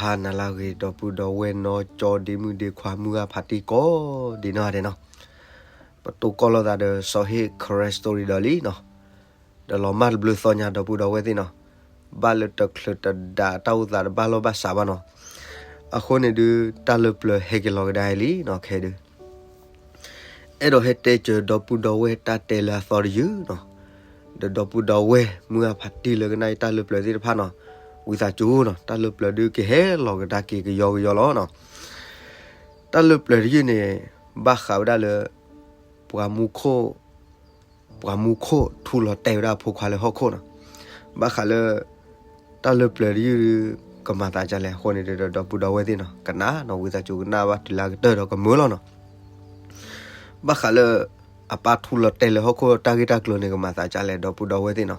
ဟါနၤလၢအဂ့ၤ ဒီပုၢ်ဒီဝဲၢ်နီၢ်ကၠီဒ့မုၣ်ဒ့ခွါမုၢ်ဂၢ်ဖးတံၢ်ကိးဒံးနီၢ်ဒဲးနီၤ, ပတိၢ်ကီၢ်လိာ်သးဒီးစီၤဟ့ၣ် Karen Story ဒီးလံနီၤ, ဒီးလီၤမၢ်တဘျုးသီညါ ဒီပုၢ်ဒီဝဲၢ်သ့ၣ်နီၤ, ဘၣ်လၢတချုးတဒါတၢ်အိၣ်သးတဘၣ်လီၢ်ဘၣ်စးဘၣ်နီၤ, အဃိန့ၣ်ဒုး တၢ်လၢပျၢၤဟဲက့ၤလီၤကဒါအံၤလံနီၤ ခဲဒုး အဲၣ်ဒိးဟဲတဲစၢၤဒီပုၢ်ဒီဝဲၢ်တၢ်တဲလၢအသီတယုၢ်နီၤ, ဒီးဒီပုၢ်ဒီဝဲၢ်မုၢ်ဂၢ်ဖးတံၢ်လၢကနၣ်အံၤတၢ်လၢပျၢၤသ့ၣ်တဖၣ်နီၤ, ဝံသးစူၤနီၤ တၢ်လၢပျၢၤဒုးကဟဲလီၤကဒါက့ၤကယီကယီလီၤနီၤ, တၢ်လၢပျၢၤတယုၢ်န့ၣ် ဘၣ်ဃးဝဲဒၣ်လၢ ပှၤမူခိၣ် ပှၤမူခိၣ်ထူလီၤတဲာ်ဝဲဒၣ်အဖိခွါလၢဟီၣ်ခိၣ်နီၤ, ဘၣ်ဃးလၢ တၢ်လၢပျၢၤတယုၢ်ဒုး ကမၤသးဒ်လဲၣ်အဃိန့ၣ်ဒီး ဒီပုၢ်ဒီဝဲၢ်သ့ၣ်နီၤ ကနၣ်နီၤ ဝံသးစူၤကနၣ်ဘၣ်တုၤလၢအကတၢၢ်ဒီးကမုာ်လီၤနီၤ, ဘၣ်ဃးလၢ အပၢ်ထူလီၤတဲာ်လၢဟီၣ်ခိၣ်တၢ်ဂ့ၢ်တၢ်ကျိၤန့ၣ် ကမၤသးဒ်လဲၣ် ဒီပုၢ်ဒီဝဲၢ်သ့ၣ်နီၤ,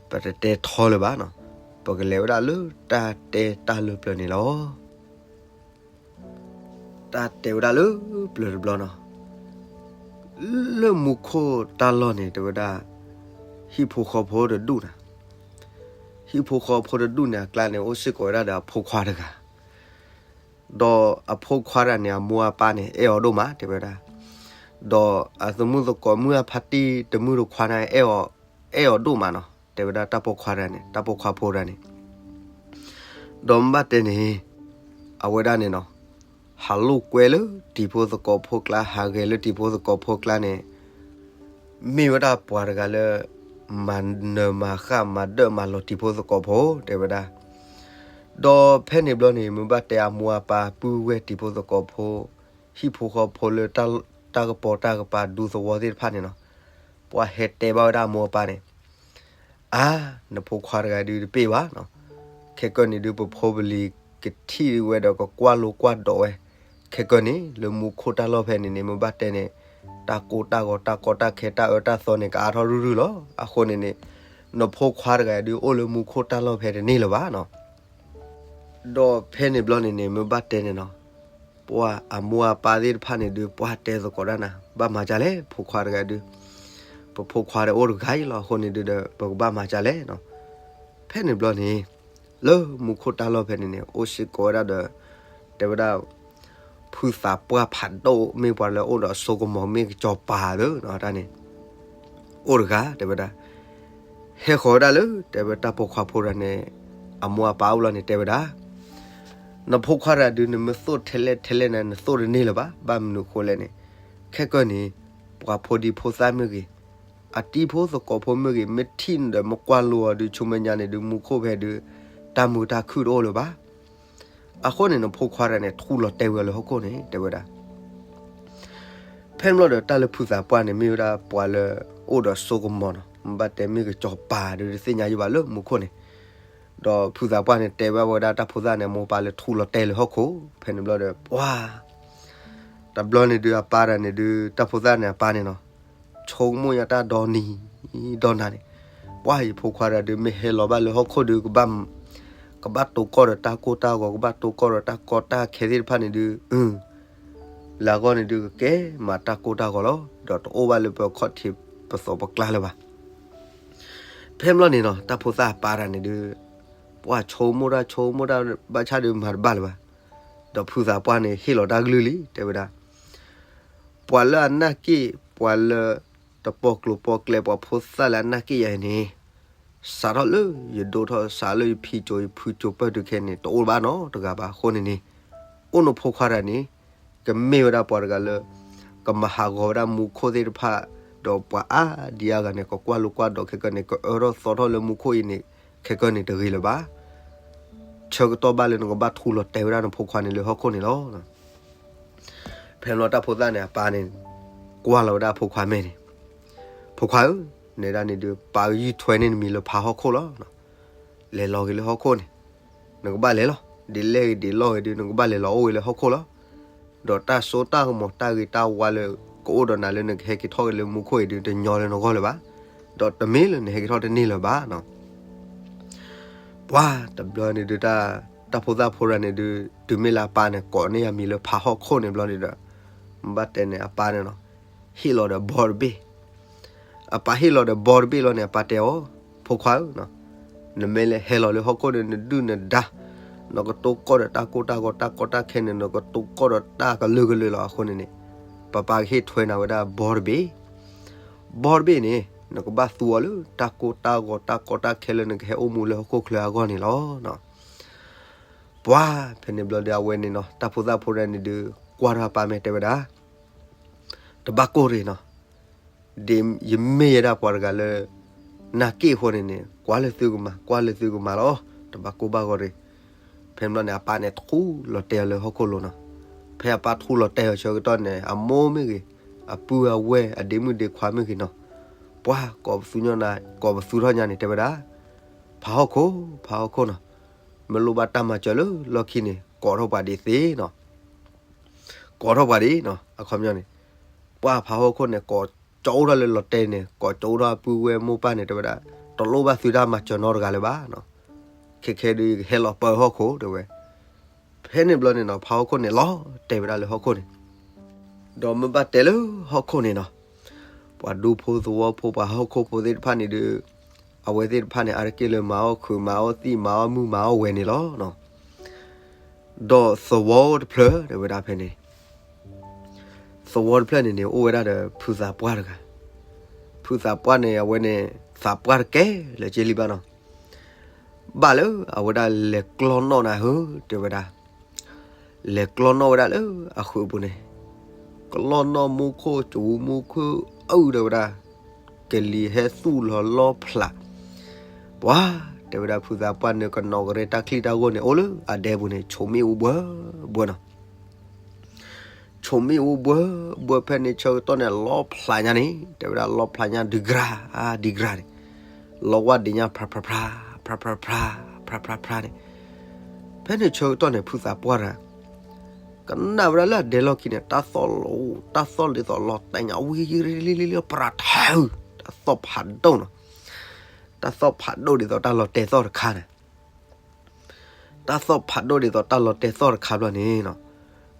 ပတတဲထီလၢၤဘၣ်နီၤ, ပကလဲၤဝဲဒၣ်လၢတၢ်တဲတၢ်လၢပျၢၤန့ၣ်လီၤ. တၢ်တဲဝဲဒၣ်လၢပျၢၤတဘျီနီၤ, လၢမူခိၣ်တၢ်လီၢ်န့ၣ် တဲဝဲဒၣ် ဟံၣ်ဖိဃီဖိတဒူၣ်န့ၣ်, ဟံၣ်ဖိဃီဖိတဒူၣ်န့ၣ် အကျါန့ၣ် အိၣ်စ့ၢ်ကီးဝဲဒၣ်ဒီးအဖိခွါတဂၤ, ဒီးအဖိခွါတဂၤန့ၣ် အမိၢ်အပၢ်န့ၣ် အဲၣ်အီၤဒိၣ်မး တဲဝဲဒၣ်, ဒီးအသမုၣ်သကိးမုၢ်အဖါတံၢ်တမုၣ်တခွါန့ၣ် အဲၣ်အီၤဒိၣ်မးနီၤ တဲဝဲဒၣ်တၢ်ပိာ်ခွါတဂၤန့ၣ် တၢ်ပိာ်ခွါဖိတဂၤန့ၣ် ဒီးမ့ၢ်ဘၣ်တဲန့ၣ် အဝဲဒၣ်န့ၣ်နီၤ, ဟးလိာ်ကွဲလၢတံၤဖိသကိးဖိကျါ ဟးဂဲၤလၢတံၤဖိသကိးဖိကျါန့ၣ် မ့ၢ်ဝဲဒၣ်ပှၤတဂၤလၢ မၤနၢၤမၤဃၣ်မၤဒၢၣ်မၤလီၤတံၤဖိသကိးဖိ တဲဝဲဒၣ်, ဒီးဖဲန့ၣ်ဘျီန့ၣ် မ့ၢ်ဘၣ်တဲအမိၢ်အပၢ်ပုၢ်ဝဲၢ်တံၤဖိသကိးဖိ ဟံၣ်ဖိဃီဖိလၢ တၢ်ကပီၤတၢ်ကပၤဒူသဝီသ့ၣ်တဖၣ်န့ၣ်နီၤ, ပှၤဟဲတဲဘၣ်ဝဲဒၣ်အမိၢ်အပၢ်န့ၣ် အါ, နဖိခွါတဂၤဒုးတပ့ၢ်ဘၣ်နီၤ, ခဲကနံၣ်ဒုး ပဖိပလံၤကထံၣ်ဝဲဒီးကကွၢ်လိကွၢ်ဒိးဝဲ, ခဲကနံၣ် လၢမူခိၣ်တၢ်လီၢ်ဖဲန့ၣ်န့ၣ် မ့ၢ်ဘၣ်တဲန့ၣ် တၢ်ကိၢ်တၢ်ဂီၤတၢ်ကီတၢ်ခဲတၢ်အၢတၢ်သီန့ၣ် ကအါထီၣ်ရုၢ်ရုၢ်လီၤ. အဃိန့ၣ်န့ၣ် နဖိခွါတဂၤဒုး အိၣ်လၢမူခိၣ်တၢ်လီၢ်ဖဲတန့ၢ်လၢၤဘၣ်နီၤ ဒီးဖဲန့ၣ်ဘျီန့ၣ်န့ၣ် မ့ၢ်ဘၣ်တဲန့ၣ်နီၤ, ပှၤအမိၢ်အပၢ်သ့ၣ်တဖၣ်န့ၣ်ဒုး ပှၤတဲသကိးတၢ်နၤ ဘၣ်မၤဒ်လဲၣ် ဖိခွါတဂၤဒုး, ပဖိခွါဒီးအိၣ်တဂၤအံၤလီၤ အဃိန့ၣ်ဒုးဒီး ပကဘၣ်မၤဒ်လဲၣ်နီၤ. ဖဲန့ၣ်ဘျီန့ၣ် လၢမူခိၣ်တၢ်လီၢ်ဖဲန့ၣ်န့ၣ် အိၣ်စ့ၢ်ကီးဝဲဒၣ်ဒီး တဲဝဲဒၣ် ဖုသးပှၢ်ဖးဒိၣ် မ့ၢ်ပှၤလၢအိၣ်ဒီးစိကမီၤ မ့ၢ်ကစီၤပၤသ့ၣ်နီၤ တၢ်န့ၣ် အိၣ်တဂၤ တဲဝဲဒၣ်. ဟဲဃီၤဝဲဒၣ်လၢ တဲဝဲတၢ်ပိာ်ခွါဖိတဂၤန့ၣ် အမိၢ်အပၢ်အိၣ်လီၤန့ၣ် တဲဝဲဒၣ်, နဖိခွါတဂၤဒုး နမ့ၢ်သိၣ်ထဲလဲၣ်ထဲလဲၣ်န့ၣ် နသိၣ်တန့ၢ်လၢၤဘၣ်. ဘၣ်မနုၤအဃိလဲၣ်န့ၣ် ခဲကနံၣ်န့ၣ် ပှၤဖိဒံဖိသၣ်မ့ၢ်ဂ့ၤ, အတံၤဖိသကိးဖိမ့ၢ်ဂ့ၤ, မ့ၢ်ထံၣ်နဒီးမ့ၢ်ကွၢ်လိအီၤဒုး ဆူမဲာ်ညါန့ၣ်ဒုး မူခိၣ်ဖဲဒုး တၢ်မုာ်တၢ်ခုၣ်တအိၣ်လၢၤဘၣ်. အဃိန့ၣ် နဖိခွါတဂၤန့ၣ် ထူလီၤတဲာ်ဝဲလၢဟီၣ်ခိၣ်န့ၣ် တဲဝဲဒၣ်. ဖဲန့ၣ်ဘျီဒီး တၢ်လၢဖုသးပှၢ်န့ၣ် မ့ၢ်ဝဲဒၣ်ပှၤလၢအိၣ်ဒီးစိကမီၤနီၤ, မ့ၢ်ဘၣ်တဲမ့ၢ်ကစီၤပၤဒုး တသ့ၣ်ညါယဘၣ်လၢမူခိၣ်န့ၣ်. ဒီးဖုသးပှၢ်န့ၣ် တဲဘၣ်ဝဲဒၣ်တၢ်ဖိသၣ်န့ၣ် အမိၢ်အပၢ်လၢထူလီၤတဲာ်လၢဟီၣ်ခိၣ်. ဖဲန့ၣ်ဘျီဒီး ပှၤ တဘျီန့ၣ်ဒုး အပၢ်တဂၤန့ၣ်ဒုး တၢ်ဖိသၣ်န့ၣ် အပၢ်န့ၣ်နီၤ, ဆိကမိၣ်ညါတၢ်ဒီနံၤဒီနၤန့ၣ်, ပှၤ ယဖိခွါတဂၤဒုး မ့ၢ်ဟဲလီၤဘၣ်လၢဟီၣ်ခိၣ်ဒုး ကဘၣ် ကဘၣ်တိၢ်ကီၢ်ဒီးတၢ်ကိၢ်တၢ်ဂီၤ, ကဘၣ်တိၢ်ကီၢ်ဒီးတၢ်ကီတၢ်ခဲသ့ၣ်တဖၣ်န့ၣ်ဒုး လၢအဂီၢ်န့ၣ်ဒုး ကကဲမၤတၢ်ကိၢ်တၢ်ဂီၤလီၤ. ဒီးတအိၣ်ဘၣ်လၢပခီၣ်ထံးပသိးပကျါလၢၤဘၣ်. ဖဲန့ၣ်ဘျီန့ၣ်နီၤ တၢ်ဖိသၣ်အပၢ်တဂၤန့ၣ်ဒုး ပှၤဆိကမိၣ်တၢ်ဆိကမိၣ်တၢ် ဘၣ်ဆၣ်ဒုးမၤတဘၣ်လၢၤဘၣ်. ဒီးဖုသးပှၢ်န့ၣ် ဟ့ၣ်လီၤတၢ်ကလုၢ်လံ တဲဝဲဒၣ်, ပှၤလၢအနာ်က့ၣ် ပှၤလၢတပိာ်ကျိၤပိာ်ကျဲ ပှၤဖိသၣ်လၢအနာ်က့ၣ်ယၤအံၤန့ၣ် စးထီၣ်လၢယဒိၣ်ထီၣ် စးလၢယဖံးစိၤ ယဖုးစိၤပၢၢ်တုၤခဲအံၤန့ၣ် တအိၣ်ဘၣ်နီတဂၤဘၣ်. အဃိန့ၣ်န့ၣ် အိၣ်နဖိခွါတဂၤန့ၣ် ကမ့ၢ်ဝဲဒၣ်ပှၤတဂၤလၢ ကမၤဟးဂီၤဝဲဒၣ်မူခိၣ်သ့ၣ်တဖၣ်, ဒီးပှၤအါဒံအါဂၤန့ၣ် ကကွၢ်လိကွၢ်ဒိးခဲကနံၣ်န့ၣ် ကအၢထီၣ်သီထီၣ်လၢမူခိၣ်အံၤန့ၣ် ခဲကနံၣ်န့ၣ် တဂ့ၤလၢၤဘၣ်. ဆၢကတီၢ်ဘၣ်လၢနကဘၣ်ထူလီၤတဲာ်ဝဲဒၣ်နဖိခွါန့ၣ်လၢဟီၣ်ခိၣ်န့ၣ်လီၤ. ဖဲန့ၣ်ဘျီတၢ်ဖိသၣ်န့ၣ် အပၢ်န့ၣ် ကွၢ်လီၤဝဲဒၣ်အဖိခွါမဲာ်န့ၣ်, ဖိခွါဧၢ, နဲဒၣ်န့ၣ်ဒုး ပၢ်ကယုၢ်ထွဲန့ၢ်နမံၤလၢဖးဟီၣ်ခိၣ်လီၤ. လဲၤလီၤက့ၤလၢဟီၣ်ခိၣ်န့ၣ် နကဘၣ်လဲၤလီၤ. ဒ်လဲၣ်ဂ့ၤဒ်လဲၣ်ဂ့ၤဒုး နကဘၣ်လဲၤလီၤအိၣ်ဝဲလၢဟီၣ်ခိၣ်လီၤ. ဒီးတၢ်စိတၢ်ကမီၤတၢ်ဂ့ၤတၢ်ဝါလၢ ကအိၣ်ဒီးနၤလၢနကဟဲက့ၤထီၣ်က့ၤလၢမူခိၣ်အံၤဒုး တညီလၢနဂီၢ်လၢၤဘၣ်. ဒီးတမ့ၢ်လၢနဟဲက့ၤထီၣ်တန့ၢ်လၢၤဘၣ်နီၤ. ပှၤတဘျီန့ၣ်ဒုး တၢ်ဖိသၣ်ဖိတဂၤန့ၣ်ဒုး တုၤမ့ၢ်လၢအပၢ်န့ၣ် ကိးန့ၢ်အမံၤလၢဖးဟီၣ်ခိၣ်န့ၣ်ဘျီန့ၣ်ဒီး ဘၣ်တဲန့ၣ် အပၢ်န့ၣ်နီၤ ဟ့ၣ်လီၤဒီးဘီတဘ့ၣ်. အပၢ်ဟ့ၣ်လီၤဒီးဘီတဘ့ၣ်လီၤန့ၣ် အပၢ်တဲအီၤ, ဖိခွါဧၢ, နမ့ၢ်လၢဟဲလီၤလၢဟီၣ်ခိၣ်ဒီး နဒုၣ်နဒါ နကတိၤကီၢ်ဒီးတၢ်ကိၢ်တၢ်ဂီၤ တၢ်ကီတၢ်ခဲန့ၣ် နကတိၤကီၢ်ဒီးတၢ်ကလုာ်ကလုာ်လီၤ. အဃိန့ၣ်န့ၣ် ပၢ်ပၢ်ကဟ့ၣ်ထွဲနၤဝဲဒၣ်ဘီတဘ့ၣ်, ဘီတဘ့ၣ်န့ၣ် နကဘၣ်သူအီၤလၢတၢ်ကိၢ်တၢ်ဂီၤ တၢ်ကီတၢ်ခဲလၢနကဟဲအိၣ်မူလၢဟီၣ်ခိၣ်ချၢအဂီၢ်န့ၣ်လီၤ. ပှၤဖဲန့ၣ်ဘျီဒီး အဝဲန့ၣ်နီၤ တၢ်ဖိသၣ်ဖိဒၣ်န့ၣ်ဒုး ကွၢ်ထီၣ်အပၢ်မ့ၢ်တဲဝဲဒၣ်, တဘၣ်ကိၢ်ရ့ၣ်နီၤ, ဒ်ယမ့ၢ်ယဲဒၣ်ပှၤတဂၤလၢ နာ်က့ၣ်အဃိန့ၣ်န့ၣ် ကွၢ်လၢသုကမၤ ကွၢ်လၢသုကမၤလီၤ, တဘၣ်ကိၢ်ဘၣ်ဂီၤရ့ၣ်. ဖဲန့ၣ်ဘျီန့ၣ် အပၢ်န့ၣ်ထူၣ်လီၤတဲာ်အီၤလၢဟီၣ်ခိၣ်လိၤနီၤ. ဖဲအပၢ်ထူၣ်လီၤတဲာ်အီၤဆၢကတီၢ်န့ၣ် အမိၢ်မ့ၢ်ဂ့ၤ, အပုၢ်အဝဲၢ် အဒ့မုၣ်ဒ့ခွါမ့ၢ်ဂ့ၤနီၤ, ပှၤကိးပသူညါ ကိးပသူထီၣ်ညါန့ၣ် တဲဝဲဒၣ်, ဖးဟီၣ်ခိၣ် ဖးဟီၣ်ခိၣ်နီၤ, မ့ၢ်လိၣ်ဘၣ်တၢ်မၤစၢၤလၢလီၢ်ခံန့ၣ် ကိးထီၣ်ပှၤဒ်သ့နီၤ, ကိးထီၣ်ပှၤဒ်နီၤ အခီပညီန့ၣ်, ပှၤဖးဟီၣ်ခိၣ်န့ၣ် ကိးကၠိထီၣ်လၢလီၤတဲာ်န့ၣ် ကိးကၠိထီၣ်အပုၢ်ဝဲၢ်မိၢ်ပၢ်န့ၣ် တဲဝဲဒၣ်, တလိၣ်ဘၣ်သုတၢ်မၤစၢၤနီတဂၤလၢၤဘၣ်နီၤ, ခဲခဲဒုးယကဟဲလီၤပၢဟီၣ်ခိၣ်တဲဝဲ. ဖဲန့ၣ်ဘျီန့ၣ်နီၤ ဖးဟီၣ်ခိၣ်န့ၣ်လီၤတဲာ်ဝဲဒၣ်လၢဟီၣ်ခိၣ်န့ၣ်, ဒီးမ့ၢ်ဘၣ်တဲလၢဟီၣ်ခိၣ်န့ၣ်နီၤ, ပှၤဒူဖိသဝီဖိ ပှၤဟီၣ်ခိၣ်ဖိသ့ၣ်တဖၣ်န့ၣ်ဒုး, အဝဲသ့ၣ်တဖၣ်န့ၣ် အါတက့ၢ်လၢမၤအီၣ်ခုး မၤအီၣ်သံၣ် မၤအီၣ်မုၢ် မၤအီၣ်ဝဲၤန့ၣ်လီၤ. ဒီးသဝီတဖျၢၣ်တဲဝဲဒၣ်ဖဲန့ၣ်, သဝီတဖျၢၣ်န့ၣ်န့ၣ် အိၣ်ဝဲဒၣ်ဒီးဖုသးပှၢ်တဂၤ, ဖုသးပှၢ်န့ၣ် အဝဲန့ၣ် သးပှၢ်တကဲလၢာ်က့လံဘၣ်နီၤ, ဘၣ်လၢအဝဲဒၣ်လဲၤကျီနီၣ်နၤဧၢ တဲဝဲဒၣ်, လဲၤကျီနီၣ်ဝဲဒၣ်လၢအဃုာ်ပူၤန့ၣ်, ကျီနီၣ်မူခိၣ်စူၤ မူခိၣ်အုၣ်တဲဝဲဒၣ်, ကလံၤဟဲသူၣ်လီၤလီဖျး, ပှၤတဲဝဲဒၣ်ဖုသးပှၢ်န့ၣ် ကနီၣ်ကရၢတၢ်ချံၣ်တၢ်ဂိၢ်န့ၣ် အိၣ်လၢအဒဲပူၤန့ၣ် ဆိးမ့ၣ်အူဘှၢဘှၢနီၤ ဆိးမ့ၣ်အူဘှၢဘှၢဖဲန့ၣ်ဆၢကတီၢ်န့ၣ် လီဖျးညါန့ၣ် တဲဝဲဒၣ်လီဖျးညါဒံကရၤ ဒံကရၤန့ၣ်, လီဝါဒံးညါ ဖြးဖြးဖြး ဖြးဖြးဖြး ဖြးဖြးဖြးန့ၣ်, ဖဲန့ၣ်ဆၢကတီၢ်န့ၣ် ဖုသးပှၢ်တဂၤ ကနၣ်ဝဲဒၣ်လၢအဒဲလီၢ်ခံန့ၣ် တၢ်သီၣ်လီၤ တၢ်သီၣ်ဒ်သိးလီၤတဲာ်ညါ ဝံၤလံလံလံ ပြးထၢ တၢ်သီၣ်ဖးဒိၣ်နီၤ, တၢ်သီၣ်ဖးဒိၣ်ဒ်သိးတၢ်လီၤတဲာ်သီၣ်တခါန့ၣ် တၢ်သီၣ်ဖးဒိၣ်ဒ်သိးတၢ်လီၤတဲာ်သီၣ်တခါဘျီန့ၣ်နီၤ,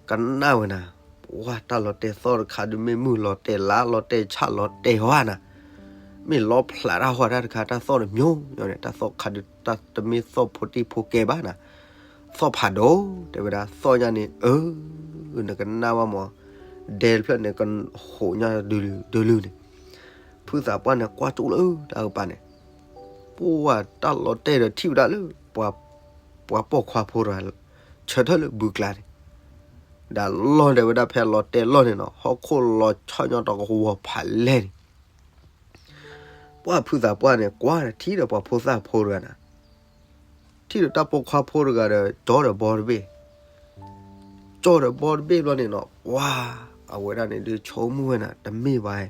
ကနၣ်ဝဲနၤ, ပှၤတၢ်လီၤတဲာ်သီၣ်တခါဒုး မ့ၢ်မုၢ်လီၤတဲာ် လါလီၤတဲာ် ဆၣ်လီၤတဲာ်ဝဲနၤ, မ့ၢ်လီဖျးတၢ်ဟီၣ်တၢ်တခါ တၢ်သီၣ်တမံၤညါန့ၣ် တၢ်သီၣ်ခါဒုး တၢ်တမ့ၢ်သီၣ်ဖိတံၢ်ဖိကဲဘၣ်နၤ, သီၣ်ဖးဒိၣ် တဲဝဲဒၣ် သီၣ်ညါန့ၣ် အၢ နကနၣ်ဘၣ်မး, ဒဲတဖျၢၣ်န့ၣ် ကဟိးညါဒုးလုၢ်ဒုးလုၢ်န့ၣ်, ဖုသးပှၢ်န့ၣ် ကွၢ်ကၠိလၢတၢ်ကပၤန့ၣ် ပှၤတၢ်လီၤတဲာ်ဒီးထံၣ်ဝဲဒၣ်လၢ ပှၤပိာ်ခွါဖိတဂၤ ဆၢထၢၣ်လၢဘုကျါန့ၣ်, ဒီးလီၢ်ဒဲးဝဲဒၣ်ဖဲလီၤတဲာ်လီၢ်န့ၣ်နီၤ ဟီၣ်ခိၣ်လီၤဆီၣ်ညီတကဝီၤဖးလဲၢ်န့ၣ်, ပှၤဖုသးပှၢ်န့ၣ် ကွၢ်ထံၣ်ဒီးပှၤဖိသၣ်ဖိတဂၤန့ၣ်, ထံၣ်ဒီးတၢ်ပိာ်ခွါဖိတဂၤဒီး ကၠီဒီးဘီတဘ့ၣ် ကၠီဒီးဘီတဘ့ၣ်ဘျီန့ၣ်နီၤ ပှၤ အဝဲဒၣ်န့ၣ်ဒုးဆိကမိၣ်ဝဲနၤ တမ့ၢ်ဘၣ်,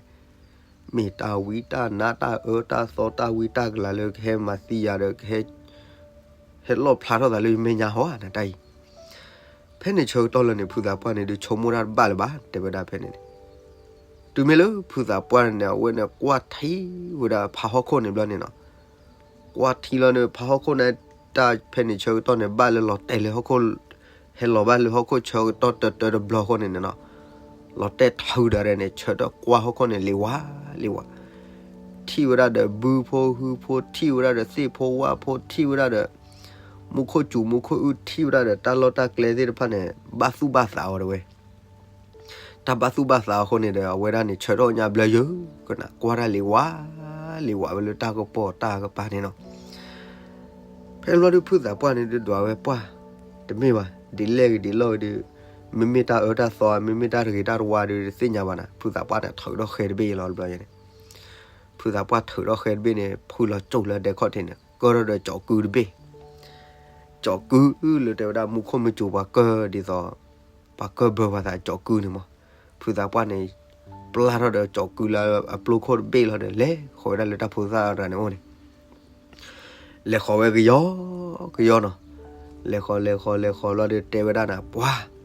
မ့ၢ်တၢ်ဝံတၢ်နါတၢ်အၢတၢ်သီတၢ်ဝံတၢ်ကလၤလၢကဟဲမၤသံယၤဒီး ကဟဲ ဟဲလီၣ်ဖျါထီၣ်သးလၢယမဲာ်ညါဟီဧါ နတၢ်အံၤ, ဖဲန့ၣ်ဆၢကတီၢ်လၢန့ၣ် ဖုသးပှၢ်န့ၣ်ဒုးဆိကမိၣ်တၢ်တဘၣ်လၢၤဘၣ် တဲဝဲဒၣ်ဖဲန့ၣ်န့ၣ်, တုၤမ့ၢ်လၢဖုသးပှၢ်န့ၣ် အဝဲန့ၣ်ကွၢ်ထံဝဲဒၣ်ဖးဟီၣ်ခိၣ်န့ၣ်ဘျီန့ၣ်နီၤ ကွၢ်ထံလီၤန့ၣ် ဖးဟီၣ်ခိၣ်န့ၣ် တၢ်ဖဲန့ၣ်ဆၢကတီၢ်န့ၣ် ဘၣ်လၢလီၤတဲာ်လၢဟီၣ်ခိၣ်, ဟဲလီၤဘၣ်လၢဟီၣ်ခိၣ်ဆၢကတီၢ်တၢတၢတဘျီဃီန့ၣ်န့ၣ်နီၤ, လီၤတဲာ်ထုးဒီးန့ၣ် ဆၢထၢၣ်ကွၢ်ဟီၣ်ခိၣ်န့ၣ် လံၤဝါလံၤဝါ, ထံၣ်ဝဲဒၣ်ဒီးဘုဖိဟုဖိ ထံၣ်ဝဲဒၣ်ဒီးသ့ၣ်ဖိဝၣ်ဖိ ထံၣ်ဝဲဒၣ်ဒီး မူခိၣ်စူၤမူခိၣ်အုၣ် ထံၣ်ဝဲဒၣ်ဒီးတၢ်လီၢ်တၢ်ကျဲသ့ၣ်တဖၣ်န့ၣ် ဘၣ်သူၣ်ဘၣ်သးအီၤတဝဲ တၢ်ဘၣ်သူၣ်ဘၣ်သးအဃိန့ၣ်ဒီး အဝဲဒၣ်န့ၣ် ဆၢထၢၣ်ညါဘျၢယၢ်ကနၤ ကွၢ်တၢ်လံၤဝါလံၤဝါဝဲလၢတၢ်ကပီၤတၢ်ကပၤန့ၣ်နီၤ. ဖဲန့ၣ်ဘျီဒုး ဖုသးပှၢ်န့ၣ်ဒုးဒွးဝဲပှၢ်, တမ့ၢ်ဘၣ်, ဒ်လဲၣ်ဂ့ၤဒ်လဲၣ်ဂ့ၤဒုး, မ့မ့ၢ်တၢ်အၢတၢ်သီ မ့မ့ၢ်တၢ်တဂ့ၤတၢ်တဝါဒုး တသ့ၣ်ညါဘၣ်နၤ, ဖုသးပှၢ်န့ၣ်ထုးထီၣ်ဃဲတဘ့ၣ်လီၤတဘျီန့ၣ်, ဖုသးပှၢ်ထုးထီၣ်ဃဲတဘ့ၣ်န့ၣ် ဖုလီၤကၠိၣ်လၢဒဲခီၣ်ထံးန့ၣ် ကၢထီၣ်ဒီးကၠီၤကုတဘ့ၣ် ကၠီၤကုလၢတဲဝဲဒၣ်မူခိၣ်မုၢ်စူၤပှၤကၢၢ်ဒ်သိး, ပှၤကၢၢ်ဘၢပှၤသးကၠီၤကုန့ၣ်မး, ဖုသးပှၢ်န့ၣ် ပျၢ်ထီၣ်ဒီးကၠီၤကုလၢအပျိခိၣ်တဘ့ၣ်လီၤဒီး လဲၤဃီၤဝဲဒၣ်လၢတၢ်ဖိသၣ်တဂၤန့ၣ်အိၣ်န့ၣ်, လဲၤဃီၤဝဲကယီကယီနီၤ, လဲၤဃီၤလဲၤဃီၤလဲၤဃီၤလီၤဒီးတဲဝဲဒၣ်နၤ ပှၤ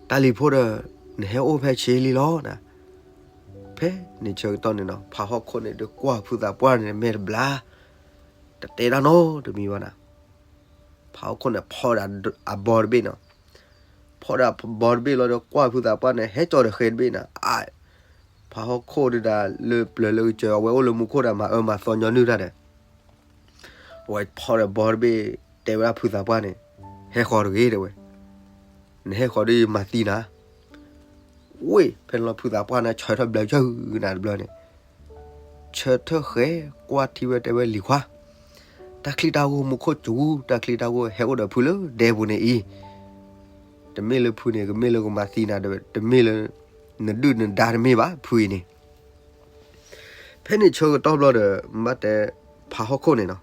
တၢ်လံၤဖိဒီး နဟဲအိၣ်ဖဲဆံးလံလီၤနၤ, ဖဲန့ၣ်ဆၢကတီၢ်န့ၣ်နီၤ ဖးဟီၣ်ခိၣ်န့ၣ်ဒုးကွၢ် ဖုသးပှၢ်န့ၣ်မဲာ်တဘျါ, တတဲတၢ်နီတမံၤဘၣ်နၤ, ဖးဟီၣ်ခိၣ်န့ၣ်ဖီၣ်ဒီးအဘီတဘ့ၣ်နီၤ, ဖီၣ်ဒီးအဘီတဘ့ၣ်လီၤဒီးကွၢ်ဖုသးပှၢ်န့ၣ် ဟဲကၠီၤဒီးဃဲတဘ့ၣ်နၤ, ဖးဟီၣ်ခိၣ်ဒုးဒၣ်လၢပျၢၤလၢကစၢၤ အဝဲအိၣ်လၢမူခိၣ်ဒီးမၤအၢမၤသီညီနုၢ်တၢ်ဒီး အဝဲဖီၣ်ဒီးဘီတဘ့ၣ် တဲဝဲဒၣ်ဖုသးပှၢ်န့ၣ်, ဟဲဃီၤတဂ့ၤ တဲဝဲ, နဟဲဃီၤဒီးယမၤသံနၤ. ဝ့ၢ် ဖဲန့ၣ်လီၤ ဖုသးပှၢ်န့ၣ် ဆၢထၢၣ်ဘျၢဆၢနၤတဘျီန့ၣ်, ဆၢထၢၣ်ဃဲကွၢ်ထံဝဲ တဲဝဲ လံၤခွါ, တၢ်ချံတၢ်ဂိၢ်မူခိၣ်စူၤ, တၢ်ချံတၢ်ဂိၢ်ဟဲအိၣ်ဒီးဖုလၢဒဲပူၤန့ၣ်အံၤ, တမ့ၢ်လၢဖုန့ၣ် ကမ့ၢ်လၢကမၤသံနၤဒီး တမ့ၢ်လၢ နဒုၣ်နဒါတမ့ၢ်ဘၣ် ဖုအံၤန့ၣ်. ဖဲန့ၣ်ဆၢကတီၢ်ဘျီဒီး ဘၣ်တဲ ဖးဟီၣ်ခိၣ်န့ၣ်နီၤ,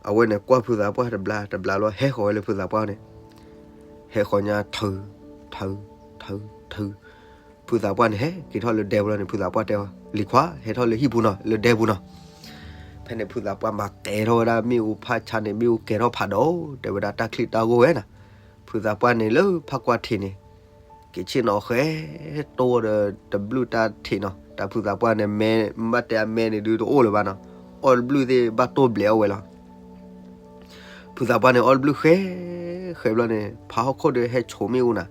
အဝဲန့ၣ်ကွၢ်ဖုသးပှၢ်တဘျီတဘျီလီၤ ဟဲဃီၤဝဲလၢဖုသးပှၢ်န့ၣ်, ဟဲဃီၤညါထုး ထုး ထုး ထုး, ဖုသးပှၢ်န့ၣ် ဟဲက့ၤထီၣ်လၢဒဲပူၤလီၤန့ၣ် ဖုသးပှၢ်တဲအီၤ လံၤခွါ ဟဲထီၣ်လၢဟံၣ်ပူၤနီၤ လၢဒဲပူၤနီၤ. ဖဲန့ၣ်ဖုသးပှၢ်မၤကဲၤထီၣ်ဝဲဒၣ်မ့ၣ်အူဖးဆါန့ၣ် မ့ၣ်အူကဲၤထီၣ်ဖးဒိၣ် တဲဝဲဒၣ်တၢ်ချံတၢ်ဂိၢ်ဝဲနီၤ. ဖုသးပှၢ်န့ၣ်လၢဖးကွၢ်ထံးန့ၣ် က့ၤဆ့ၣ်နီၤဃဲ တိၢ်ဒီးတဘျုးတၢ်ထံးနီၤ, တၢ်ဖုသးပှၢ်န့ၣ် မဲ ဘၣ်တဲအမဲန့ၣ်ဒုးတအိၣ်လၢၤဘၣ်နီၤ, အီၣ်တဘျုးသ့ၣ်ဘၣ်တိၢ်ဘျဲးအီၣ်ဝဲလီၤ. ဖုသးပှၢ်န့ၣ်အီၣ်တဘျုးဃဲ ဃဲဘျီန့ၣ် ဖးဟီၣ်ခိၣ်ဒီးဟဲဆိးမ့ၣ်အူနၤ,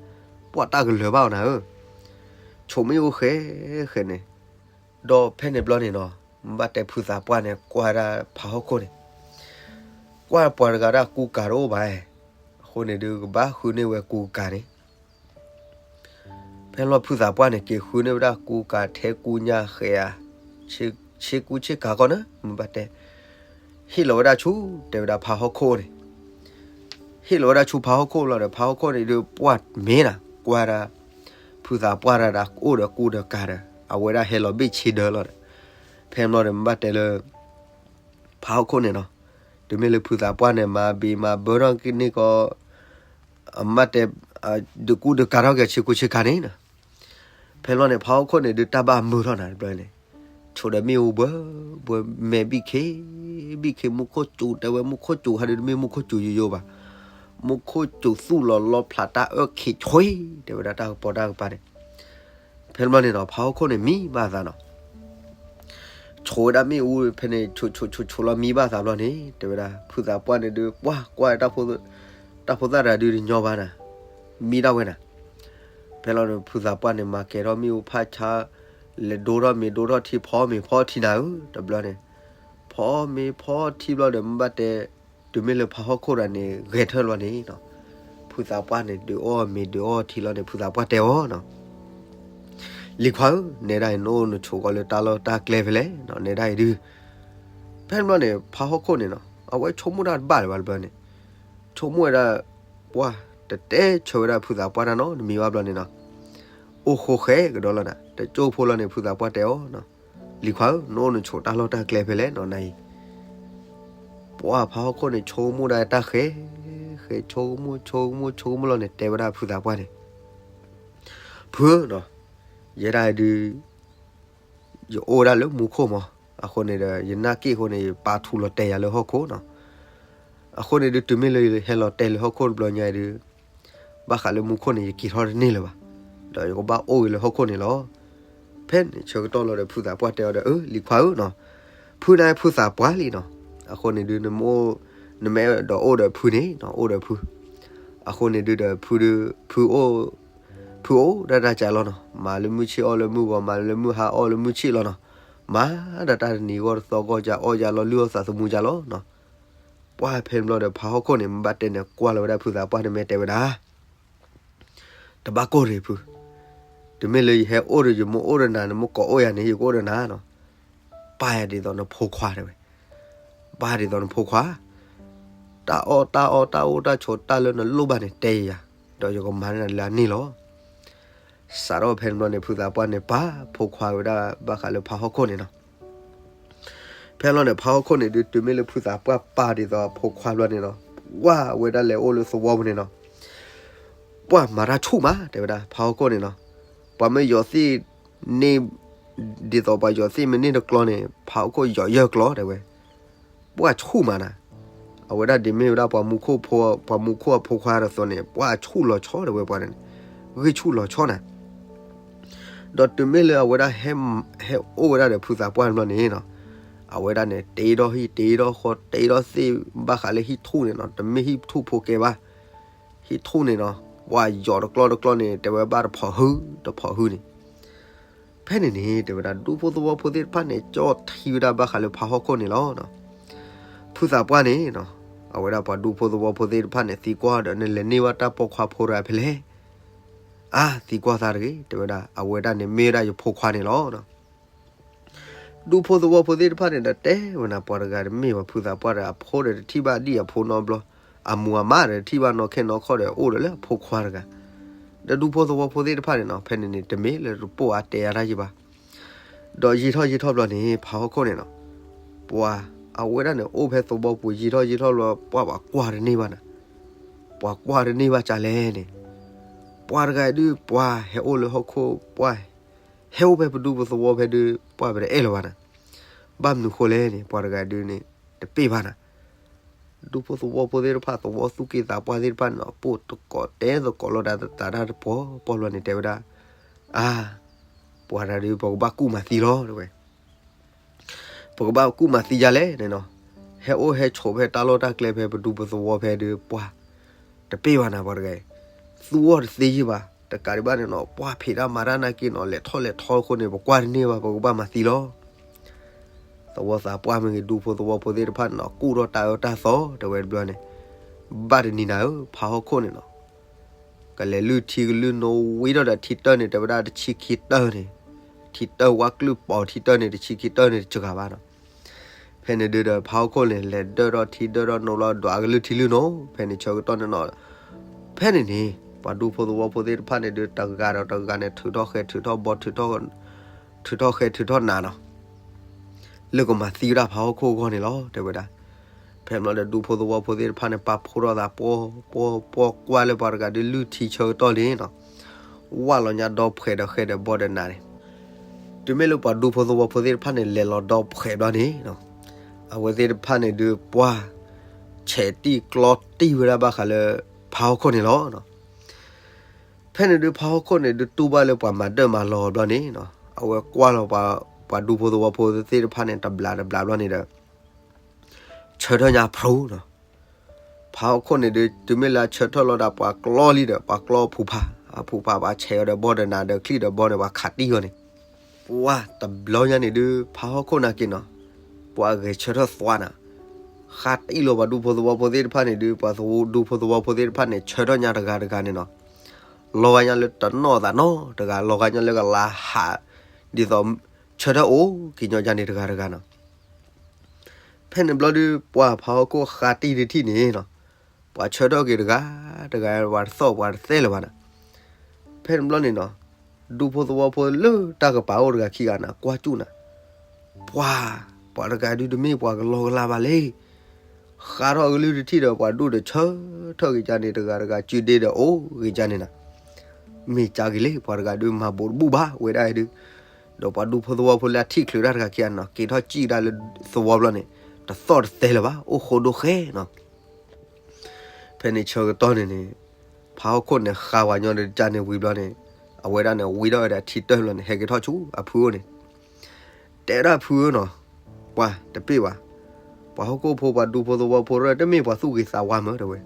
ပှၢ်တၢ်ကလၢၤဘၣ်အီၤနၤဧၢ, ဆိးမ့ၣ်အူဃဲ ဃဲန့ၣ်, ဒီးဖဲန့ၣ်ဘျီန့ၣ်နီၤ ဘၣ်တဲဖုသးပှၢ်န့ၣ် ကွၢ်ဒၣ်ဖးဟီၣ်ခိၣ်န့ၣ်, ကွၢ်ပှၤတဂၤဒၣ်ကူကၤတအိၣ်ဘၣ်, အဃိန့ၣ်ဒုးကဘၣ်ဃုန့ၢ်ဝဲကူကၤန့ၣ် ဖဲလီၤဖုသးပှၢ်န့ၣ် က့ၤဃုန့ၢ်ဝဲဒၣ်ကူကၤထဲကူညါဃဲဧါ, ဆ့ကူဆ့ကၤကီၢ်န့ၣ် မ့ၢ်ဘၣ်တဲ, ဟ့ၣ်လီၤဝဲဒၣ်ဆူ တဲဝဲဒၣ်ဖးဟီၣ်ခိၣ်န့ၣ်, ဟ့ၣ်လီၤဝဲဒၣ်ဆူဖးဟီၣ်ခိၣ်လီၤဒီး ဖးဟီၣ်ခိၣ်န့ၣ်ဒုးပှၢ်မ့ၢ်နၤ ကွၢ်ဒၣ် ဖုသးပှၢ်တၢ်ဒၣ်အိၣ်ဒီးကူဒီးကၤဒီး အဝဲဒၣ်ဟဲလီၤဘ့ၣ်ဆ့ဒၢလီၤဒီး, ဖဲလီၤဒီး မ့ၢ်ဘၣ်တဲလၢ ဖးဟီၣ်ခိၣ်န့ၣ်နီၤ, တုၤမ့ၢ်လၢဖုသးပှၢ်န့ၣ် မၤဘံၤမၤဘၢထီၣ်က့ၤန့ၢ်ကီး အမ့ၢ်တဲ ဒုးကူဒုးကၤထီၣ်က့ၤဆ့ကူဆ့ကၤန့ၣ်နီၤ, ဖဲလီၤန့ၣ် ဖးဟီၣ်ခိၣ်န့ၣ်ဒုးတၢ်ဘၣ်မုာ်ထီၣ်နၤတဘျီန့ၣ်, ဆိးဒီးမ့ၣ်အူဘှၢဘှၢ မဲာ်ဘံၣ်ခ့ ဘံၣ်ခ့ မူခိၣ်စူၤ တဲဝဲမူခိၣ်စူၤဟးဒုးတမ့ၢ်မူခိၣ်စူၤယိယိဘၣ်, မူခိၣ်စူၤသူၣ်လီၤလီဖျးတၢ်အၢၣ်ခံဆွံ တဲဝဲဒၣ်တၢ်ကပီၤတၢ်ကပၤန့ၣ်, ဖဲလီၤန့ၣ်နီၤ ဖးဟီၣ်ခိၣ်န့ၣ်မံဘၣ်သးနီၤ ဆိးဝဲဒၣ်မ့ၣ်အူဖဲန့ၣ် ဆိးဆိးဆိးဆိးလီၤမံဘၣ်သးဘျီန့ၣ် တဲဝဲဒၣ် ဖုသးပှၢ်န့ၣ်ဒုး ပှၢ်ကွၢ် တၢ်ဖိသၣ်တၢ်ဒုးတညီဘၣ်နၤ, မံဒၣ်ဝဲနၤ, ဖဲလီၤန့ၣ် ဖုသးပှၢ်န့ၣ် မၤကဲၤထီၣ်မ့ၣ်အူဖးဆါ လဲၤဒိထီၣ်မ့ၤဒိထီၣ်ထံ ဖီမ့ၤဖီထံနၤဧၢ တဘျီန့ၣ်, ဖီမ့ၤဖီထံဘျီဒီး မ့ၢ်ဘၣ်တဲ တုၤမ့ၢ်လၢဖးဟီၣ်ခိၣ်တဂၤန့ၣ် ဂဲၤထၢၣ်လီၤန့ၣ်နီၤ, ဖုသးပှၢ်န့ၣ် ဒုးအီၣ်မ့ၤဒုးအီၣ်ထံလီၤန့ၣ် ဖုသးပှၢ်တဲအီၤနီၤ လံၤခွါဧၢ, နဲဒၣ်အံၤ နအိၣ်နဆိးကီးလၢတၢ်လီၢ်တၢ်ကျဲဖဲလဲၣ်နီၤ, နဲဒၣ်အံၤဒုး, ဖဲန့ၣ်ဘျီန့ၣ် ဖးဟီၣ်ခိၣ်န့ၣ်နီၤ အဝဲဆိကမိၣ်တၢ်တဘၣ်လၢၤဘၣ်တဘျီန့ၣ်, ဆိကမိၣ်ဝဲဒၣ် ပှၢ်တတဲဆၢဝဲဒၣ်ဖုသးပှၢ်တၢ်နီတမံၤဘၣ်ဘျီန့ၣ်နီၤ, အိၣ်ဃိဃဲကဒီးလီၤနၤ, တကၠိၢ်ဖိလီၤန့ၣ် ဖုသးပှၢ်တဲအီၤနီၤ, လံၤခွါဧၢ, နအိၣ်နဆိးတၢ်လီၢ်တၢ်ကျဲဖဲလဲၣ်နီၤ နၤအံၤ ပှၢ်ဖးဟီၣ်ခိၣ်န့ၣ် ဆိကမိၣ်ဒၣ်တၢ်ဃဲ, ဃဲဆိကမိၣ်ဆိကမိၣ်ဆိကမိၣ်လီၤန့ၣ် တဲဝဲဒၣ်ဖုသးပှၢ်န့ၣ်, ဖုဧၢနီၤ, ယဲဒၣ်ဒုး ယအိၣ်ဝဲဒၣ်လၢမူခိၣ်မး, အဃိန့ၣ်ဒီး ယနၢ်က့ၣ်အဃိန့ၣ် ယပာ်ထူးလီၤတဲာ်ယၤလၢဟီၣ်ခိၣ်နီၤ, အဃိန့ၣ်ဒုး တုၤမ့ၢ်လၢယဟဲလီၤတဲာ်လၢဟီၣ်ခိၣ်တဘျီညါအံၤဒုး ဘၣ်ဃးလၢမူခိၣ်န့ၣ် ယက့ၤထီၣ်တန့ၢ်လၢၤဘၣ်, ဒီးယကဘၣ်အိၣ်ဂ့ၤလၢဟီၣ်ခိၣ်န့ၣ်လီၤ. ဖဲန့ၣ်ဆၢကတီၢ်လီၤဒီး ဖုသးပှၢ်တဲအီၤဒီး အၢ လံၤခွါဧၢနီၤ, ဖုန့ၣ်ဖုသးပှၢ်လံနီၤ, အဃိန့ၣ်ဒုး နမ့ၢ် နမ့ၢ်အဲၣ်ဒိးအိၣ်ဒီးဖုန့ၣ်နီၤ အိၣ်ဒီးဖု, အဃိန့ၣ်ဒုးဒီး ဖုဒုး ဖုအိၣ် ဖုအိၣ်ဒၣ်တၢ်ကၢလီၤနီၤ, မၤလၢမုၢ်ဆ့ၣ်အီၣ်လၢမုၢ်ဂီၤ မၤလၢမုၢ်ဟါအီၣ်လၢမုၢ်ဆ့ၣ်လီၤနီၤ, မၤဒၣ်တၢ်တနံၤဂီၢ်တသီဂီၢ်ကၢအီၣ်ယၤလီၤလုၢ်အီၣ်သးသမူကၢလီၤနီၤ. ပှၢ်ဖဲန့ၣ်ဘျီဒီး ဖးဟီၣ်ခိၣ်န့ၣ် မ့ၢ်ဘၣ်တဲန့ၣ် ကွၢ်လီၤဝဲဒၣ်ဖုသးပှၢ်န့ၣ် မ့ၢ်တဲဝဲဒၣ် တဘၣ်ကိၢ်ရ့ၣ်ဖု, တုၤမ့ၢ်လၢယဟဲအိၣ်ဒီး ယမိၢ်အိၣ်ဒီးနၤ နမိၢ်ကိးအိၣ်ယၤန့ၣ် ယကအိၣ်ဒီးနၤနီၤ, ပၢ်ယၤဒ်သိးနဖိခွါတဲဝဲ, ပၢ်ဒ်သိးနဖိခွါ, တၢ်အီၣ်တၢ်အီတၢ်အိၣ်တၢ်ဆိးတၢ်လၢနလိၣ်ဘၣ်န့ၣ် တဲယၤ, ဒီးယကမၤန့ၢ်နၤလၢအန့ၣ်လီၤ. စးထီၣ်ဖဲန့ၣ်ဘျီန့ၣ် ဖုသးပှၢ်န့ၣ် ပာ်ဖိခွါဝဲဒၣ်ဘၣ်ဃးလၢဖးဟီၣ်ခိၣ်န့ၣ်နီၤ. ဖဲလီၤန့ၣ် ဖးဟီၣ်ခိၣ်န့ၣ်ဒုး တုၤမ့ၢ်လၢဖုသးပှၢ်ပာ်ဒ်သိးအဖိခွါဘျီန့ၣ်နီၤ, ပှၢ်ဝဲဒၣ်လဲၤအိၣ်လၢသဝီပူၤန့ၣ်နီၤ, ပှၢ်မၤတၢ်ဆူၣ်မး တဲဝဲဒၣ် ဖးဟီၣ်ခိၣ်န့ၣ်နီၤ, ပှၤမ့ၢ်ယီၤသ့ၣ်န့ၢ် ဒ်သိးပှၤယီၤသ့ၣ်မ့ၢ်န့ၢ်တကျီန့ၣ် ဖးဟီၣ်ခိၣ်ယီၤယဲၢ်ကျီတဲဝဲ, ပှၢ်ဆူၣ်မးနၤ, အဝဲဒၣ်ဒ်မ့ၢ်ဝဲဒၣ်ပှၤမူခိၣ်ဖိ ပှၤမူခိၣ်အဖိခွါတသိးန့ၣ် ပှၢ်ဆူၣ်လီၤဆီတဲဝဲပှၤန့ၣ်, ဂံၢ်ဆူၣ်လီၤဆီနၤ ဒီးတုၤမ့ၢ်လၢအဝဲဒၣ်ဟဲ ဟဲအိၣ်ဝဲဒၣ်ဒီးဖုသးပှၢ်တဘျီန့ၣ်နီၤ, အဝဲဒၣ်န့ၣ် တ့ထီၣ်ဟံၣ်တ့ထီၣ်ဃီ တ့ထီၣ်သ့ၣ်ဘၣ်ဃးလၢဟံၣ်ထူၣ်န့ၣ်နီၤ, တမ့ၢ်ဟံၣ်ထူၣ်ဖိကဲဘၣ်, ဟံၣ်ထူၣ်န့ၣ်နီၤ, ပှၢ်ယီၤတကျီတကျီန့ၣ် တဲဝဲဘၣ်တဖီၣ်ဟု တဖီၣ်ဟုန့ၣ် ဖဲန့ၣ်န့ၣ် တဲဝဲဒၣ် ဒူဖိသဝီဖိသ့ၣ်တဖၣ်န့ၣ် ကၠီၣ်ထံဝဲဒၣ်ဘၣ်ဃးလၢဖးဟီၣ်ခိၣ်န့ၣ်လီၤ. ဖုသးပှၢ်န့ၣ်နီၤ, အဝဲဒၣ်ပှၤဒူဖိသဝီဖိသ့ၣ်တဖၣ်န့ၣ် သံကွၢ်ဒီး နလဲၤန့ၢ်ဘၣ်တၢ်ပိာ်ခွါဖိတဂၤဖဲလဲၣ်. အါ သံကွၢ်သးတဂ့ၤ တဲဝဲဒၣ် အဝဲဒၣ်န့ၣ်မ့ၢ်ဝဲဒၣ်ယဖိခွါန့ၣ်လီၤ. ဒူဖိသဝီဖိသ့ၣ်တဖၣ်န့ၣ်ဒီးတဲဝဲနၤ ပှၤတဂၤတမ့ၢ်ဘၣ် ဖုသးပှၢ်ဒီး အဖိဒီးတထံၣ်ဘၣ်ဒံၣ်အဖိနီတဘျီ, အမူအမါဒီးတထံၣ်ဘၣ်နီခဲနီခီၣ်ဒီး အိၣ်ဒီးလၢအဖိခွါတဂၤ, ဒီးဒူဖိသဝီဖိသ့ၣ်တဖၣ်န့ၣ်နီၤ ဖဲန့ၣ်န့ၣ် တမ့ၢ်လၢတပိာ်အါတဲအါတၢ်ယံၤဘၣ်. ဒီးယံာ်ထီၣ်ယံာ်ထီၣ်ဘျီန့ၣ် ဖးဟီၣ်ခိၣ်န့ၣ်နီၤ, ပှၤအဝဲဒၣ်န့ၣ် အိၣ်ဖဲသဝီပူၤ ယံာ်ထီၣ်ယံာ်ထီၣ်ဘျီ ပှၤပှၤကွၢ်တန့ၢ်ဘၣ်နၤ, ပှၤကွၢ်တန့ၢ်ဘၣ်ကလဲၣ်န့ၣ်, ပှၤတဂၤဒုး ပှၤဟဲအိၣ်လၢဟီၣ်ခိၣ် ပှၤ ဟဲအိၣ်ဖဲပဒူပသဝီဖဲဒုး ပှၤပတအဲၣ်လၢၤဘၣ်နၤ, ဘၣ်မနုၤဃိလဲၣ်န့ၣ် ပှၤတဂၤဒုးန့ၣ် တပ့ၢ်ဘၣ်နၤ, ဒူဖိသဝီဖိသ့ၣ်တဖၣ် သဝီသူၣ်က့သးပှၢ်သ့ၣ်တဖၣ်န့ၣ်နီၤ ပိာ်တကိးတဲသကိးလိာ်သးတၢ်တပှီၤပီၢ်ဘျီန့ၣ် တဲဝဲဒၣ်, အါ, ပှၤတဂၤဒုး ပကဘၣ်ကူၣ်မၤသံလီၤ တဲဝဲ ပကဘၣ်ကူၣ်မၤသံယါလဲၣ်န့ၣ်နီၤ, ဟဲအိၣ်ဟဲဆိးဖဲတၢ်လီၢ်တၢ်ကျဲဖဲပဒူပသဝီဖဲဒုး ပှၤ တပ့ၢ်ဘၣ်နၤ ပှၤတဂၤအံၤ, သူအီၤတသ့ယံၤဘၣ်, တကးဒံးဘၣ်န့ၣ်နီၤ ပှၤဖံးတၢ်မၤတၢ်နာ်က့နီၤ လဲၤထီၣ်လဲၤထီအဃိန့ၣ် ပကွၢ်တန့ၢ်ဘၣ် ပကဘၣ်မၤသံလီၤ. သဝီသးပှၢ်မ့ၢ်ဂ့ၤ ဒူဖိသဝီဖိသ့ၣ်တဖၣ်န့ၣ်နီၤ ကူၣ်ထီၣ်တၢ်အၢတၢ်သီ တဲဝဲတဘျီန့ၣ်, ဘၣ်တနံၤနၤဧၢ ဖးဟီၣ်ခိၣ်န့ၣ်နီၤ ကလဲၤလုၢ်ထံကလုၢ်နိဝံၤထီၣ်ဒီးထံတၢၢ်န့ၣ် တဲဝဲဒၣ်တဆံခံတၢၢ်န့ၣ်, ထံတၢၢ်ဝါကျုၢ်ပီၤထံတၢၢ်န့ၣ် တဆံခံတၢၢ်န့ၣ်တစှၤဘၣ်နီၤ. ဖဲန့ၣ်ဒုးဒီး ဖးဟီၣ်ခိၣ်န့ၣ် လဲၤဒၢၣ်ထီၣ်ထံဒၢၣ်ထီၣ်နိလီၤဒွးကလုၢ်ထံလုၢ်နိ ဖဲန့ၣ်ဆၢကတီၢ်န့ၣ်နီၤ, ဖဲန့ၣ်န့ၣ် ပှၤဒူဖိသဝီဖိသ့ၣ်တဖၣ်န့ၣ်ဒုး တဂၤဒီးတဂၤန့ၣ် ထုးထီၣ်ဃဲၤထုးထီၣ်ဘီ ထုးထီၣ်ဃဲၤထုးထီၣ်နးနီၤ လၢကမၤသံဝဲဒၣ်ဖးဟီၣ်ခိၣ်အဂီၢ်န့ၣ်လီၤ တဲဝဲဒၣ်. ဖဲန့ၣ်ဘျီဒီး ဒူဖိသဝီဖိသ့ၣ်တဖၣ်န့ၣ် ပာ်ဖှိၣ်ထီၣ်သး ပှီၢ်ပှီၢ်ပှီၢ် ကွၢ်လၢပှၤတဂၤဒုးလုၢ်ထံဆၢကတီၢ်လံနီၤ, ဝၢ်လီၤညါဒီဖှဲးဒီးဃဲၤဒီးဘီဒီးနးန့ၣ်, တုၤမ့ၢ်လၢပှၤဒူဖိသဝီဖိသ့ၣ်တဖၣ်န့ၣ် လဲၤလီၤဒီဖှဲးဘျီန့ၣ်နီၤ, အဝဲသ့ၣ်တဖၣ်န့ၣ်ဒုး ပှၤ ဆဲးတံၢ်ကျီတံၢ်ဝဲဒၣ်ဘၣ်ဃးလၢ ဖးဟီၣ်ခိၣ်န့ၣ်လီၤ. ဖဲန့ၣ်ဒုး ဖးဟီၣ်ခိၣ်န့ၣ်ဒုး တူၢ်ဘၣ်လၢပှၤမၤဒၢၣ်မၤလီၤဘျီန့ၣ်နီၤ, အဝဲကွၢ်လီၤပှၤ ပှၤဒူဖိသဝီဖိသ့ၣ်တဖၣ်န့ၣ် တဘျးတဘျးဘျီန့ၣ်ဒီး ဆၢထၢၣ်ညါဖျိနီၤ. ဖးဟီၣ်ခိၣ်န့ၣ်ဒုး တုၤမ့ၢ်လၢအဆၢထၢၣ်လီၤဒီး ပှၤကျီလံဒီး ပှၤကျီအဖုဖး, အဖုဖးပှၤဆဲးအီၤဒီးဘီဒီးနးဒီးချံၣ်ဒီးဘီန့ၣ် ပှၤခးတံၢ်အီၤန့ၣ်, ပှၤတဘျီညါန့ၣ်ဒုး ဖးဟီၣ်ခိၣ်နာ်က့နီၤ, ပှၤဂဲၤဆၢထၢၣ်သွါနၤ, ဃါတံၢ်လီၤပှၤဒူဖိသဝီဖိသ့ၣ်တဖၣ်န့ၣ်ဒုး ပှၤဒူဖိသဝီဖိသ့ၣ်တဖၣ်န့ၣ် ဆၢထၢၣ်ညါတဂၤတဂၤန့ၣ်နီၤ, လီၤဂာ်ညါလၢတနီၣ်သးနီတဂၤ လီၤဂာ်ညါလၢကလၤဟး ဒ်သိး ဆၢထၢၣ်အိၣ်က့ၤညီယါန့ၣ်တဂၤတဂၤနီၤ. ဖဲန့ၣ်ဘျီဒုး ပှၤဖးဟီၣ်ခိၣ်ဃါတံၢ်တထံၣ်န့ၣ်နီၤ, ပှၤဆၢထၢၣ်က့ၤတဂၤတဂၤ ပှၤတသီၣ်ပှၤတသဲလၢၤဘၣ်နီၤ. ဖဲန့ၣ်ဘျီန့ၣ်နီၤ, ဒူဖိသဝီဖိလၢတၢ်ကပၤအိၣ်တဂၤခံဂၤနၤ ကွၢ်ကၠူၣ်နၤ, ပှၤ ပှၤတဂၤဒုးတမ့ၢ်ပှၤကလီကလီဘၣ်လံ. ဃါထီၣ်ကလုၢ်တထံၣ်ဒီး ပှၤဒူၣ်ဒီးဆၢထၢၣ်က့ၤကါန့ၣ် တဂၤတဂၤ စုဒ့ဒီးအိၣ်ဂ့ၤကါန့ၣ်နၤ, မ့ၢ်ကါက့ၤလံ ပှၤတဂၤဒုးမၤဘိးတဘူၣ်ဘၣ်ဝဲဒၣ်အံၤဒုး, ဒီးပှၤဒူဖိသဝီဖိလၢအထံၣ်ချုးတၢ်တဂၤခံဂၤနီၤ က့ၤထီၣ်စံၣ်ကဒါလၢသဝီဘျီန့ၣ် တသီၣ်တသဲလၢၤဘၣ် အိၣ်ဃိဒိၣ်ဃဲနီၤ. ဖဲန့ၣ်ဆၢကတီၢ်န့ၣ်န့ၣ်, ဖးဟီၣ်ခိၣ်န့ၣ်ဃါဝဲညီဒီးကါန့ၣ်ဝံၤဘျီန့ၣ်, အဝဲဒၣ်န့ၣ်ဝံထီၣ်ဝဲဒၣ်ထံတၢၢ်ဘျီန့ၣ် ဟဲက့ၤထီၣ်ဆူအဖုအိၣ်န့ၣ်, တဲဒၣ်ဖုဧၢနီၤ, ပှၤတပ့ၢ်ဘၣ်, ပှၤဟီၣ်ခိၣ်ဖိ ပှၤဒူဖိသဝီဖိရၢ တမ့ၢ်ပှၤသူၣ်ဂ့ၤသးဝါမၢတဲဝဲ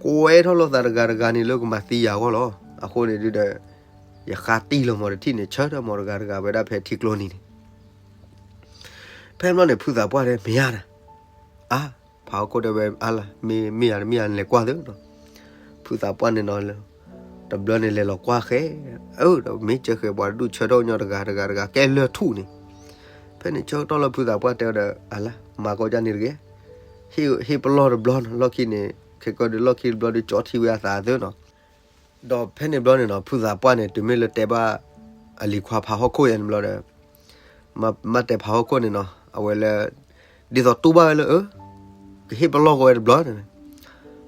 ကွဲထီၣ်လိာ်သးတဂၤတဂၤန့ၣ်လၢကမၤသံယၤအဂီၢ်လီၤ. အဃိန့ၣ်ဒုးဒီး ယဃါတံၢ်လီၤမီၤတထံၣ်န့ၣ် ဆၢထၢၣ်မီၤတဂၤတဂၤဝဲဒၣ်ဖဲထံကျိနံၤန့ၣ်. ဖဲဘျီန့ၣ် ဖုသးပှၢ်တဲမ့ၢ်ဧါနၤ, အါ, ဖးဟီၣ်ခိၣ်တဲဝဲအါလၢ မ့ၢ်မ့ၢ်ယၤတမ့ၢ်ယၤလဲၤကွၢ်သုနီၤ. ဖုသးပှၢ်န့ၣ်နီၤ တဘျီန့ၣ်လဲၤလီၤကွၢ်ဃဲ, အၢ ဒီးမ့ၢ်ကဲဃဲပှၤဒူၣ်ဆၢထၢၣ်ညီတဂၤတဂၤတဂၤ ကဲလၢၢ်ထူၣ်န့ၣ်. ဖဲန့ၣ်ဆၢကတီၢ်လၢဖုသးပှၢ်တဲအီၤဒီး အါလၢ မၤကီၢ်ကၢ်န့ၣ်တဂ့ၤ ဟ့ၣ်ပလီၢ်တဘျီနီၤ လီၢ်ခံန့ၣ် ခဲကီဒီးလီၢ်ခံတဘျီဒီးကၠီထံဝဲအသးသၢနီၤ. ဒီးဖဲန့ၣ်ဘျီန့ၣ်နီၤ ဖုသးပှၢ်န့ၣ် တုၤမ့ၢ်လၢတဲဘၣ် အလံၤခွါဖးဟီၣ်ခိၣ်ယဲန့ၣ်ဘျီဒီး မၤတဲဖးဟီၣ်ခိၣ်န့ၣ်နီၤ အဝဲလၢ ဒ်သိးတူၢ်ဘၣ်ဝဲလၢအၢ ကဟ့ၣ်ပလီၢ်ကီၢ်ဝဲတဘျီန့ၣ်.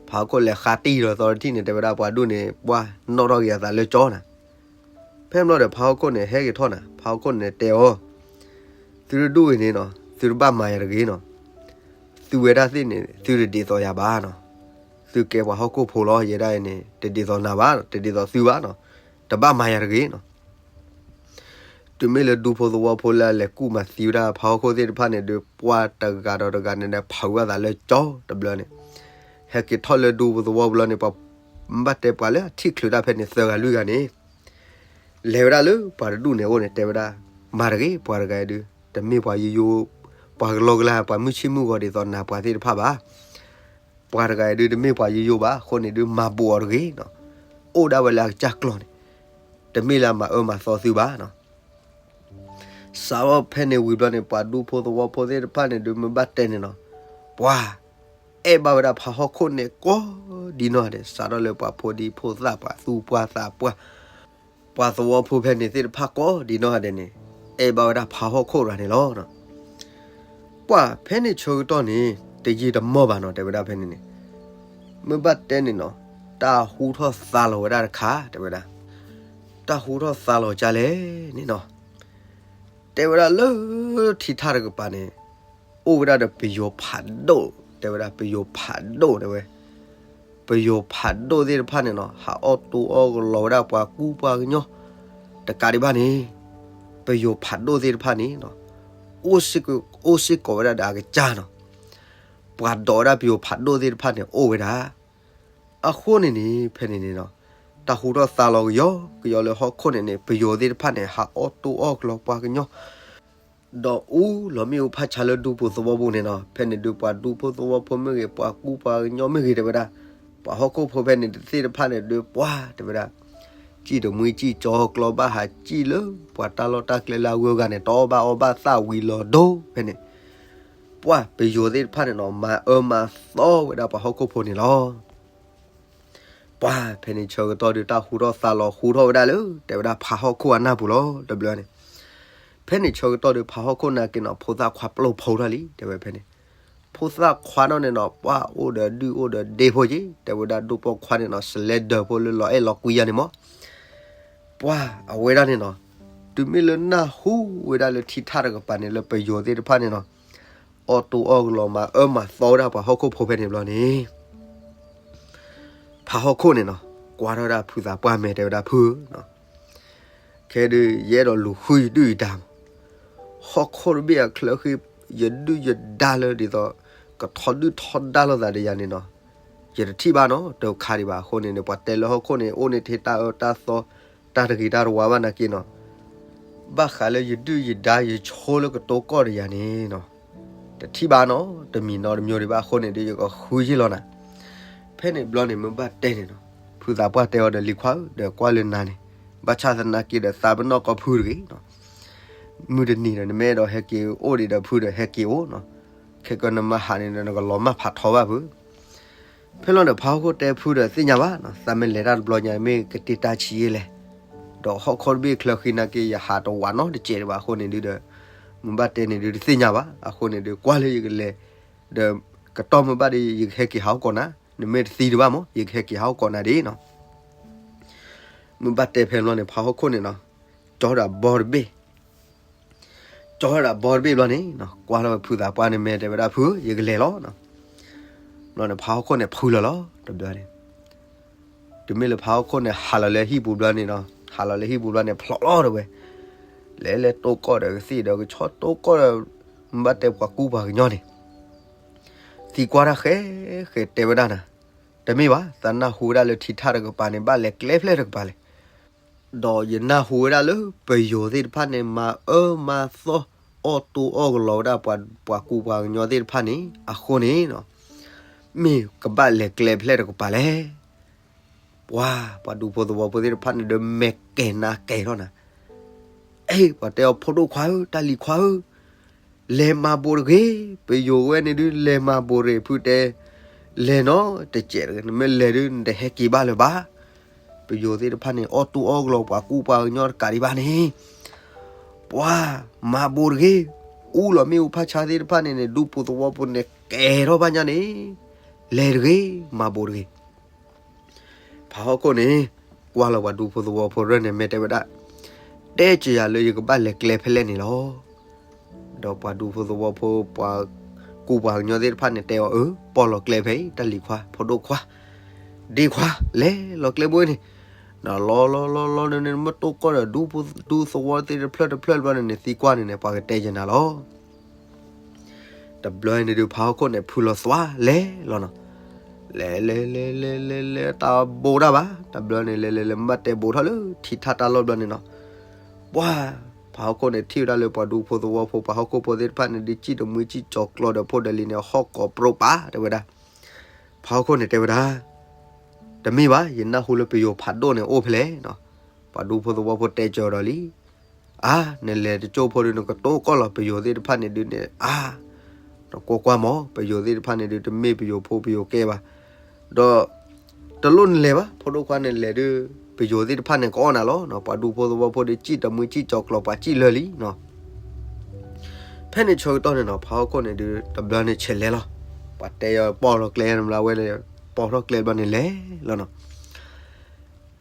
ဖးဟီၣ်ခိၣ်လဲၤဃါတံၢ်ဒီးသီတထံၣ်န့ၣ် တဲဝဲဒၣ်ပှၤဒူၣ်န့ၣ် ပှၤနီၣ်ထီၣ်က့ၤအသးလၢကၠီနၤ. ဖဲန့ၣ်ဘျီဒီး ဖးဟီၣ်ခိၣ်န့ၣ် ဟဲက့ၤထီၣ်နၤ ဖးဟီၣ်ခိၣ်န့ၣ်တဲအီၤ, သုတဒူၣ်အံၤန့ၣ်နီၤ သုတဘၣ်မၤယၤတဂ့ၤနီၤ. သုဝဲဒၣ်သ့ၣ်န့ၣ် သုတဒ်သိးယၤဘၣ်နီၤ. သုကဲပှၤဟီၣ်ခိၣ်ဖိလီၤ ယဲဒၣ်အံၤန့ၣ် တဒ်သိးနၤဘၣ် တဒ်သိးသုဘၣ်နီၤ. တဘၣ်မၤယၤတဂ့ၤနီၤ. တုၤမ့ၢ်လၢဒူဖိသဝီဖိလၢအလဲၤကူၣ်မၤသံဝဲဒၣ်ဖးဟီၣ်ခိၣ်သ့ၣ်တဖၣ်န့ၣ်ဒီး ပှၤတဂၤဒီးတဂၤန့ၣ်ဒီး ဖးဝဲအသးလၢကၠီတဘျီန့ၣ်, ဟဲက့ၤထီၣ်လၢဒူဖိသဝီဘျီန့ၣ် ပှၤဘၣ်တဲပှၤလၢအထံၣ်ချုးတၢ်ဖဲန့ၣ် သၢဂၤလွံၢ်ဂၤန့ၣ် လဲၤဝဲဒၣ်လၢပှၤတဒူၣ်န့ၣ်အအိၣ်န့ၣ် တဲဝဲဒၣ်, မၤတဂ့ၤ ပှၤတဂၤအံၤဒုး တမ့ၢ်ပှၤယိယိ ပှၤကလီကလီ ပှၤမုၢ်ဆ့ၣ်မုၢ်ဂီၤဒ်သိးနၤပှၤသ့ၣ်တဖၣ်ဘၣ်. ပှၤတဂၤအံၤဒုးတမ့ၢ်ပှၤယိယိဘၣ်အဃိန့ၣ်ဒုး မၤဘူးအီၤတဂ့ၤနီၤ. အိၣ်ဒၣ်ဝဲလၢအကစၢ်ကျီၢ်န့ၣ် တမ့ၢ်လၢအမၤအၢမၤသီသုဘၣ်နီၤ. စးထီၣ်ဖဲန့ၣ်ဝံၤဘျီန့ၣ် ပှၤဒူဖိသဝီဖိသ့ၣ်တဖၣ်န့ၣ်ဒုး မ့ၢ်ဘၣ်တဲန့ၣ်နီၤ, ပှၤ အဲၣ်ဘၣ်ဝဲဒၣ်ဖးဟီၣ်ခိၣ်န့ၣ်ကိးဒ်နီၢ်ဂၤဒဲး, စးထီၣ်လၢပှၤဖိဒံဖိသၣ် ပှၤသူပှၤသးပှၢ် ပှၤသဝီဖိဖဲန့ၣ်သ့ၣ်တဖၣ်ကိးဒ်နီၢ်ဂၤဒဲးန့ၣ် အဲၣ်ဘၣ်ဝဲဒၣ်ဖးဟီၣ်ခိၣ်တဂၤန့ၣ်လီၤ. ပှၤဖဲန့ၣ်ဆၢကတီၢ်န့ၣ် တယံာ်တမီၢ်ဘၣ်နီၤ, တဲဝဲဒၣ်ဖဲန့ၣ်န့ၣ် မ့ၢ်ဘၣ်တဲန့ၣ်နီၤ, တၢ်ဟူထီၣ်သါလီၤဝဲဒၣ်တခါ တဲဝဲဒၣ်. တၢ်ဟူထီၣ်သါလီၤကၢ်လဲၣ်န့ၣ်နီၤ, တဲဝဲဒၣ်လၢထံထၣ်တကပၤန့ၣ် အိၣ်ဝဲဒၣ်ဒီးပယိၤဖးဒိၣ်, တဲဝဲဒၣ်ပယိၤဖးဒိၣ်တဲဝဲ, ပယိၤဖးဒိၣ်သ့ၣ်တဖၣ်န့ၣ်နီၤ ဟးအီၣ်တိအီၣ်ကလီၤဝဲဒၣ်ပှၤကူပှၤကညီ တကးဒံးဘၣ်န့ၣ် ပယိၤဖးဒိၣ်သ့ၣ်တဖၣ်န့ၣ်နီၤ အိၣ်စ့ၢ်ကီးဝဲဒၣ်ဒီးအကစၢ်နီၤ, ပှၤဒိးဝဲဒၣ်ပယိၤဖးဒိၣ်သ့ၣ်တဖၣ်န့ၣ်အိၣ်ဝဲဒၣ်. အဃိန့ၣ်န့ၣ် ဖဲန့ၣ်န့ၣ်နီၤ တၢ်ဟူထီၣ်သါလီၤကယီကယီလၢဟီၣ်ခိၣ်န့ၣ်န့ၣ် ပယိၤသ့ၣ်တဖၣ်န့ၣ် ဟးအီၣ်တိအီၣ်ကလီၤပှၤကညီ ဒီးအူလီၤမ့ၣ်အူဖးဆါလၢဒူပူၤသဝီပူၤန့ၣ်နီၤ, ဖဲန့ၣ်ဒုးပှၤဒူဖိသဝီဖိမ့ၢ်ဂ့ၤ ပှၤကူပှၤကညီမ့ၢ်ဂ့ၤတဲဝဲဒၣ်, ပှၤဟီၣ်ခိၣ်ဖိဖဲန့ၣ်သ့ၣ်တဖၣ်န့ၣ်ဒုးပှၤတဲဝဲဒၣ်, စံၣ်တမှံစံၣ်ကၠီကလီဘၣ်ဟးစံၣ်လၢ ပှၤတၢ်လီၢ်တၢ်ကျဲလၢအဂုၤအဂၤန့ၣ် တအီၣ်ဘၣ်အီဘၣ်သၣ်ဝံၤလီၤဒိၣ်ဖဲန့ၣ်, ပှၤပယိၤသ့ၣ်တဖၣ်န့ၣ်နီၤ မၤအၢမၤသီဝဲဒၣ်ပှၤဟီၣ်ခိၣ်ဖိန့ၣ်လီၤ. ပှၤဖဲန့ၣ်ဆၢကတီၢ်ဒုးတၢ်ဟူထီၣ်သါလီၤဟူထီၣ်ဝဲဒၣ်လၢ တဲဝဲဒၣ်ဖးဟီၣ်ခိၣ်အနၢ်ပူၤလီၤ တဘျီန့ၣ်, ဖဲန့ၣ်ဆၢကတီၢ်ဒုးဖးဟီၣ်ခိၣ်နာ်က့နီၤ ဖိသၣ်ခွါပျိၢ်ဖီထီၣ်လံ တဲဝဲဖဲန့ၣ်, ဖိသၣ်ခွါနီၣ်န့ၣ်နီၤ ပှၤအိၣ်ဒီးဒုၣ်အိၣ်ဒီးဒ့ဖိက့ၤ တဲဝဲဒၣ်ဒိၣ်ပိာ်ခွါန့ၣ်နီၤ စလဲဒၢးဖိလၢလီၤအဲၣ်လီၤကွံယၤန့ၣ်မး ပှၤအဝဲဒၣ်န့ၣ်နီၤ, တုၤမ့ၢ်လၢနၢ်ဟူဝဲဒၣ်လၢထံထၣ်တကပၤန့ၣ် လၢပယိၤသ့ၣ်တဖၣ်န့ၣ်နီၤ, အီၣ်တိအီၣ်ကလီၤမၤအၢမၤသီဝဲဒၣ်ပှၤဟီၣ်ခိၣ်ဖိဖဲန့ၣ်ဘျီန့ၣ်, ဖးဟီၣ်ခိၣ်န့ၣ်နီၤ ကွၢ်ထီၣ်ဝဲဒၣ်ဖုသးပှၢ်မဲာ်တဲဝဲဒၣ်ဖုဧၢ, ခဲဒုးယအဲၣ်ဒိးလူၤဃုယဒုၣ်ယဒါမး, ဟီၣ်ခိၣ်တဘ့ၣ်အချၢဃ့ ယဒုၣ်ယဒါလၢဒ်သိး ကထီဒုၣ်ထီဒါလိာ်သးဒီးယၤန့ၣ်နီၤ, ယတထံၣ်ဘၣ်နီတခါဒံးဘၣ်အဃိန့ၣ်န့ၣ် ပှၤတဲလၢဟီၣ်ခိၣ်န့ၣ် အိၣ်န့ၢ်ထဲတၢ်အၢတၢ်သီ တၢ်တဂ့ၤတၢ်တဝါဘၣ်နာ်က့နီၤ, ဘၣ်ဃးလၢယဒုၣ်ယဒါယဆိလၢကတိကီၢ်ဒီးယၤန့ၣ်နီၤ, တထံၣ်ဘၣ်နီတမံၤနီတမံၤဒံးဘၣ်အဃိန့ၣ်ဒီး ယကဃုယ့ၢ်လီၤနၤ ဖဲန့ၣ်ဘျီန့ၣ်မ့ၢ်ဘၣ်တဲန့ၣ်နီၤ, ဖုသးပှၢ်တဲအီၤဒီးလံၤခွါဧၢ ဒီးကွၢ်လၢနၤန့ၣ်, ဘၣ်ဆၣ်သနာ်က့ဒီးသးပ့ၤနီၣ်ကိးဖုတဂ့ၤနီၤ, မုၢ်တနံၤဒီးနမ့ၢ်အဲၣ်ဒိးဟဲက့ၤအိၣ်ဒံးဒီးဖုဒီးဟဲက့ၤအိၣ်နီၤ, ခဲကနမၤဟးန့ၣ်ဒီးနကလီၤမၢ်ဖးထီဘၣ်ဖု ဖဲလီၤန့ၣ် ဖးဟီၣ်ခိၣ်တဲဖုဒီးသ့ၣ်ညါဘၣ်နီၤ, သးမ့ၢ်လဲၤတၢ်တဘျီညါမ့ၢ်ကတ့ၢ်တၢ်ဆံးယ့ၢ်လဲၣ်, ဒီးဟီၣ်ခိၣ်တဘ့ၣ်ချၢဃံနာ်က့ ယဟးတဝးနီတစဲးဒံးဘၣ်အဃိန့ၣ်ဒုးဒီး, မ့ၢ်ဘၣ်တဲန့ၣ်ဒုးတသ့ၣ်ညါဘၣ်အဃိန့ၣ်ဒုး ကွၢ်လၢယကလဲၤ, ဒီးကတီၢ်မ့ၢ်ဘၣ်ဒီး ယကဟဲက့ၤဟးဟီၣ်ကိးနၤ, နမ့ၢ်တသံတဘၣ်မး ယကဟဲက့ၤဟးဟီၣ်ကိးနၤဒ်နီၤ မ့ၢ်ဘၣ်တဲဖဲန့ၣ်ဘျီန့ၣ် ဖးဟီၣ်ခိၣ်န့ၣ်နီၤ, ကၠီဒၣ်ဘီတဘ့ၣ်, ကၠီဒၣ်ဘီတဘ့ၣ်ဘျီန့ၣ်နီၤ ကွၢ်လီၤဝဲဖုသးပှၢ်န့ၣ်မဲာ်တဲဝဲဒၣ်ဖု ယကလဲၤလီၤနီၤ, ဘျီန့ၣ် ဖးဟီၣ်ခိၣ်န့ၣ်ဖုလီၤလီၤ တဘျီန့ၣ် တုၤမ့ၢ်လၢဖးဟီၣ်ခိၣ်န့ၣ် ဟးလီၤလၢဟံၣ်ပူၤဘျီန့ၣ်နီၤ, ဟးလီၤလၢဟံၣ်ပူၤဘျီန့ၣ် ဖျိးလီၤဒီးဝဲ, လဲၤလဲၤတိၢ်ကီၢ်ဒီးကသ့ၣ်ဒီးကဆီတိၢ်ကီၢ်ဒီး, မ့ၢ်ဘၣ်တဲပှၤကူပှၤကညီန့ၣ်, သံကွၢ်တၢ်ဃဲဃဲတဲဝဲဒၣ်နၤ, တမ့ၢ်ဘၣ် သးနၢ်ဟူဝဲဒၣ်လၢထံထၣ်တကပၤန့ၣ် ဘၣ်လဲၤကျဲဖျဲၣ်တကပၤလဲၣ် ဒီးယနၢ်ဟူဝဲဒၣ်လၢပယီၤသ့ၣ်တဖၣ်န့ၣ် မၤအၢမၤသီ အီၣ်တိၢ်အီၣ်ကလီဝဲဒၣ်ပှၤကူပှၤကညီသ့ၣ်တဖၣ်န့ၣ် အဃိန့ၣ်နီၤ, မ့ၢ်ကဘၣ်လဲၤကျဲဖျဲၣ်တကပၤလဲၣ်. ပှၤ ပှၤဒူဖိသဝီဖိသ့ၣ်တဖၣ်န့ၣ်ဒီး မဲာ်ကဲၤနါကဲၤထီၣ်နၤ, အဲ ပှၤတဲအီၤ ဖိဒိၣ်ခွါဧၢ, တၢ်လံၤခွါဧၢ, လဲၤမၤဘိးတဂ့ၤ, ပယီၤဝဲန့ၣ်ဒုး လဲၤမၤဘိးတဂ့ၤ, ဖုတဲ လဲၤနီတစဲးတဂ့ၤ, နမ့ၢ်လဲၤဒုး နတဟဲက့ၤဘၣ်လၢၤဘၣ်. ပယီၤသ့ၣ်တဖၣ်န့ၣ် အီၣ်တိၢ်အီၣ်ကလီပှၤကူပှၤကညီတကးဒံးဘၣ်န့ၣ်, ပှၤ မၤဘိးတဂ့ၤ, အူလီၤမ့ၣ်အူဖးဆါသ့ၣ်တဖၣ်န့ၣ်န့ၣ် ဒူဖိသဝီဖိန့ၣ် ကဲၤထီၣ်ဘၣ်ညါန့ၣ်, လဲၤတဂ့ၤ, မၤဘိးတဂ့ၤ. ဖးဟီၣ်ခိၣ်န့ၣ် ကွၢ်လီၤပှၤဒူဖိသဝီဖိရဲၣ်န့ၣ် မဲာ်တဲဝဲဒၣ်, တဲကယၤလၢယကဘၣ်လဲၤကျဲဖဲလဲၣ်န့ၣ်လီၤ. ဒီးပှၤဒူဖိသဝီဖိ ပှၤကူပှၤကညီသ့ၣ်တဖၣ်န့ၣ် တဲအီၤ အၢ ပီၢ်လီၤကျဲဖဲအံၤ တၢ်လံၤခွါ ဖိဒိၣ်ခွါ ဒ့ခွါ လဲၤလီၤကျဲဘိန့ၣ်, နလီၤလီၤလီၤလီၤန့ၣ် နမ့ၢ်တိၢ်ကီၢ်ဒီးဒူဖိဒူသဝီသ့ၣ်တဖျၢၣ်တဖျၢၣ်တဘျီန့ၣ်န့ၣ် သံကွၢ်န့ၣ်န့ၣ် ပှၤကတဲယနၤလီၤ. တဘျီန့ၣ်ဒုး ဖးဟီၣ်ခိၣ်န့ၣ် ဖုလီၤသွါလဲၤလီၤနီၤ, လဲၤလဲၤလဲၤလဲၤလဲၤလဲၤ တၢ်ဘိးတၢ်ဘၣ်, တဘျီန့ၣ် လဲၤလဲၤလဲၤ မ့ၢ်ဘၣ်တဲဘိးထီၣ်လၢထံထၣ်တၢ်လီၢ်ဘျီန့ၣ်နီၤ, ပှၤ ဖးဟီၣ်ခိၣ်န့ၣ်ထံၣ်ဝဲဒၣ်လၢပှၤဒူဖိသဝီဖိ ပှၤဟီၣ်ခိၣ်ဖိသ့ၣ်တဖၣ်န့ၣ်ဒုး စံၣ်တမှံစံၣ်ကၠီၤကျီဒီးဖိဒီးလံၤန့ၣ် ဟီၣ်ကိးပြိးပာ် တဲဝဲဒၣ်. ဖးဟီၣ်ခိၣ်န့ၣ်တဲဝဲဒၣ်, တမ့ၢ်ဘၣ်, ယနၢ်ဟူလၢပယိၤဖးဒိၣ်န့ၣ်အိၣ်ဖဲလဲၣ်နီၤ. ပှၤဒူဖိသဝီဖိတဲကၠီၤဒီးလံ, အါ, နလဲၤတကၠိဖိဒီးနကတိၤကီၢ်လီၤ ပယိၤသ့ၣ်တဖၣ်န့ၣ်ဒုးန့ၣ် အါ, နကွၢ်ကွၢ်မး ပယိၤသ့ၣ်တဖၣ်န့ၣ်ဒုး တမ့ၢ်ပယိၤဖိပယိၤကဲဘၣ်. ဒီး တလိၣ်နလဲၤဘၣ် ဖိဒိၣ်ခွါန့ၣ်လဲၤဒုး ပယိၤသ့ၣ်တဖၣ်န့ၣ်ကအီၣ်နၤလီၤ. ပှၤဒူဖိသဝီဖိဒီး စံၣ်တမှံစံၣ်ကၠီၤကျီၤ ပှၤစံၣ်လၢာ်လံနီၤ. ဖဲန့ၣ်ဆၢကတီၢ်န့ၣ်နီၤ ဖးဟီၣ်ခိၣ်န့ၣ်ဒုး တဘျီန့ၣ်ဆဲးလဲၤလီၤ. ပှၤတဲယီၤပိာ်ထီၣ်ကျဲ နဘျီဝဲလဲၤ ပိာ်ထီၣ်ကျဲဘျီန့ၣ်လဲၤလီၤနီၤ.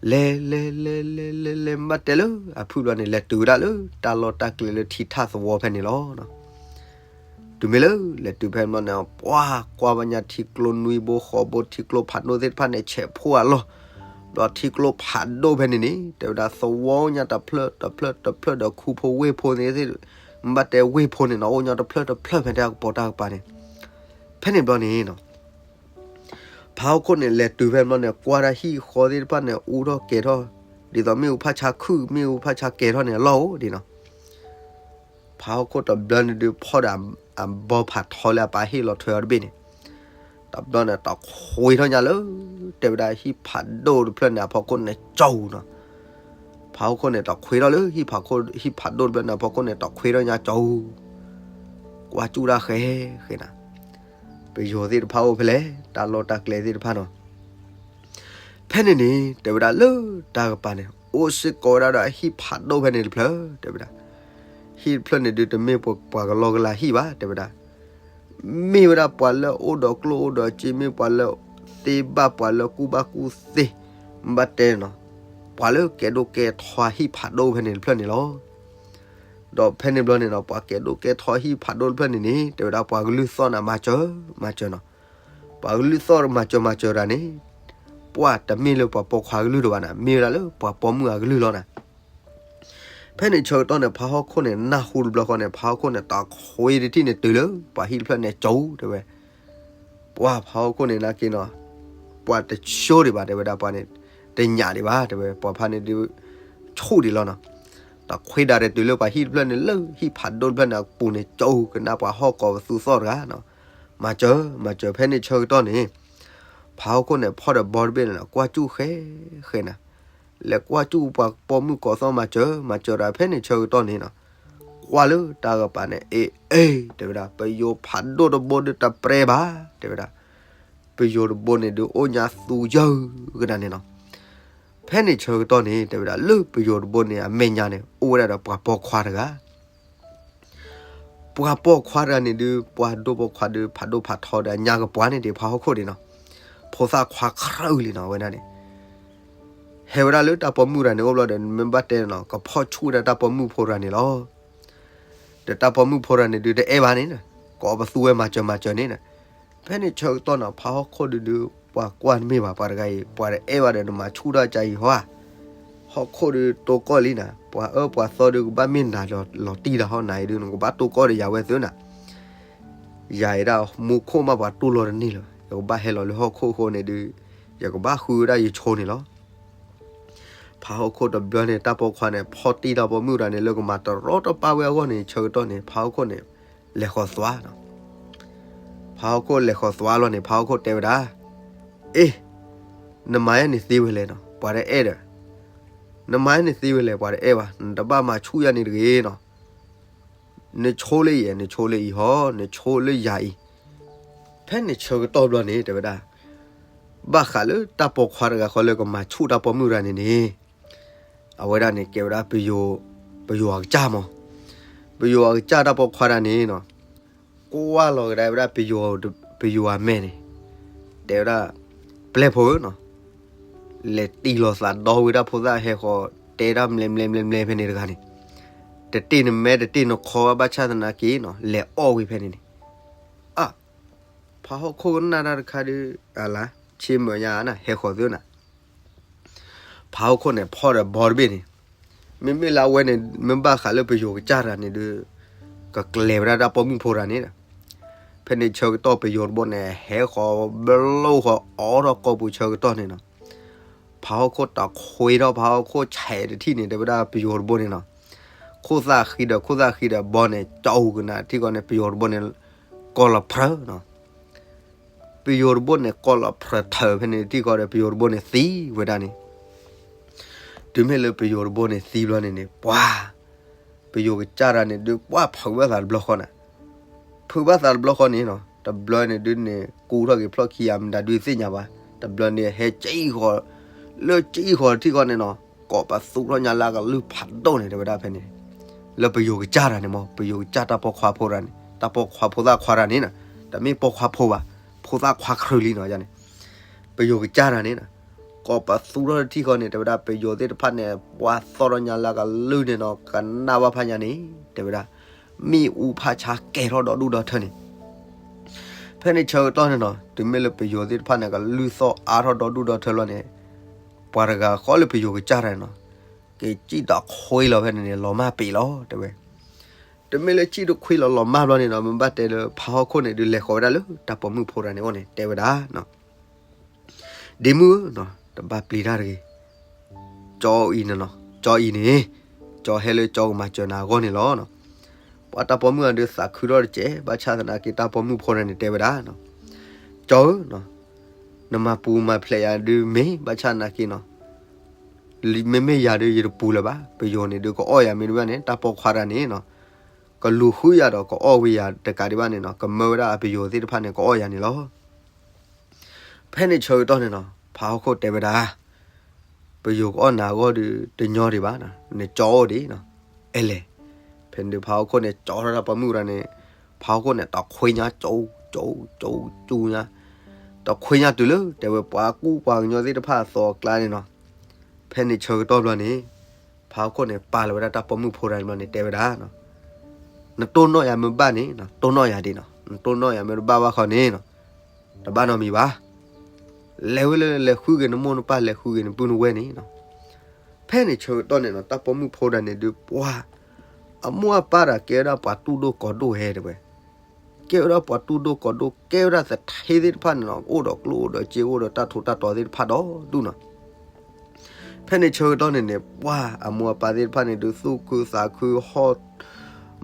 လဲၤလဲၤလဲၤလဲၤလဲၤလဲၤ မ့ၢ်ဘၣ်တဲလၢအဖုၣ်ဘျီန့ၣ် လဲၤတုၤဝဲဒၣ်လၢတၢ်လီၢ်တၢ်ကျဲလၢထံထၣ်သဝီဖဲန့ၣ်လီၤ. တုၤမ့ၢ်လၢ လဲၤတုၤဖဲန့ၣ်ဘျီန့ၣ် ပှၤကွၢ်ဘၣ်ညါထံကျိနွံဘိဃိးဘိ ထံကျိဖးဒိၣ်သ့ၣ်တဖၣ်န့ၣ် ဆဲးဖှိၣ်အလီၢ်, ဒီးထံကျိဖးဒိၣ်ဖဲန့ၣ်န့ၣ် တဲဝဲဒၣ်သဝီအိၣ်ညါတဖျၢၣ်တဖျၢၣ်တဖျၢၣ်ဒီးခူဖိဝ့ၢ်ဖိန့ၣ် မ့ၢ်ဘၣ်တဲဝ့ၢ်ဖိန့ၣ်နီၤ အိၣ်ညါတဖျၢၣ်တဖျၢၣ်ဖဲတၢ်ကပီၤတၢ်ကပၤန့ၣ်. ဖဲန့ၣ်ဘျီန့ၣ်နီၤ ဖးဟီၣ်ခိၣ်န့ၣ် လဲၤတုၤဖဲန့ၣ်ဘျီန့ၣ် ကွၢ်ဒၣ်ဟံၣ်ဃီသ့ၣ်တဖၣ်န့ၣ် အူထီၣ်ကဲၤထီၣ်, ဒ်သိးမ့ၣ်အူဖးဆါခုၣ် မ့ၣ်အူဖးဆါကဲၤထီၣ်န့ၣ် အလီၢ်အိၣ်ဒံးနီၤ. ဖးဟီၣ်ခိၣ်တဘျီန့ၣ်ဒုး ဖီၣ်ဒီးအဘီဖးထီလၢအပၢ်ဟ့ၣ်လီၤထွဲအီၤတဘ့ၣ်န့ၣ်, တဘျီန့ၣ် တခွ့ထီၣ်ညါလၢ တဲဝဲဒၣ်ဟံၣ်ဖးဒိၣ်တဖျၢၣ်န့ၣ် အဖီခိၣ်န့ၣ် ကၠီနီၤ. ဖးဟီၣ်ခိၣ်န့ၣ် တခွ့ထီၣ်လၢ ဟံၣ်ဖးဒိၣ်တဖျၢၣ်န့ၣ် အဖီခိၣ်န့ၣ် တခွ့ထီၣ်ညါကၠီ, ကွၢ်စူၣ်တၢ်ဃဲဃဲနၤ, ပယီၤသ့ၣ်တဖၣ်အိၣ်ဖဲလဲၣ် တၢ်လီၢ်တၢ်ကျဲသ့ၣ်တဖၣ်နီၤ. ဖဲန့ၣ်န့ၣ် တဲဝဲဒၣ်လၢတၢ်ကပၤန့ၣ် အိၣ်စ့ၢ်ကီးဝဲဒၣ်ဒီးအဟံၣ်ဖးဒိၣ်ဖဲန့ၣ်တဖျၢၣ် တဲဝဲဒၣ်. ဟံၣ်တဖျၢၣ်န့ၣ်ဒုး တမ့ၢ်ပှၤကလီကလီဟံၣ်ဘၣ် တဲဝဲဒၣ်. မ့ၢ်ဝဲဒၣ်ပှၤလၢအအိၣ်ဒီးကျိၣ်အိၣ်ဒီးစ့ မ့ၢ်ပှၤလၢသ့ဘၣ်ပှၤလၢကူၣ်ဘၣ်ကူၣ်သ့, ဘၣ်တဲနီၤ, ပှၤလၢကဲဒိၣ်ကဲထီဟံၣ်ဖးဒိၣ်ဖဲန့ၣ်တဖျၢၣ်န့ၣ်လီၤ. ဒီးဖဲန့ၣ်ဘျီန့ၣ်နီၤ ပှၤကဲဒိၣ်ကဲထီဟံၣ်ဖးဒိၣ်တဖျၢၣ်န့ၣ်န့ၣ် တဲဝဲဒၣ်ပှၤကလုၢ်သီၣ်န့ၣ် မၤစၢၤ မၤစၢၤနီၤ. ပှၤကလုၢ်သီၣ်မၤစၢၤမၤစၢၤတၢ်န့ၣ် ပှၤတမ့ၢ်လၢပှၤပိာ်ခွါကလုၢ်တဘၣ်န့ၣ် မ့ၢ်ဝဲဒၣ်လၢပှၤပိာ်မုၣ်အကလုၢ်လီၤန့ၣ်. ဖဲန့ၣ်ဆၢကတီၢ်န့ၣ် ဖးဟီၣ်ခိၣ်န့ၣ် နၢ်ဟူတဘျီဃီန့ၣ် ဖးဟီၣ်ခိၣ်န့ၣ် တခွ့တထံၣ်န့ၣ်တုၤလၢ ပှၤဟံၣ်တဖျၢၣ်န့ၣ် ကၠီ တဲဝဲ. ပှၤဖးဟီၣ်ခိၣ်န့ၣ် နာ်က့နီၤ, ပှၤတဆိဒံးဘၣ် တဲဝဲဒၣ် ပှၤန့ၣ် တညၣ်ဒံးဘၣ် တဲဝဲ ပှၤဖးန့ၣ်ဒုး ဆိဒံးလီၤနီၤ. တခွ့ဒၣ်ဒီးတုၤလၢပှၤဟံၣ်တဖျၢၣ်န့ၣ် လၢဟံၣ်ဖးဒိၣ်တဖျၢၣ်န့ၣ်အပူၤန့ၣ် ကၠီကနၣ်ပှၤဟီၣ်ကိးပသူသီၣ်တဂၤနီၤ, မၤစၢၤ မၤစၢၤ ဖဲန့ၣ်ဆၢကတီၢ်န့ၣ် ဖးဟီၣ်ခိၣ်န့ၣ် ဖီၣ်ဒီးဘီတဘ့ၣ်န့ၣ် ကွၢ်စူၣ်ဃဲဃဲနၤ, လဲၤကွၢ်စူၣ်ပှၤပိာ်မုၣ်ကိးသီၣ် မၤစၢၤ မၤစၢၤတၢ် ဖဲန့ၣ်ဆၢကတီၢ်န့ၣ်နီၤ, ကွၢ်လၢတၢ်ကပၤန့ၣ် အ့ အ့ တဲဝဲဒၣ် ပယီၤဖးဒိၣ်တဘိဒုးတပြဲဘၣ် တဲဝဲဒၣ်. ပယီၤတဘိန့ၣ်ဒုး အိၣ်ညါသူယၢကနၤန့ၣ်နီၤ. ဖဲန့ၣ်ဆၢကတီၢ်န့ၣ် တဲဝဲဒၣ် လၢပယီၤတဘိန့ၣ် အမဲာ်ညါန့ၣ် အိၣ်ဝဲဒၣ်ဒီးပှၤပိာ်ခွါတဂၤ ပှၤပိာ်ခွါတဂၤန့ၣ်ဒုး ပှၤဒိၣ်ပိာ်ခွါဒုး ဖးဒိၣ်ဖးထီဒီးအညါကပှၤန့ၣ်ဒံး ဖးဟီၣ်ခိၣ်ဒံးနီၤ, ဖိသၣ်ခွါခြဲလံနီၤ အဝဲဒၣ်န့ၣ်. ဟဲဝဲဒၣ်လၢတၢ်ပိာ်မုၣ်တဂၤန့ၣ်အိၣ်ဘျီဒီး မ့ၢ်ဘၣ်တဲနီၤ ကဖီၣ်ဆူၣ်ဝဲဒၣ်တၢ်ပိာ်မုၣ်ဖိတဂၤန့ၣ်လီၤ. ဒီးတၢ်ပိာ်မုၣ်ဖိတဂၤန့ၣ်ဒုး တအဲၣ်ဘၣ်န့ၣ်, ကိးပသူဝဲမၤစၢၤမၤစၢၤန့ၣ်. ဖဲန့ၣ်ဆၢကတီၢ်နီၤ ဖးဟီၣ်ခိၣ်ဒုးဒုး ပှၤကွၢ်တမ့ၢ်ဘၣ် ပှၤတဂၤအံၤ ပှၤတအဲၣ်ဘၣ်ဒီး နမၤဆူၣ်ထီၣ်ကါအံၤဟီဧါ. ဟီၣ်ခိၣ်ဒုးတိၢ်ကီၢ်လံနၤ, ပှၤအၢပှၤသီဒုးကဘၣ်မ့ၢ်နၤလီၤတံၢ်တၢ်ဟီနၤအံၤဒုး နကဘၣ်တိၢ်ကီၢ်ဒီးယၤဝဲသ့နၤ. ယၤအံၤဒၣ်မူခိၣ်မး ပှၤတူၢ်လိာ်တန့ၢ်လၢၤ, ယကဘၣ်ဟဲလီၤလၢဟီၣ်ခိၣ်အဃိန့ၣ်ဒုး ယကဘၣ်ဃုဝဲဒၣ်ယဆိန့ၣ်လီၤ. ဖးဟီၣ်ခိၣ်တဘျီန့ၣ် တၢ်ပိာ်ခွါန့ၣ် ဖီၣ်တံၢ်တၢ်ပိာ်မုၣ်တဂၤန့ၣ် လၢကမၤတရီတပါဝဲအဂီၢ်န့ၣ် ဆၢကတီၢ်န့ၣ် ဖးဟီၣ်ခိၣ်န့ၣ် လဲၤဃီၤသွါနီၤ. ဖးဟီၣ်ခိၣ်လဲၤဃီၤသွါလီၤန့ၣ် ဖးဟီၣ်ခိၣ်တဲဝဲဒၣ်, အ့, နမၤယဲန့ၣ်သ့ဝဲလဲၣ်နီၤ ပှၤတအဲၣ်ဒီး, နမၤယဲန့ၣ်သ့ဝဲလဲၣ် ပှၤတအဲၣ်ဘၣ် နတဘၣ်မၤဆူၣ်ယဲန့ၣ်တဂ့ၤနီၤ. နဆိလၢယဲ နဆိလၢအံၤဟီ နဆိလၢယၤအံၤ. ဖဲန့ၣ်ဆၢကတီၢ်ဘျီန့ၣ် တဲဝဲဒၣ် ဘၣ်ဃးလၢတၢ်ပိာ်ခွါတဂၤဃီလၢကမၤဆူၣ်တၢ်ပိာ်မုၣ်တဂၤန့ၣ်န့ၣ်, အဝဲဒၣ်န့ၣ် ကဲဝဲဒၣ် ပယီၤအကစၢ်မး, ပယီၤအကစၢ်တၢ်ပိာ်ခွါတဂၤန့ၣ်နီၤ, ကွၢ်လီၤကဒါဝဲဒၣ် ပယီၤအမဲာ်န့ၣ်, တဲဝဲဒၣ် ပျဲၢ်ဖိဧၢနီၤ, လဲၤတံၢ်လီၤသးဒီဝဲဒၣ်ဖိသၣ်ဟဲဃီၤ တဲဒၣ် မလဲၤမလဲၤမလဲၤမလဲၤ ဖဲန့ၣ်တဂၤန့ၣ်, တတ့ၢ်နမဲ တတ့ၢ်နခီ ဘၣ်ဆၣ်သနာ်က့နီၤ လဲၤအီၣ်ဝံၤဖဲန့ၣ်န့ၣ်. အါ, ဖးဟီၣ်ခိၣ်ကနၣ်တၢ်တခါဒုး အလါ ဆ့မုာ်ညါနၤ ဟဲဃီၤသုနၤ. ဖးဟီၣ်ခိၣ်န့ၣ် ဖီၣ်ဒီးဘီတဘ့ၣ်န့ၣ်, မ့မ့ၢ်လၢအဝဲန့ၣ် မ့ၢ်ဘၣ်ဃးလၢပယီၤကစၢ်တဂၤန့ၣ်ဒုး ကကျဲၤဝဲဒၣ်တၢ်ပိာ်မုၣ်ဖိတဂၤန့ၣ်ဒီး, ဖဲန့ၣ်ဆၢကတီၢ်ပယီၤတဘိန့ၣ် ဟဲဃီၤဘျီဃီၤ အိးထီၣ်ကိာ်ပူၤဆၢကတီၢ်န့ၣ်နီၤ, ဖးဟီၣ်ခိၣ်တခွ့ထီၣ် ဖးဟီၣ်ခိၣ်ဆဲးတထံၣ်န့ၣ် တဲဝဲဒၣ်ပယီၤတဘိန့ၣ်နီၤ, ခိၣ်သၣ်ဃံဒီး ခိၣ်သၣ်ဃံဒီးဘီန့ၣ် ကၠီအူကနၣ်ထံၣ်ဃီန့ၣ် ပယိၤတဘိန့ၣ် ကီၢ်လီၤဖြၢနီၤ. ပယိၤတဘိန့ၣ် ကီၢ်လီၤဖြၢထၢၣ်ဖဲန့ၣ်ထံၣ်ဃီဒီး ပယိၤတဘိန့ၣ်သံဝဲဒၣ်န့ၣ်. တုၤမ့ၢ်လၢပယိၤတဘိန့ၣ်သံဘျီန့ၣ်န့ၣ် ပှၤ ပယိၤကစၢ်တၢ်န့ၣ်ဒုး ပှၤဖုးဘၣ်သးတဘျီဃီန့ၣ် ဖုးဘၣ်သးတဘျီဃီန့ၣ်နီၤ, တဘျီန့ၣ်ဒုးန့ၣ် ကူထီၣ်က့ၤဖျီၣ်ခံဂၤမတၤဒုးသ့ၣ်ညါဘၣ်, တဘျီန့ၣ်ဟဲကၠံဃီၤ, လၢကၠံဃီၤထံၣ်ဃီန့ၣ်နီၤ, ကိးပသူထီၣ်ညါလၢအကလုၢ်ဖးဒိၣ်န့ၣ် တဲဝဲဒၣ်ဖဲန့ၣ်, လၢပယိၤကစၢ်တၢ်န့ၣ်မ့ၢ် ပယိၤကစၢ်တၢ်ပိာ်ခွါဖိတၢ်န့ၣ် တၢ်ပိာ်ခွါဖိသၣ်ခွါတၢ်န့ၣ်နီၤ, တမ့ၢ်ပိာ်ခွါဖိဘၣ်, ဖိသၣ်ခွါခရၢလံနီၤန့ၣ်, ပယိၤကစၢ်တၢ်န့ၣ်နီၤ, ကိးပသူထီၣ်ထံၣ်ဃီန့ၣ် တဲဝဲဒၣ် ပယိၤသ့ၣ်တဖၣ်န့ၣ် ပှၤသီၣ်ထီၣ်ညါလၢအကလုၢ်န့ၣ်နီၤ ကနၣ်ဘၣ်ဖးညါန့ၣ် တဲဝဲဒၣ် မ့ၣ်အူဖးဆါကဲၤထီၣ်ဒီဒူၣ်ဒီထၢန့ၣ်, ဖဲန့ၣ်ဆၢကတီၢ်န့ၣ်နီၤ တုၤမ့ၢ်လၢပယိၤသ့ၣ်တဖၣ်န့ၣ် ကလုၢ်သီၣ်အါထီၣ်ဒီဒူၣ်ဒီထၢလီၤန့ၣ်, ပှၤတဂၤဃီလၢပယိၤကစၢ်တၢ်န့ၣ်နီၤ, က့ၤစံၣ်တၢ်ခွ့လီၤဖဲန့ၣ်န့ၣ် လီၤမၢ်ပ့ၤလီၤ တဲဝဲ. တမ့ၢ်လၢစံၣ်တခွ့လီၤလီၤမၢ်ဘျီန့ၣ်နီၤ မ့ၢ်ဘၣ်တဲလၢဖးဟီၣ်ခိၣ်န့ၣ်ဒုး လဲၤဃီၤဝဲဒၣ်လၢတၢ်ပိာ်မုၣ်ဖိတၢ်န့ၣ်အအိၣ်န့ၣ် တဲဝဲဒၣ် ဒ့မုၣ်ဧၢ, တဘၣ်ပျံၤတၢ်တဂ့ၤ, ကၠီအံၤန့ၣ်နီၤ, ကၠီအံၤန့ၣ်, ကၠီဟဲလၢကၠီကမၤစၢၤနၤအဂီၢ်န့ၣ်လီၤ. ပှၤတၢ်ပိာ်မုၣ်အဒုးသးခုထီၣ်တစဲး ဘၣ်ဆၣ်သနာ်က့တၢ်ပိာ်မုၣ်ဖိတၢ်န့ၣ်တဲဝဲဒၣ်, ကၠီဧၢ, နမၤပူၤမၤဖျဲးယၤဒုးမ့ၢ် ဘၣ်ဆၣ်သနာ်က့နီၤ မ့မ့ၢ်ယၤဒုးယတပူၤလၢၤဘၣ်, ပယိၤန့ၣ်ဒုးကအီၣ်ယၤမ့ၢ်တဘၣ်န့ၣ် တၢ်ပိာ်ခွါတၢ်န့ၣ်နီၤ, ကလူၤဃုယၤဒီးကအီၣ်ဝံၤယၤတကးဒံးဘၣ်န့ၣ်နီၤ ကမၢဝဲဒၣ်အပယိၤသ့ၣ်တဖၣ်န့ၣ် ကအီၣ်ယၤန့ၣ်လီၤ. ဖဲန့ၣ်ဆၢကတီၢ်န့ၣ်နီၤ ဖးဟီၣ်ခိၣ်တဲဝဲဒၣ် ပယိၤကအီၣ်နၤအဂီၢ်ဒီး တညီဒံးဘၣ်, နကၠီအိၣ်ဒံး, အဲလဲၣ်. ဖဲန့ၣ်ဒုးဖးဟီၣ်ခိၣ်န့ၣ် ကၠီထီၣ်တၢ်ပိာ်မုၣ်တၢ်န့ၣ်, ဖးဟီၣ်ခိၣ်န့ၣ် တခွ့ညါကၠူကၠူကၠူညါ, တခွ့ညါတုၤလၢ တဲဝဲပှၤကူပှၤကညီသ့ၣ်တဖၣ်အသိးအကျါန့ၣ်နီၤ. ဖဲန့ၣ်ဆၢကတီၢ်ဘျီန့ၣ် ဖးဟီၣ်ခိၣ်န့ၣ် ပာ်လီၤဝဲဒၣ်တၢ်ပိာ်မုၣ်ဖိတၢ်န့ၣ်ဘျီန့ၣ် တဲဝဲဒၣ်, နတိၢ်နီၣ်ယၤမ့ၢ်ဘၣ်န့ၣ် တိၢ်နီၣ်ယၤဒံးနီၤ, နတိၢ်နီၣ်ယၤမ့ၢ်တဘၣ်ဘၣ်ဃီန့ၣ်နီၤ တဘၣ်နီတမံၤဘၣ်. လဲၤဝဲလၢ လဲၤဃုက့ၤနမိၢ်နပၢ် လဲၤဃုက့ၤနပုၢ်နဝဲၢ်န့ၣ်နီၤ. ဖဲန့ၣ်ဆၢကတီၢ်န့ၣ်နီၤ တၢ်ပိာ်မုၣ်ဖိတၢ်န့ၣ်ဒုး ပှၤ အမိၢ်အပၢ်တၢ်ကဲဝဲဒၣ်ပှၤတူၢ်ဒိၣ်ကီၤဒိၣ်ဟဲတဲဝဲ, ကဲဝဲဒၣ်ပှၤတူၢ်ဒိၣ်ကီၤဒိၣ် ကဲဝဲဒၣ်သထ့သ့ၣ်တဖၣ်န့ၣ်နီၤ အိၣ်ဒီးကျိၣ်အိၣ်ဒီးစ့ အိၣ်ဒီးတၢ်ထူးတၢ်တီၤသ့ၣ်တဖၣ်ဒီဒူၣ်နီၤ. ဖဲန့ၣ်ဆၢကတီၢ်န့ၣ်န့ၣ် ပှၤအမိၢ်အပၢ်သ့ၣ်တဖၣ်န့ၣ်ဒုး သူၣ်ခုသးခုဟီၣ်,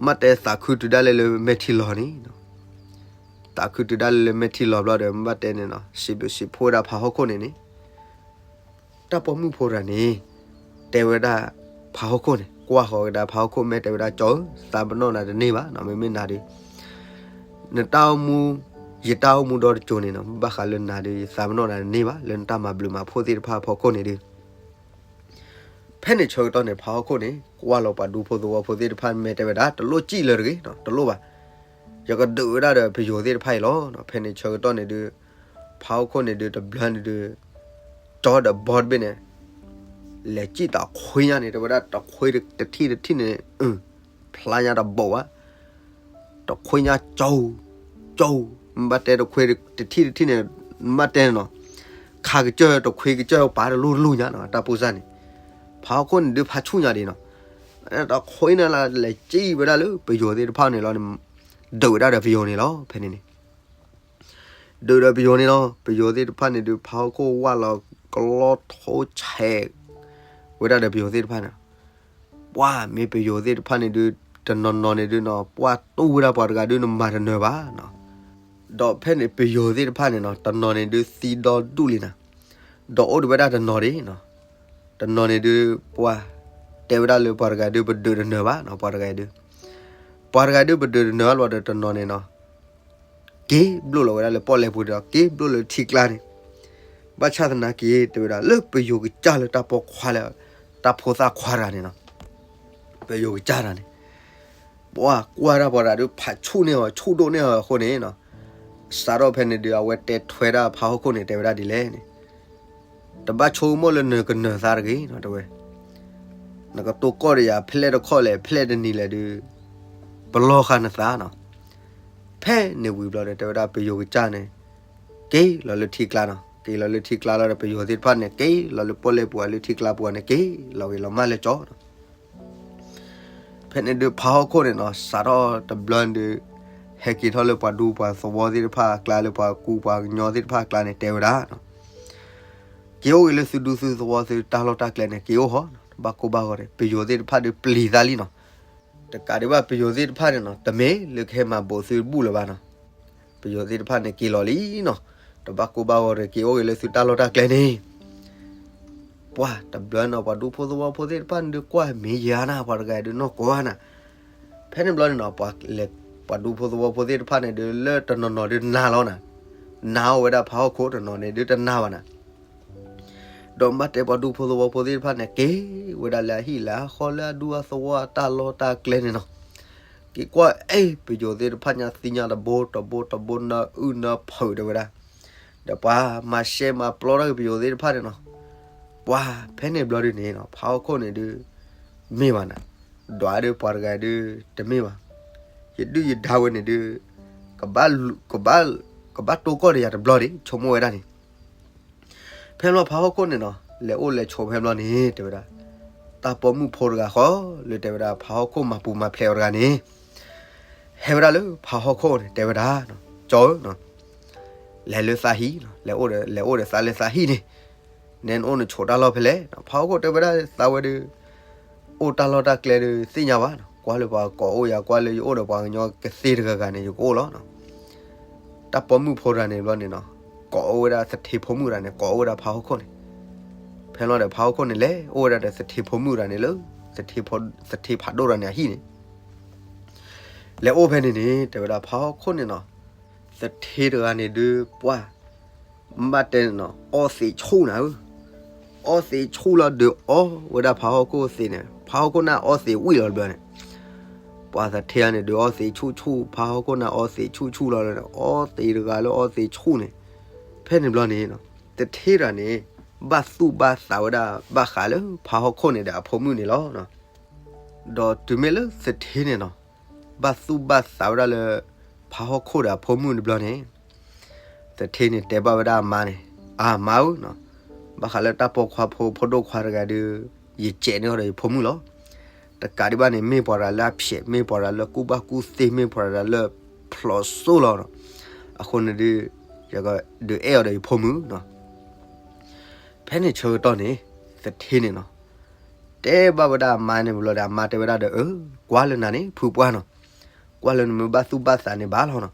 မ့ၢ်တဲသးခုတုၤဒၣ်လဲာ်လၢမဲာ်ထံလီၤန့ၣ်, သးခုတုၤဒၣ်လဲာ်လၢမဲာ်ထံလီၤဘျီဒီး မ့ၢ်ဘၣ်တဲန့ၣ်နီၤ စံးဘျုးစံးဖှိၣ်ဝဲဒၣ်ဖးဟီၣ်ခိၣ်န့ၣ်န့ၣ် တၢ်ပိာ်မုၣ်ဖိတၢ်န့ၣ် တဲဝဲဒၣ်ဖးဟီၣ်ခိၣ်န့ၣ် ကွၢ်ဃီၤဝဲဒၣ်ဖးဟီၣ်ခိၣ် မ့ၢ်တဲဝဲဒၣ် ကၠီဧၢ, သးပနီၣ်နၤတန့ၢ်ဘၣ်နီၤ, မ့မ့ၢ်နၤဒီး နတၢ်အိၣ်မူ ယတၢ်အိၣ်မူဒီတစိၤန့ၣ်နီၤ ဘၣ်ဃးလၢနၤဒီး ယသးပနီၣ်နၤတန့ၢ်ဘၣ် လၢနတၢ်မၤဘျုးမၤဖှိၣ်သ့ၣ်တဖၣ်အဖီခိၣ်န့ၣ်ဒီး ဖဲန့ၣ်ဆၢကတီၢ်န့ၣ် ဖးဟီၣ်ခိၣ်န့ၣ် ကွၢ်လီၤပှၤဒူဖိသဝီဖိသ့ၣ်တဖၣ် မ့ၢ်တဲဝဲဒၣ် တလိၣ်စံၣ်လၢၤတဂ့ၤနီၤ, တလိၣ်ဘၣ်, ယကဒုးဝဲဒၣ်ဒီးပယိၤသ့ၣ်တဖၣ်အံၤလီၤ. ဖဲန့ၣ်ဆၢကတီၢ်န့ၣ်ဒုး ဖးဟီၣ်ခိၣ်န့ၣ်ဒုး တဘျီန့ၣ်ဒုး ကၠီဒီးဘီတဘ့ၣ်န့ၣ် လဲၤစံၣ်တၢ်ခွ့ညါန့ၣ် တဲဝဲဒၣ်တခွ့တထံၣ်တထံၣ်န့ၣ် ဖျါညါတဘိးဘၣ် တခွ့ညါကၠီ, ကၠီ, မ့ၢ်ဘၣ်တဲတခွ့တထံၣ်တထံၣ်န့ၣ် မ့ၢ်ဘၣ်တဲန့ၣ်နီၤ ခးကစၢၢ်တခွ့ကစၢၢ်ပာ်တလူၢ်တလူၢ်ညါနီၤ တၢ်ပူၤစၢ်န့ၣ် ဖးဟီၣ်ခိၣ်န့ၣ်ဒုးဖးဆူၣ်ညါဒံးနီၤ တခွ့န့ၣ်လၢလဲၤစံၣ်ဝဲဒၣ်လၢပယိၤသ့ၣ်တဖၣ်န့ၣ်လီၤန့ၣ် ဒုးဝဲဒၣ်ဒီးပယိၤန့ၣ်လီၤ ဖဲန့ၣ်န့ၣ် ဒုးဒီးပယိၤန့ၣ်လီၤ ပယိၤသ့ၣ်တဖၣ်န့ၣ်ဒုး ဖးဟီၣ်ခိၣ်ဝၢ်လီၤကလီထိဆဲး ဝဲဒၣ်ဒီးပယိၤသ့ၣ်တဖၣ်န့ၣ် ပှၤမ့ၢ်ပယိၤသ့ၣ်တဖၣ်န့ၣ်ဒုး တနီၤနီၤန့ၣ်ဒုးနီၤ ပှၤတူၢ်ဝဲဒၣ်ပှၤတဂၤဒုးနမၤတနၢၤဘၣ်နီၤ ဒီးဖဲန့ၣ်ပယိၤသ့ၣ်တဖၣ်န့ၣ်နီၤ တနီၤန့ၣ်ဒုးသံဒီဒူၣ်လံနီၤ ဒီးအိၣ်ဒံးဝဲဒၣ်တနီၤဒံးနီၤ တနီၤန့ၣ်ဒုး ပှၤ တဲဝဲဒၣ်လၢပှၤတဂၤဒုးပဒုးတနၢၤဘၣ်နီၤ ပှၤတဂၤဒုး ပှၤတဂၤဒုးပဒုးတနၢၤဘၣ်လီၤဒီးတနီၤန့ၣ်နီၤ က့ၤဘျိၣ်လီၤဝဲဒၣ်လၢပီၣ်လဲၣ်ပူၤဒီး က့ၤဘျိၣ်လၢထံကျါန့ၣ် ဘၣ်ဆၣ်သနာ်က့ တဲဝဲဒၣ်လၢပယိၤကစၢ်လၢတၢ်ပိာ်ခွါလၢ တၢ်ဖိသၣ်ခွါတဂၤန့ၣ်နီၤ ပယိၤကစၢ်တဂၤန့ၣ် ပှၤကွၢ်တၢ်ပှၤတဂၤဒုးဖးဆူၣ်န့ၢ်အီၤ ဆူၣ်ဒိၣ်န့ၢ်အီၤအဃိန့ၣ်နီၤ စးထီၣ်ဖဲန့ၣ်ဒုး အဝဲတဲထွဲဒၣ်ဖးဟီၣ်ခိၣ်န့ၣ် တဲဝဲဒၣ်ဒ်လဲၣ်န့ၣ် တဘၣ်ဆိကမိၣ်လၢနကနၢၤသးတဂ့ၤနီၤ တဲဝဲ နကတိၤကီၢ်ဒီးယၤဖဲလဲၣ်တခီလဲၣ် ဖဲလဲၣ်တနံၤလဲၣ်ဒုး ပလီၢ်ဃာ်နသးနီၤ ဖဲန့ၣ်ဝံၤဘျီဒီး တဲဝဲဒၣ်ပယိၤကစၢ်န့ၣ် က့ၤလီၤလၢထံကျါနီၤ က့ၤလီၤလၢထံကျါလီၤဒီးပယိၤသ့ၣ်တဖၣ်န့ၣ် က့ၤလီၤလၢပီၣ်လဲၣ်ပူၤလၢထံကျါပူၤန့ၣ် က့ၤလီၤဂ့ၤလီၤမၢ်လၢကၠီနီၤ ဖဲန့ၣ်ဒုးဖးဟီၣ်ခိၣ်န့ၣ်နီၤ စးထီၣ်တဘျီဒုး ဟဲက့ၤထီၣ်လၢပှၤဒူပှၤသဝီသ့ၣ်တဖၣ်အကျါ လၢပှၤကူပှၤကညီသ့ၣ်တဖၣ်အကျါန့ၣ် တဲဝဲဒၣ် က့ၤအိၣ်ဂ့ၤလၢသုဒူသုသဝီသုတၢ်လီၢ်တၢ်ကျဲန့ၣ် က့ၤအိၣ်ဟီ ဘၣ်ကိၢ်ဘၣ်ဂီၤဒီး ပယိၤသ့ၣ်တဖၣ်ဒုးပျံၤသးလံနီၤ တကးဒံးဘၣ်ပယိၤသ့ၣ်တဖၣ်န့ၣ်နီၤ တမ့ၢ်လၢကဟဲမၤဘူးသုဘူၣ်လၢၤဘၣ်နီၤ. ပယိၤသ့ၣ်တဖၣ်န့ၣ်က့ၤလီၤလံနီၤ, တဘၣ်ကိၢ်ဘၣ်ဂီၤတဂ့ၤ က့ၤအိၣ်ဂ့ၤလၢသုတၢ်လီၢ်တၢ်ကျဲန့ၣ် ပှၤတဘျီနီၤ ပှၤဒူဖိသဝီဖိသ့ၣ်တဖၣ်န့ၣ်ဒုးကွၢ်မ့ၢ်ယၤနၤ ပှၤတဂၤဒုးနီၢ်ကီၢ်နၤ. ဖဲန့ၣ်ဘျီန့ၣ်နီၤ ပှၤလဲၤ ပှၤဒူဖိသဝီဖိသ့ၣ်တဖၣ်န့ၣ်ဒုး လၢတနီၤနီၤဒုးနၤလီၤနၤ, နၤအီၤဝဲဒၣ်ဖးဟီၣ်ခိၣ် တနီၤန့ၣ်ဒုးတနၤဘၣ်နၤ. ဒီးမ့ၢ်တဲပှၤဒူဖိသဝီဖိသ့ၣ်တဖၣ်န့ၣ် က့ၤဝဲဒၣ်လၢအဟံၣ်လၢအဃီလၢအဒူအသဝီအတၢ်လီၢ်တၢ်ကျဲန့ၣ်နီၤ, က့ၤကွၢ်အဲၣ်ပယိၤသ့ၣ်တဖၣ်ညါသ့ၣ်ညါတဘိတဘိတဘိနၢအုၣ်နၢဖုးတဲဝဲဒၣ်, ဒီးပှၤမၤရှဲမၤပျီထီၣ်က့ၤပယိၤသ့ၣ်တဖၣ်န့ၣ်နီၤ, ပှၤဖဲန့ၣ်ဘျီဒုးန့ၣ်နီၤ ဖးဟီၣ်ခိၣ်န့ၣ်ဒုး မ့ၢ်ဘၣ်နၤ, ဒွးဒုးပှၤတဂၤဒုးတမ့ၢ်ဘၣ်, ယဒုၣ်ယဒါဝဲန့ၣ်ဒုး ကဘၣ် ကဘၣ်တိၢ်ကီၢ်ဒီးယၤတဘျီဒံး ဆိကမိၣ်ဝဲဒၣ်န့ၣ် ဖဲဘျီဖးဟီၣ်ခိၣ်န့ၣ်နီၤ လဲၤအိၣ်လဲၤဆိးဖဲဘျီန့ၣ် တဲဝဲဒၣ်, တၢ်ပိာ်မုၣ်ဖိတဂၤဃီ လၢတဲဝဲဒၣ်ဖးဟီၣ်ခိၣ်မၤပူၤမၤဖျဲးအီၤတဂၤန့ၣ် ဟဲဝဲဒၣ်လၢဖးဟီၣ်ခိၣ်န့ၣ် တဲဝဲဒၣ်, ကၠီဧၢ, လဲၤလၢသးဟံၣ်, လဲၤအိၣ်ဒီး လဲၤအိၣ်ဒီးသးလၢသးဟံၣ်န့ၣ်, နဲနအိၣ်နဆိးတၢ်လီၢ်ဖဲလဲၣ်. ဖးဟီၣ်ခိၣ်တဲဝဲဒၣ်သးဝဲဒုး အိၣ်တၢ်လီၢ်တၢ်ကျဲဒုးသ့ၣ်ညါဘၣ်, ကွၢ်လၢပှၤကိးအိၣ်ယၤ ကွၢ်လၢယအိၣ်ဒီးပှၤကညီကသ့တဂၤဂၤန့ၣ် ယကအိၣ်လီၤ. တၢ်ပိာ်မုၣ်ဖိတဂၤန့ၣ်ဘျီန့ၣ်နီၤ ကိးအိၣ်ဝဲဒၣ်သထ့ဖိမုၣ်တဂၤန့ၣ် ကိးအိၣ်ဝဲဒၣ်ဖးဟီၣ်ခိၣ်န့ၣ်, ဖဲလီၤဒီးဖးဟီၣ်ခိၣ်န့ၣ် လဲၤအိၣ်ဝဲဒၣ်ဒီးသထ့ဖိမုၣ်တဂၤန့ၣ်လၢ သထ့ဖးဒိၣ်တဂၤန့ၣ်အဟံၣ်န့ၣ် လဲၤအိၣ်ဖဲန့ၣ်န့ၣ် တဲဝဲဒၣ်ဖးဟီၣ်ခိၣ်န့ၣ်နီၤ, သထ့တဂၤန့ၣ်ဒုးပှၢ် ဘၣ်တဲန့ၣ်နီၤ အီသံးဆူၣ်နၤဧၢ, အီသံးဆူၣ်လီၤဒုးအီဝဲဒၣ်ဖးဟီၣ်ခိၣ်သံးန့ၣ် ဖးဟီၣ်ခိၣ်န့ၣ်အီသံးဝံၣ်လီၤတဘျီန့ၣ်, ပှၤသထ့န့ၣ်ဒုးအီသံးဆူၣ်ဆူၣ် ဖးဟီၣ်ခိၣ်န့ၣ်အီသံးဆူၣ်ဆူၣ်လီၤန့ၣ် အီသံးတဂၤလၢအီသံးဆူၣ်န့ၣ်, ဖဲန့ၣ်ဘျီန့ၣ် သထ့တဂၤန့ၣ် ဘၣ်သူၣ်ဘၣ်သးဝဲဒၣ်ဘၣ်ဃးလၢဖးဟီၣ်ခိၣ်န့ၣ်ဒီးအဖိမုၣ်န့ၣ်လီၤ. ဒီးတုၤမ့ၢ်လၢသထ့န့ၣ်နီၤ ဘၣ်သူၣ်ဘၣ်သးဝဲဒၣ်လၢ ဖးဟီၣ်ခိၣ်ဒီးအဖိမုၣ်တဘျီန့ၣ်, သထ့န့ၣ်တဲဘၣ်ဝဲဒၣ်အမါန့ၣ်, အမါဧၢ, ဘၣ်ဃးလၢတၢ်ပိာ်ခွါဖိ ဖိဒိၣ်ခွါတဂၤဒုး ယစဲးန့ၢ်အီၤဒီးယဖိမုၣ်လီၤ. တကးဒံးဘၣ်န့ၣ် မ့ၢ်ပှၤတဂၤလၢအဖျဲး မ့ၢ်ပှၤတဂၤလၢကူၣ်ဘၣ်ကူၣ်သ့ မ့ၢ်ပှၤတဂၤလၢဖျိးစိလီၤ. အဃိန့ၣ်ဒုး ယကဒုးအဲၣ်အီၤဒီးယဖိမုၣ်နီၤ. ဖဲန့ၣ်ဆၢကတီၢ်န့ၣ် သထ့န့ၣ်နီၤ တဲဘၣ်ဝဲဒၣ်အမါန့ၣ်ဘျီဒီး အမါတဲဝဲဒၣ်ဒီး အၢ ကွၢ်လၢနၤန့ၣ် ဖုပှၢ်နီၤ, ကွၢ်လၢနမ့ၢ်ဘၣ်သူၣ်ဘၣ်သးန့ၣ်ဘၣ်လီၤနီၤ.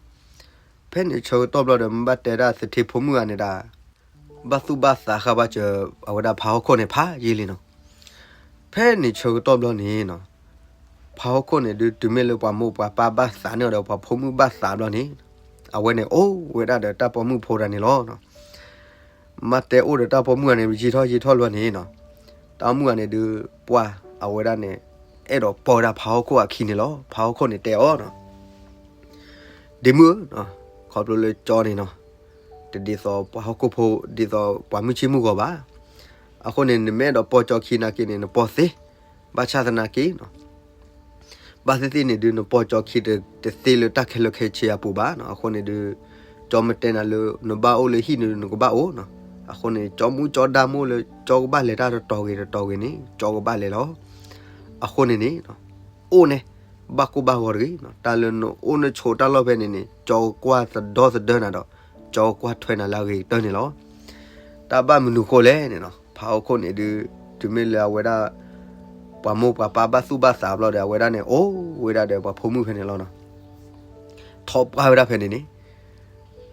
ဖဲန့ၣ်ဆၢကတီၢ်ဘျီဒီး မ့ၢ်ဘၣ်တဲဒၣ်သထ့ဖိမုၣ်ဂၤန့ၣ်ဒၣ် ဘၣ်သူၣ်ဘၣ်သးဃာ်ဘၣ်စၢၤအဝဲဒၣ်ဖးဟီၣ်ခိၣ်န့ၣ်ဖးယံာ်လံနီၤ. ဖဲန့ၣ်ဆၢကတီၢ်ဘျီန့ၣ်နီၤ ဖးဟီၣ်ခိၣ်န့ၣ်ဒုး တုၤမ့ၢ်လၢပှၤမိၢ်ပှၤပၢ်ဘၣ်သးန့ၢ်အီၤဒီးပှၤဖိမုၣ်ဘၣ်သးဘျီန့ၣ် အဝဲန့ၣ်အိၣ်ဝဲဒၣ်ဒီးတၢ်ပိာ်မုၣ်ဖိတဂၤန့ၣ်လီၤ. မ့ၢ်တဲအိၣ်ဒီးတၢ်ပိာ်မုၣ်ဂၤန့ၣ် ယံာ်ထီၣ်ယံာ်ထီၣ်ဘျီန့ၣ်နီၤ တၢ်ပိာ်မုၣ်ဂၤန့ၣ်ဒုး ပှၢ်အဝဲဒၣ်န့ၣ် အဲၣ်ဒိးပိာ်ဝဲဒၣ်ဖးဟီၣ်ခိၣ်အခံန့ၣ်လီၤ. ဖးဟီၣ်ခိၣ်န့ၣ်တဲအီၤနီၤ ဒ့မုၣ်ဧၢ, ခီဖျိလၢကၠီန့ၣ်နီၤ တဒ်သိးပှၤဟီၣ်ခိၣ်ဖိ ဒ်သိးပှၤမုၢ်ဆ့ၣ်မုၢ်ဂီၤဘၣ်. အဃိန့ၣ် နမ့ၢ်အဲၣ်ဒိးပိာ်ကၠီခံနာ်က့န့ၣ် နပိာ်သ့, ဘၣ်ဆၣ်သနာ်က့နီၤ ဘၣ်သ့ၣ်သ့ၣ်န့ၣ်ဒုး နပိာ်ကၠီခံတသ့လၢတၢ်ခဲလၢာ်ခဲဆ့အပူၤဘၣ်နီၤ. အဃိန့ၣ်ဒုး ကၠီမ့ၢ်တဲနၤလၢ နဘၣ်အိၣ်လၢဟံၣ်န့ၣ် နကဘၣ်အိၣ်နီၤ. အဃိန့ၣ် ကၠီမူကၠီဒါမ့ၢ်အိၣ်လၢ ကၠီကဘၣ်လဲၤတၢ်တတီၤဂ့ၤတတီၤဂ့ၤန့ၣ် ကၠီကဘၣ်လဲၤလီၤ. အဃိန့ၣ်န့ၣ် အိၣ်န့ၣ် ဘၣ်ကိၢ်ဘၣ်ဂီၤတဂ့ၤနီၤ. တၢ်လၢနအိၣ်နဆိးတၢ်လီၢ်ဖဲန့ၣ်န့ၣ် ကၠီကကွၢ်သဒီသဒၢနၤဒီး ကၠီကကွၢ်ထွဲနၤလၢအဂ့ၤကတၢၢ်န့ၣ်လီၤ. တၢ်ဘၣ်မနုၤဃိလဲၣ်န့ၣ်နီၤ ဖးဟီၣ်ခိၣ်န့ၣ်ဒုး တုၤမ့ၢ်လၢအဝဲဒၣ် ပှၤမိၢ်ပှၤပၢ်ဘၣ်သူၣ်ဘၣ်သးဘျီဒီး အဝဲဒၣ်န့ၣ် အိၣ်ဝဲဒၣ်ဒီးပှၤဖိမုၣ်ဖဲန့ၣ်လီၤနီၤ. ထီၣ်ပှၢ်ဝဲဒၣ်ဖဲန့ၣ်န့ၣ်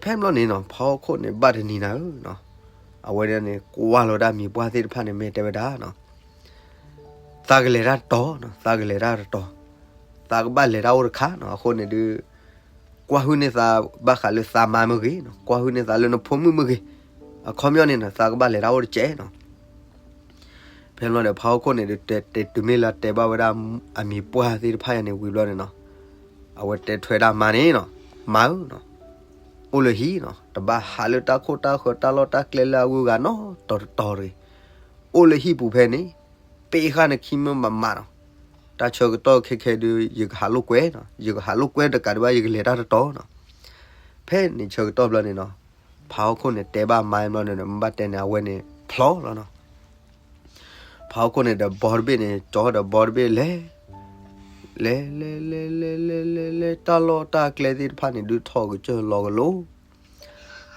ဖဲဘျီန့ၣ်နီၤ ဖးဟီၣ်ခိၣ်န့ၣ်ဘၣ်တနံၤနၤဧၢနီၤ အဝဲဒၣ်န့ၣ် ကွၢ်လီၤဒၣ်မံၤပှၢ်သ့ၣ်တဖၣ်န့ၣ် မ့ၢ်တဲဝဲဒၣ်နီၤ သးကလဲၤတၢ်တတီၤနီၤ သးကလဲၤတၢ်တတီၤ, သးကဘၣ်လဲၤတၢ်အိၣ်တခါနီၤ. အဃိန့ၣ်ဒုး ကွၢ်ဟုၣ်န့ၢ်သးဘၣ်ဃးလၢသးမါမ့ၢ်ဂ့ၤနီၤ, ကွၢ်ဟုၣ်န့ၢ်သးလၢနဖိမုၣ်မ့ၢ်ဂ့ၤ, အခီပညီန့ၣ်နီၤ သးကဘၣ်လဲၤတၢ်အိၣ်တစဲးနီၤ. ဖဲဘျီဒီး ဖးဟီၣ်ခိၣ်န့ၣ်ဒုး တဲ တဲတုၤမ့ၢ်လၢတဲဘၣ်ဝဲဒၣ်အမံၤပှၢ်သ့ၣ်တဖၣ်ယၤန့ၣ်ဝံၤဘျီန့ၣ်နီၤ, အဝဲတဲထွဲဒၣ်မါန့ၣ်နီၤ, မါဧၢနီၤ, အိၣ်လၢဟံၣ်နီၤ, တဘၣ်ဟးလၢတၢ်ခိၣ်တၢ်ဃၢၤတၢ်လီၢ်တၢ်ကျဲလၢအဂုၤအဂၤနီတတီၤတဂ့ၤ. အိၣ်လၢဟံၣ်ပူၤဖဲန့ၣ် ပ့ဃာ်နခံမ့ၢ်မးမးနီၤ, တၢ်ဆၢကတီၢ်ခဲခဲဒုး ယကဟးလိာ်ကွဲနီၤ, ယကဟးလိာ်ကွဲတကးဒံးဘၣ် ယကလဲၤတၢ်တတီၤနီၤ. ဖဲန့ၣ်ဆၢကတီၢ်ဘျီန့ၣ်နီၤ, ဖးဟီၣ်ခိၣ်န့ၣ်တဲဘၣ်မါဘျီန့ၣ် မ့ၢ်ဘၣ်တဲန့ၣ် အဝဲန့ၣ်ဖျီလီၤနီၤ. ဖးဟီၣ်ခိၣ်န့ၣ်ဒီးဘီတဘ့ၣ်န့ၣ် ကၠီဒီးဘီတဘ့ၣ်လဲၤ လဲၤ လဲၤ လဲၤ လဲၤ လဲၤ လဲၤ လဲၤ တၢ်လီၢ်တၢ်ကျဲသ့ၣ်တဖၣ်န့ၣ် ဒုးထီၣ်ကစၢၢ်လီၤကလိၤ,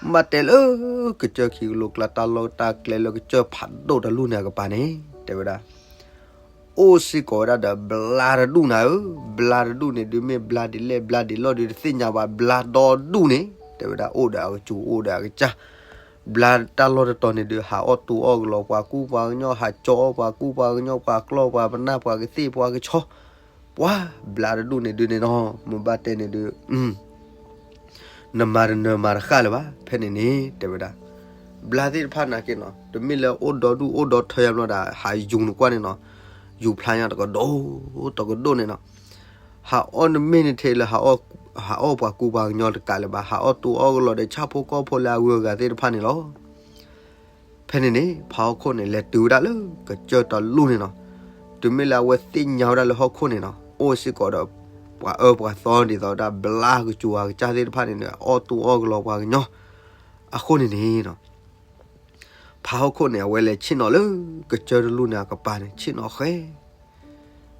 မ့ၢ်ဘၣ်တဲလၢကစၢၢ်ခံကလိကျါ တၢ်လီၢ်တၢ်ကျဲလၢကစၢၢ်ဖးဒိၣ်တလူၢ်န့ၣ်အကပၤန့ၣ် တဲဝဲဒၣ် အိၣ်စ့ၢ်ကီးဝဲဒၣ်ဒီးဘျါတဒူၣ်နၤဧၢ, ဘျါတဒူၣ်န့ၣ်ဒုးမ့ၢ်ဘျါဒ်လဲၣ်ဘျါဒ်လဲၣ်ဒုးတသ့ၣ်ညါဘၣ်, ဘျါဒီဒူၣ်န့ၣ် တဲဝဲဒၣ်အိၣ်ဒီးအကစူၤအိၣ်ဒီးအကစၢ်, ဘျါတၢ်လီၢ်တတီၤန့ၣ်ဒုး ဟးအီၣ်တူအီၣ်ကလီၤပှၤကူပှၤကညီ, ဟးကၠီအီၣ်ပှၤကူပှၤကညီ, ပှၤကျီၢ်ပှၤပနၢ်ပှၤကသ့ၣ်ပှၤကဆီ, ပှၤဘျါတဒူၣ်န့ၣ်ဒုးန့ၣ်နီၤ မ့ၢ်ဘၣ်တဲန့ၣ်ဒုး နမၤတနၢၤမၤတဃၣ်လၢၤဘၣ်, ဖဲန့ၣ်န့ၣ် တဲဝဲဒၣ်, ဘျါသ့ၣ်တဖၣ်နာ်က့နီၤ တမ့ၢ်လၢအိၣ်ဒီဒူၣ်အိၣ်ဒီထၢယါဘျီဒၣ် ဟးယူၤနကွၢ်န့ၣ်နီၤ, ယူၤဖျါညါတကဒိၣ်တကဒိၣ်န့ၣ်နီၤ, ဟးအီၣ်နမ့ၢ်နထဲလၢ ဟးအီၣ်ပှၤကူပှၤကညီတကးလၢၤဘၣ်, ဟးအီၣ်တူအီၣ်ကလီၤဒီးဆၣ်ဖိကီၢ်ဖိလၢအဂုၤအဂၤသ့ၣ်တဖၣ်န့ၣ်လီၤ. ဖဲန့ၣ်န့ၣ် ဖးဟီၣ်ခိၣ်န့ၣ် လဲၤတုၤဝဲဒၣ်လၢကစၢၢ်တလူၢ်န့ၣ်နီၤ, တုၤမ့ၢ်လၢအဝဲသ့ၣ်ညါဝဲဒၣ်လၢဟီၣ်ခိၣ်န့ၣ်နီၤ အိၣ်စ့ၢ်ကီးဒီး ပှၤအၢပှၤသီဒ်သိးဒၣ်ဘျါကစူၤအကစၢ်သ့ၣ်တဖၣ်န့ၣ်ဒီး အီၣ်တူအီၣ်ကလီၤပှၤကညီ, အဃိန့ၣ်န့ၣ်နီၤ ဖးဟီၣ်ခိၣ်န့ၣ် အဝဲလဲၤဆ့ၣ်နီၤလၢကစၢၢ်တလူၢ်န့ၣ်အကပၤန့ၣ် ဆ့ၣ်နီၤဃဲ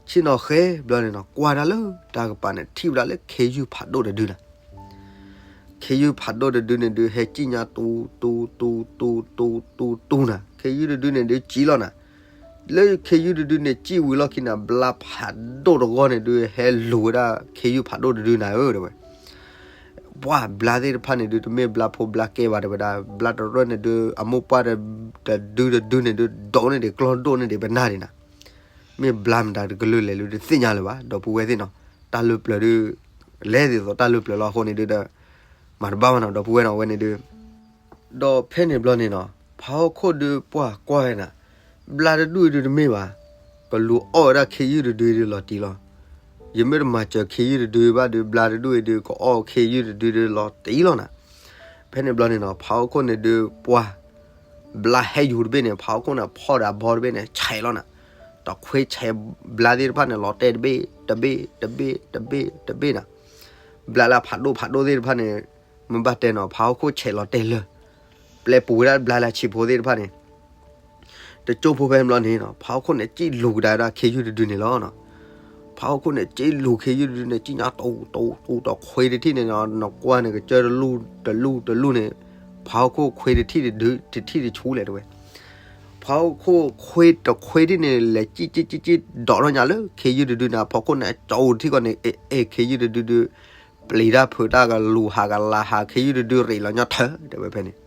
ဆ့ၣ်နီၤဃဲဘျီန့ၣ်နီၤ ကွၢ်ဒၣ်လၢတၢ်ကပၤန့ၣ် ထံၣ်ဝဲဒၣ်လၢခ့ယုၢ်ဖးဒိၣ်တဒုနၤ, ခ့ယုၢ်ဖးဒိၣ်တဒုန့ၣ်ဒုး ဟဲစံၣ်ညါတူတူတူတူတူနၤ, ခ့ယုၢ်တဒုန့ၣ်ဒုးစံၣ်လီၤနၤ, လၢခ့ယုၢ်တဒုန့ၣ်စံၣ်ဝံၤလီၢ်ခံန့ၣ် ဘျါဖးဒိၣ်တဂီၢ်န့ၣ်ဒုး ဟဲလူၤဝဲဒၣ်ခ့ယုၢ်ဖးဒိၣ်တဒုနၤဧၢ တဲဝဲ, ပှၤဘျါသ့ၣ်တဖၣ်န့ၣ်ဒုး တမ့ၢ်ဘျါဖိဘျါကဲဘၣ်တဲဝဲဒၣ်, ဘျါတရၢၢ်န့ၣ်ဒုး အမိၢ်ပှၢ်တဒုတဒုန့ၣ်ဒုး ဒိးန့ၢ်ဒံးကျီၢ်ဒိၣ်န့ၢ်ဒံးပနၢ်ဒံးနၤ, မ့ၢ်ဘျါမတၤတကလုာ်လဲၣ်လၢတသ့ၣ်ညါလၢၤဘၣ် ဒီပုၢ်ဝဲၢ်သ့ၣ်နီၤ, တၢ်လၢပျၢၤဒုး လဲၤဒ်သိးတၢ်လၢပျၢၤလီၤအဃိန့ၣ်ဒုးဒီး မၤတဘၣ်ဘၣ်နီၤ ဒီပုၢ်ဝဲၢ်နီၤ အဝဲန့ၣ်ဒုး ဒီးဖဲန့ၣ်ဘျီန့ၣ်နီၤ ဖးဟီၣ်ခိၣ်ဒုးပှၤကွၢ်ဝဲနၤ, ဘျါတဒူၣ်အံၤဒုးတမ့ၢ်ဘၣ်, ကလူၤအီၣ်ဝဲဒၣ်ခ့ယုၢ်တဒုအံၤဒုးလီၤတံၢ်လီၤ, ယမ့ၢ်တမၤစၢၤခ့ယုၢ်တဒုအံၤဘၣ်ဒုး ဘျါတဒူၣ်အံၤဒုး ကအီၣ်ခ့ယုၢ်တဒုဒုးလီၤတံၢ်လီၤနၤ, ဖဲန့ၣ်ဘျီန့ၣ်နီၤ ဖးဟီၣ်ခိၣ်န့ၣ်ဒုးပှၤ ဘျါဟဲယူၤတဘ့ၣ်န့ၣ် ဖးဟီၣ်ခိၣ်န့ၣ် ဖီၣ်ဒီးအဘီတဘ့ၣ်န့ၣ် ဆဲးလီၤနၤ, တခွ့ဆဲးဘျါသ့ၣ်တဖၣ်န့ၣ် လီၤတဲာ်တဘ့ၣ် တဘ့ၣ် တဘ့ၣ် တဘ့ၣ် တဘ့ၣ်နၤ, ဘျါလၢဖးဒိၣ်ဖးဒိၣ်သ့ၣ်တဖၣ်န့ၣ် မ့ၢ်ဘၣ်တဲနီၤ ဖးဟီၣ်ခိၣ်ဆဲးလီၤတဲာ်လၢ ပျဲပူၤဝဲဒၣ်ဘျါလၢဆံးဖိသ့ၣ်တဖၣ်န့ၣ် တကၠိဖိဖဲန့ၣ်ဘျီန့ၣ်နီၤ ဖးဟီၣ်ခိၣ်န့ၣ် စံၣ်လူၤကဒါဝဲဒၣ်ခ့ယုၢ်တဒုန့ၣ်လီၤနီၤ, ဖးဟီၣ်ခိၣ်န့ၣ် စံၣ်လူၤခ့ယုၢ်တဒုန့ၣ် စံၣ်ညါတူတူတူတခွ့တထံၣ်န့ၣ်နီၤ နကွၢ်န့ၣ် ကစၢၢ်တလူၢ်တလူၢ်တလူၢ်န့ၣ် ဖးဟီၣ်ခိၣ်ခွ့တထံၣ်တဒု တထံၣ်တဆူလဲၣ်တဲဝဲ, ဖးဟီၣ်ခိၣ်ခွ့တခွ့ထံၣ်န့ၣ် လဲၤစံၣ်စံၣ်စံၣ်စံၣ် ဒိးထီၣ်ညါလၢခ့ယုၢ်တဒုန့ၣ် အဖီခိၣ်န့ၣ် အကၠိထံၣ်ကီးန့ၣ် အဲ ခ့ယုၢ်တဒုဒုး ပျံၤတၢ်ဖုးတၢ်ကလူၤဟးကလၤဟး ခ့ယုၢ်တဒုရ့းလီၤညီထၢၣ် တဲဝဲဖဲန့ၣ်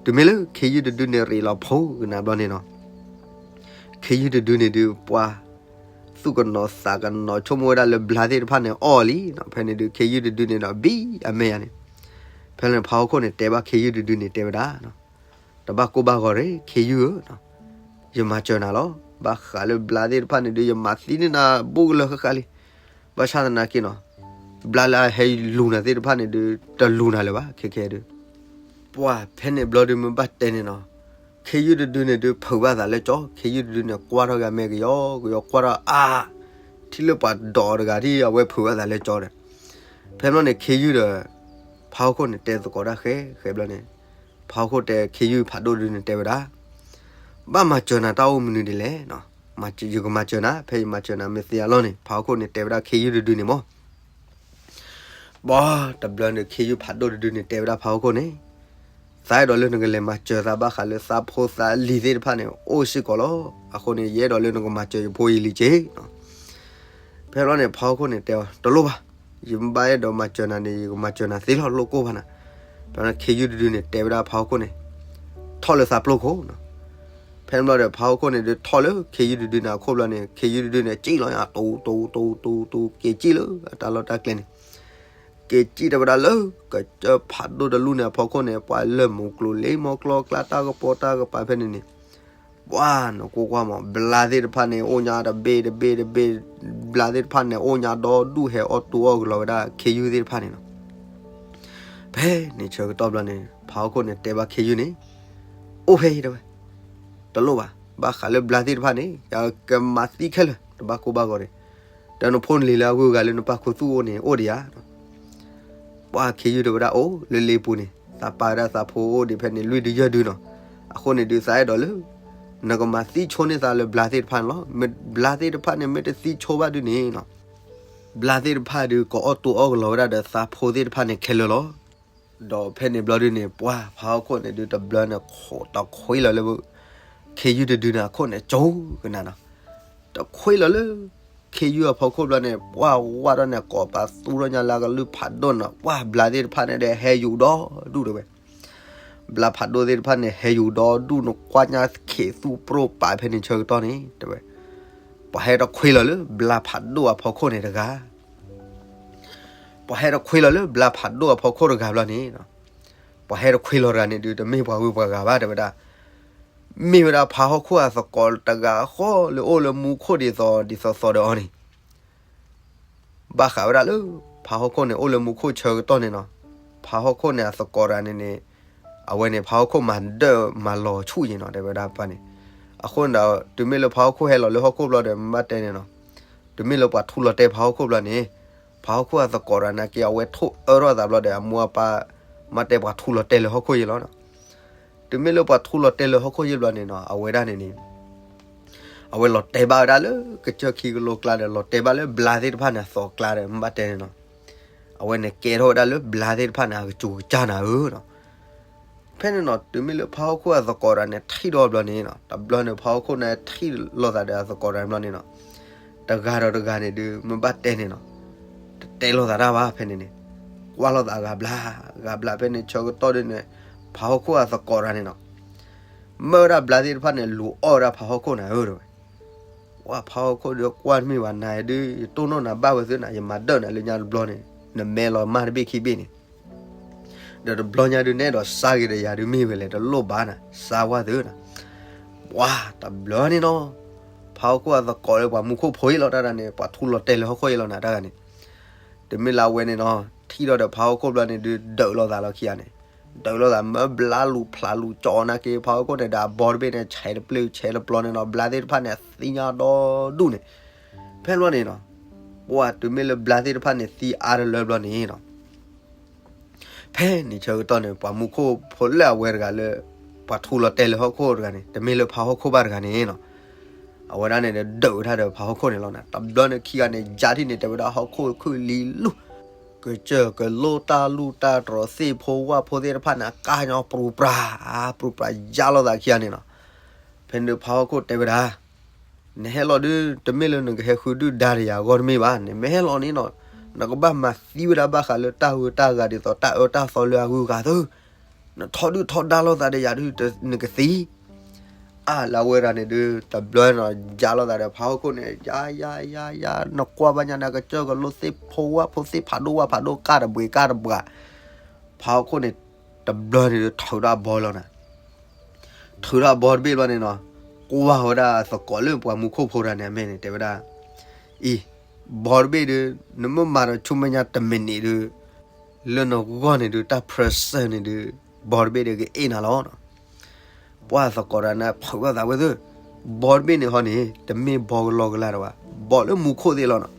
တုၤမ့ၢ်လၢခ့ယုၢ်တဒုန့ၣ် ရ့းလီၤဖိကနၣ်ဘျီန့ၣ်နီၤ, ခ့ယုၢ်တဒုန့ၣ်ဒုး ပှၤ သူၣ်ကနီၤသးကနီၤ ဆိကမိၣ်ဝဲဒၣ်လၢဘျါသ့ၣ်တဖၣ်န့ၣ်အီၣ်လံနီၤ, ဖဲန့ၣ်ဒုး ခ့ယုၢ်တဒုန့ၣ်ဒီး ဘံၣ်အမဲာ်ယါန့ၣ်, ဖဲန့ၣ်ဖးဟီၣ်ခိၣ်န့ၣ် တဲဘၣ်ခ့ယုၢ်တဒုန့ၣ် တဲဝဲဒၣ် တဘၣ်ကိၢ်ဘၣ်ဂီၤရ့ၣ် ခ့ယုၢ်ဧၢ, ယမၤစၢၤနၤလီၤ. ဘၣ်ဃးလၢဘျါသ့ၣ်တဖၣ်န့ၣ်ဒုး ယမၤသံန့ၢ်နၤဘူးကလၢာ်ဃၣ်ဃၣ်လံ. ဘၣ်ဆၣ်သနာ်က့နီၤ, ဘျါလၢအဟဲလူၤနၤသ့ၣ်တဖၣ်န့ၣ်ဒုး တလူၤနၤလၢၤဘၣ် ခဲခဲဒုး. ပှၢ်ဖဲန့ၣ်ဘျီဒုး မ့ၢ်ဘၣ်တဲန့ၣ်နီၤ, ခ့ယုၢ်တဒုန့ၣ်ဒုး ဖုးဘၣ်သးလၢကၠီ, ခ့ယုၢ်တဒုန့ၣ် ကွၢ်ထီၣ်က့ၤအမဲာ်ကယီကယီ ကွၢ်ထီၣ်အါ, ထံၣ်လၢပှၤဒိးတဂၤဒ်အဝဲဖုးဘၣ်သးလၢကၠီဒီး, ဖဲဘျီန့ၣ် ခ့ယုၢ်ဒီး ဖးဟီၣ်ခိၣ်န့ၣ် တဲသကိးတၢ်ဃဲဃဲဘျီန့ၣ်, ဖးဟီၣ်ခိၣ်တဲ ခ့ယုၢ်ဖးဒိၣ်ဒုန့ၣ် တဲဝဲဒၣ်, ဘၣ်မၤစၢၤနၤတၢ်အိၣ်မနုၤဒ်လဲၣ်, ယကမၤစၢၤနၤ, ဖဲယမၤစၢၤနၤမ့ၢ်သ့အလီၢ်န့ၣ် ဖးဟီၣ်ခိၣ်န့ၣ် တဲဝဲဒၣ်ခ့ယုၢ်တဒုန့ၣ်မး ဘၣ်တဘျီန့ၣ် ခ့ယုၢ်ဖးဒိၣ်တဒုန့ၣ် တဲဝဲဒၣ်ဖးဟီၣ်ခိၣ်န့ၣ်, သးအဲၣ်ဒိးလၢနကလဲၤမၤစၢၤသးဘၣ်ဃးလၢသးဖိသးလံၤသ့ၣ်တဖၣ်န့ၣ် အိၣ်စ့ၢ်ကီးလီၤ. အဃိန့ၣ် ယအဲၣ်ဒိးလၢနကမၤစၢၤယဖိယလံၤက့ၤ. ဖဲဘျီန့ၣ် ဖးဟီၣ်ခိၣ်န့ၣ် တဲအီၤ တလိၣ်ဘၣ်, ယမ့ၢ်ဘၣ်အဲၣ်ဒိးမၤစၢၤနၤန့ၣ် ယကမၤစၢၤနၤသ့လီၤ လိၣ်ကိၢ်ဘၣ်နၤ. ဖဲန့ၣ် ခ့ယုၢ်တဒုန့ၣ် တဲဝဲဒၣ်ဖးဟီၣ်ခိၣ်န့ၣ်, ထီၣ်လၢသးပျိခိၣ် ဖဲန့ၣ်ဘျီဒီး ဖးဟီၣ်ခိၣ်န့ၣ်ဒုးထီၣ်လၢခ့ယုၢ်တဒုန့ၣ်အခိၣ်ဘျီန့ၣ် ခ့ယုၢ်တဒုန့ၣ် စံၣ်လီၤညါ တူတူတူတူ က့ၤစံၣ်လၢအတၢ်လီၢ်တၢ်ကျဲန့ၣ်, က့ၤစံၣ်တဲဝဲဒၣ်လၢ ကစၢၢ်ဖးဒိၣ်တလူၢ်န့ၣ်အဖီခိၣ်န့ၣ် ပှၤလၢမူကျိၤလ့မီကျီကျါတၢ်ကပီၤတၢ်ကပၤဖဲန့ၣ်န့ၣ်, ပှၤနကွၢ်ကွၢ်မး ဘျါသ့ၣ်တဖၣ်န့ၣ် အိၣ်ညါတဘ့ၣ်တဘ့ၣ်တဘ့ၣ်, ဘျါသ့ၣ်တဖၣ်န့ၣ် အိၣ်ညါဒီဒူၣ် ဟဲအီၣ်တူအီၣ်ကလီၤဝဲဒၣ်ခ့ယုၢ်သ့ၣ်တဖၣ်န့ၣ်လီၤ. ဖဲန့ၣ်ဆၢကတီၢ်ဘျီန့ၣ် ဖးဟီၣ်ခိၣ်န့ၣ် တဲဘၣ်ခ့ယုၢ်န့ၣ်, အိၣ်ဖဲအံၤတဲဝဲ, တလိၣ်ဘၣ်, ဘၣ်ဃးလၢဘျါသ့ၣ်တဖၣ်န့ၣ် ယကမၤသံခဲလၢာ် တဘၣ်ကိၢ်ဘၣ်ဂီၤန့ၣ်, ဒီးနဖိနလံၤလၢအဂုၤအဂၤလၢနပာ်ခူသူၣ်အိၣ်န့ၣ် အိၣ်ဒံးဧါ. ပှၤခ့ယုၢ်တဲဝဲဒၣ်အိၣ်လၢလ့ပူၤန့ၣ် သးပာ်ဝဲဒၣ်သးဖိအိၣ်ဒံးဖဲန့ၣ် လွံၢ်ဒုယဲၢ်ဒုနီၤ. အဃိန့ၣ်ဒုး သးအဲၣ်ဒိးလၢ နကမၤသံဆိန့ၢ်သးလၢဘျါသ့ၣ်တဖၣ်န့ၣ်လီၤ. မ့ၢ်ဘျါသ့ၣ်တဖၣ်န့ၣ် မ့ၢ်တသံဆိဘၣ်ဒုန့ၣ်နီၤ, ဘျါသ့ၣ်တဖၣ်ဒုး ကအီၣ်တူအီၣ်ကလီၤဝဲဒၣ်ဒီးသးဖိသ့ၣ်တဖၣ်န့ၣ်ခဲလၢာ်လီၤ. ဒီးဖဲန့ၣ်ဘျီဒုန့ၣ် ပှၤဖးဟီၣ်ခိၣ်န့ၣ်ဒုး တဘျီန့ၣ် တခွ့လီၤလၢ ခ့ယုၢ်တဒုန့ၣ်အခိၣ်န့ၣ် ကၠိကနၤနီၤ. တခွ့လီၤလၢ ခ့ယုၢ်အဖီခိၣ်ဘျီန့ၣ် ပှၢ်ဝါထီၣ်န့ၣ် ကိးပသူထီၣ်ညါလၢအကလုၢ်ဖးဒိၣ်န့ၣ် ပှၢ်ဘျါသ့ၣ်တဖၣ်န့ၣ်ဒီးဟဲယူၤဒီဒူၣ်တဲဝဲ. ဘျါဖးဒိၣ်သ့ၣ်တဖၣ်န့ၣ် ဟဲယူၤဒီဒူၣ်န့ၣ် ကွၢ်ညါခ့သူၣ်ပရိၣ်ပာ်ဖဲန့ၣ်ဆၢကတီၢ်န့ၣ် တဲဝဲ. ပှၤဟဲတခွ့လီၤလၢ ဘျါဖးဒိၣ်အဖီခိၣ်န့ၣ်တဂၤ ပှၤဟဲတခွ့လီၤလၢ ဘျါဖးဒိၣ်အဖီခိၣ်တဂၤဘျီန့ၣ် ပှၤဟဲတခွ့လီၤတဂၤန့ၣ်ဒုး တမ့ၢ်ပှၤဂုၤပှၤဂၤဘၣ် တဲဝဲဒၣ်. မ့ၢ်ဝဲဒၣ်ဖးဟီၣ်ခိၣ်အသကိးတဂၤဃီလၢအိၣ်လၢမူခိၣ်ဒ်သိးဒ်သိးသိးဒီးအီၤန့ၣ် ဘၣ်ဃးဝဲဒၣ်လၢ ဖးဟီၣ်ခိၣ်န့ၣ် အိၣ်လၢမူခိၣ်ဆၢကတီၢ်န့ၣ်နီၤ. ဖးဟီၣ်ခိၣ်န့ၣ် အသကိးတဂၤန့ၣ်န့ၣ် အဝဲန့ၣ် ဖးဟီၣ်ခိၣ်မၤဒၢၣ်မၤလီၤဆူၣ်ယံၤနီၤ တဲဝဲဒၣ်ပှၤန့ၣ်. အဃိန့ၣ်ဒီး တုၤမ့ၢ်လၢဖးဟီၣ်ခိၣ်ဟဲလီၤလၢဟီၣ်ခိၣ်ဘျီဒီး မ့ၢ်ဘၣ်တဲန့ၣ်နီၤ. တုၤမ့ၢ်လၢပှၤထူလီၤတဲာ်ဖးဟီၣ်ခိၣ်ဘျီန့ၣ် ဖးဟီၣ်ခိၣ်အသကိးတဂၤန့ၣ်က့ အဝဲထိၣ်အၢထီၣ်အသးဘျီဒီး အမိၢ်အပၢ် မ့ၢ်တဲပှၤထူလီၤတဲာ်လၢဟီၣ်ခိၣ်ယံၤလီၤနီၤ. တုၤမ့ၢ်လၢပှၤထူလီၤတဲာ်လၢဟီၣ်ခိၣ်ယံၤဘျီန့ၣ်နီၤ အဝဲဒၣ်န့ၣ်န့ၣ် အဝဲလီၤတဲာ်ဘၣ်ဝဲဒၣ်လၢကစၢၢ်ခံကလိကျါဒီး လီၤတဲာ်ဘၣ်လၢဘျါသ့ၣ်တဖၣ်န့ၣ် အသီးကျါဒီး မ့ၢ်ဘၣ်တဲန့ၣ်နီၤ. အဝဲန့ၣ်ကဲထီၣ်ဝဲဒၣ်လၢဘျါသ့ၣ်တဖၣ်န့ၣ် အကစူၤကစၢ်နၤဧၢနီၤ. ဖဲန့ၣ်နီၤ တုၤမ့ၢ်လၢဖးဟီၣ်ခိၣ်အသကိးတဂၤန့ၣ် ထံၣ်ဒီးဘျီန့ၣ်နီၤ တဘျီန့ၣ် ဖးဟီၣ်ခိၣ်န့ၣ်ထံၣ်လိာ်သးဒီးအသကိးတဂၤန့ၣ်ဘျီန့ၣ်နီၤ တဂၤဒီးတဂၤန့ၣ်ဒုး မ့ၢ်ဘၣ်တဲန့ၣ်နီၤ တတဲလိာ်သးတၢ်ဘၣ်ဖဲန့ၣ်န့ၣ် ကွၢ်လိာ်သးဂၤဘျါ ဂၤဘျါဖဲန့ၣ်ဆၢကတီၢ်ဒုးန့ၣ် ဖးဟီၣ်ခိၣ်အသကိးတဂၤန့ၣ်နီၤ မၢဝဲဒၣ်ဘျါသ့ၣ်တဖၣ်န့ၣ် လူၤအီၣ်ဝဲဒၣ်ဖးဟီၣ်ခိၣ်နၤဧၢတဲဝဲ. ပှၤဖးဟီၣ်ခိၣ်ဒုးကွၢ်တမ့ၢ်ဘၣ် နၤဒုး ယတိၢ်နီၣ်နၤဘၣ်ဝဲသုနၤ ယမၤဒၢၣ်နၤလၢညါတဘျီန့ၣ် နမဲလီၤမၢ်တဘ့ၣ်ခံဘ့ၣ်န့ၣ် ဒီးတဘျီညါဒုး နအဲၣ်ဒိးစါဂ့ၤဒီးယၤဒုးမ့ၢ်ဝဲလဲၣ် တလိၣ်ဘၣ်နၤ စါဝဲသုနၤ. ပှၤတဘျီန့ၣ်နီၤ ဖးဟီၣ်ခိၣ်အသကိးလၢပှၤမူခိၣ်ဖိအံၤလီၤတၢ်တဂၤန့ၣ် ပှၤထူလီၤတဲာ်လၢဟီၣ်ခိၣ်အံၤလီၤနၤတၢ်တဂၤန့ၣ် တမ့ၢ်လၢအဝဲန့ၣ်နီၤ ထံၣ်ဒီးဒီးဖးဟီၣ်ခိၣ်ဘျီန့ၣ်ဒုး ဒုးလိာ်သးလီၤခံဂၤန့ၣ် ဒုးလိာ်သးမၢဘျါလူၤဖျးလူၤကၠီနာ်က့ ဖးဟီၣ်ခိၣ်န့ၣ်ဒီးအဘီတဘ့ၣ်န့ၣ် ဆဲးတပျုၢ်ဆဲးတပျီန့ၣ်နီၤ ဘျါသ့ၣ်တဖၣ်န့ၣ် အသံညါဒီဒူၣ်န့ၣ် ဖဲဘျီန့ၣ်နီၤ ပှၤတုၤမ့ၢ်လၢဘျါသ့ၣ်တဖၣ်န့ၣ် သံအါတလၢဘျီန့ၣ်နီၤ ဖဲန့ၣ်ဆၢကတီၢ်န့ၣ် ပှၤမူခိၣ်ဖိလၢအဝဲတဂၤလၢ ပှၤထူလီၤတဲာ်လၢဟီၣ်ခိၣ်တဂၤန့ၣ် တမ့ၢ်လၢဖးဟီၣ်ခိၣ်ဘၣ်တဂၤန့ၣ်နီၤ အဝဲဒၣ်န့ၣ်ဒီးဒုးဝဲဒၣ်ဒီးဖးဟီၣ်ခိၣ်န့ၣ်လီၤနၤ တဘျီန့ၣ်ခံဂၤန့ၣ် ယါထံၣ်န့ၣ် တဲဝဲဒၣ်ဟီၣ်ခိၣ်ခုၣ်လံလူၢ် ကစၢၢ်ကလိတၢ်လူၢ်တၢ်တြီၤသ့ၣ်ဖိဝၣ်ဖိသ့ၣ်တဖၣ်န့ၣ် အကါညီပြူပြၤ ပြူပြၤယါလိာ်သးခံဂၤန့ၣ်နီၤ ဖဲန့ၣ်ဒုးဖးဟီၣ်ခိၣ်တဲဝဲဒၣ် နဟဲလီၤဒုး တမ့ၢ်လၢနကဟဲဃုဒုၣ်ဒါဒီးယၤအဂီၢ်တမ့ၢ်ဘၣ် နမ့ၢ်ဟဲလီၤန့ၣ်နီၤ နကဘၣ်မၤသံဝဲဒၣ်ဘၣ်ဃးလၢတၢ်ဂုၤတၢ်ဂၤဒ်သိးတၢ်အၢတၢ်သီလၢအဂုၤအဂၤသု နထီဒုၣ်ထီဒါလိာ်သးဒီးယၤဒုး နကသံ အါလၢအဝဲဒၣ်န့ၣ်ဒုး တဘျီနီၤ ယါလိာ်သးဒီးဖးဟီၣ်ခိၣ်န့ၣ် ယါယါယါယါ နကွၢ်ဘၣ်ညါန့ၣ် ကစၢၢ်ကလိသ့ၣ်ဖိဝၣ်ဖိသ့ၣ်ဖးဒိၣ်ဝၣ်ဖးဒိၣ်ကါတဘှံးကါတဘှါ ဖးဟီၣ်ခိၣ်န့ၣ် တဘျီန့ၣ်ဒုး ထုးထီၣ်အဘီလီၤနၤ ထုးထီၣ်အဘီတဘ့ၣ်ဘျီန့ၣ်နီၤ ကွၢ်ဝဲဒၣ်အသကိးလၢပှၤမူခိၣ်ဖိတဂၤန့ၣ် အမဲာ်န့ၣ် တဲဝဲဒၣ် အံၤ ဘီတဘ့ၣ်ဒုး နမ့ၢ်မၤဒီးဆူမဲာ်ညါတမံးနံးဒုး လၢနဂီၢ်န့ၣ်ဒုး တၢ် present န့ၣ်ဒုး ဘီတဘ့ၣ်ဒုးကအ့ၣ်နၤလီၤ. ပှၢ်သကိးတဂၤန့ၣ် ဖုးဘၣ်သးဝဲသ့ၣ် ဘီတဘ့ၣ်န့ၣ်ဟီန့ၣ် တမ့ၢ်ဘီကလီကလီတဘၣ် ဘီလၢမူခိၣ်သ့ၣ်လီၤနီၤ.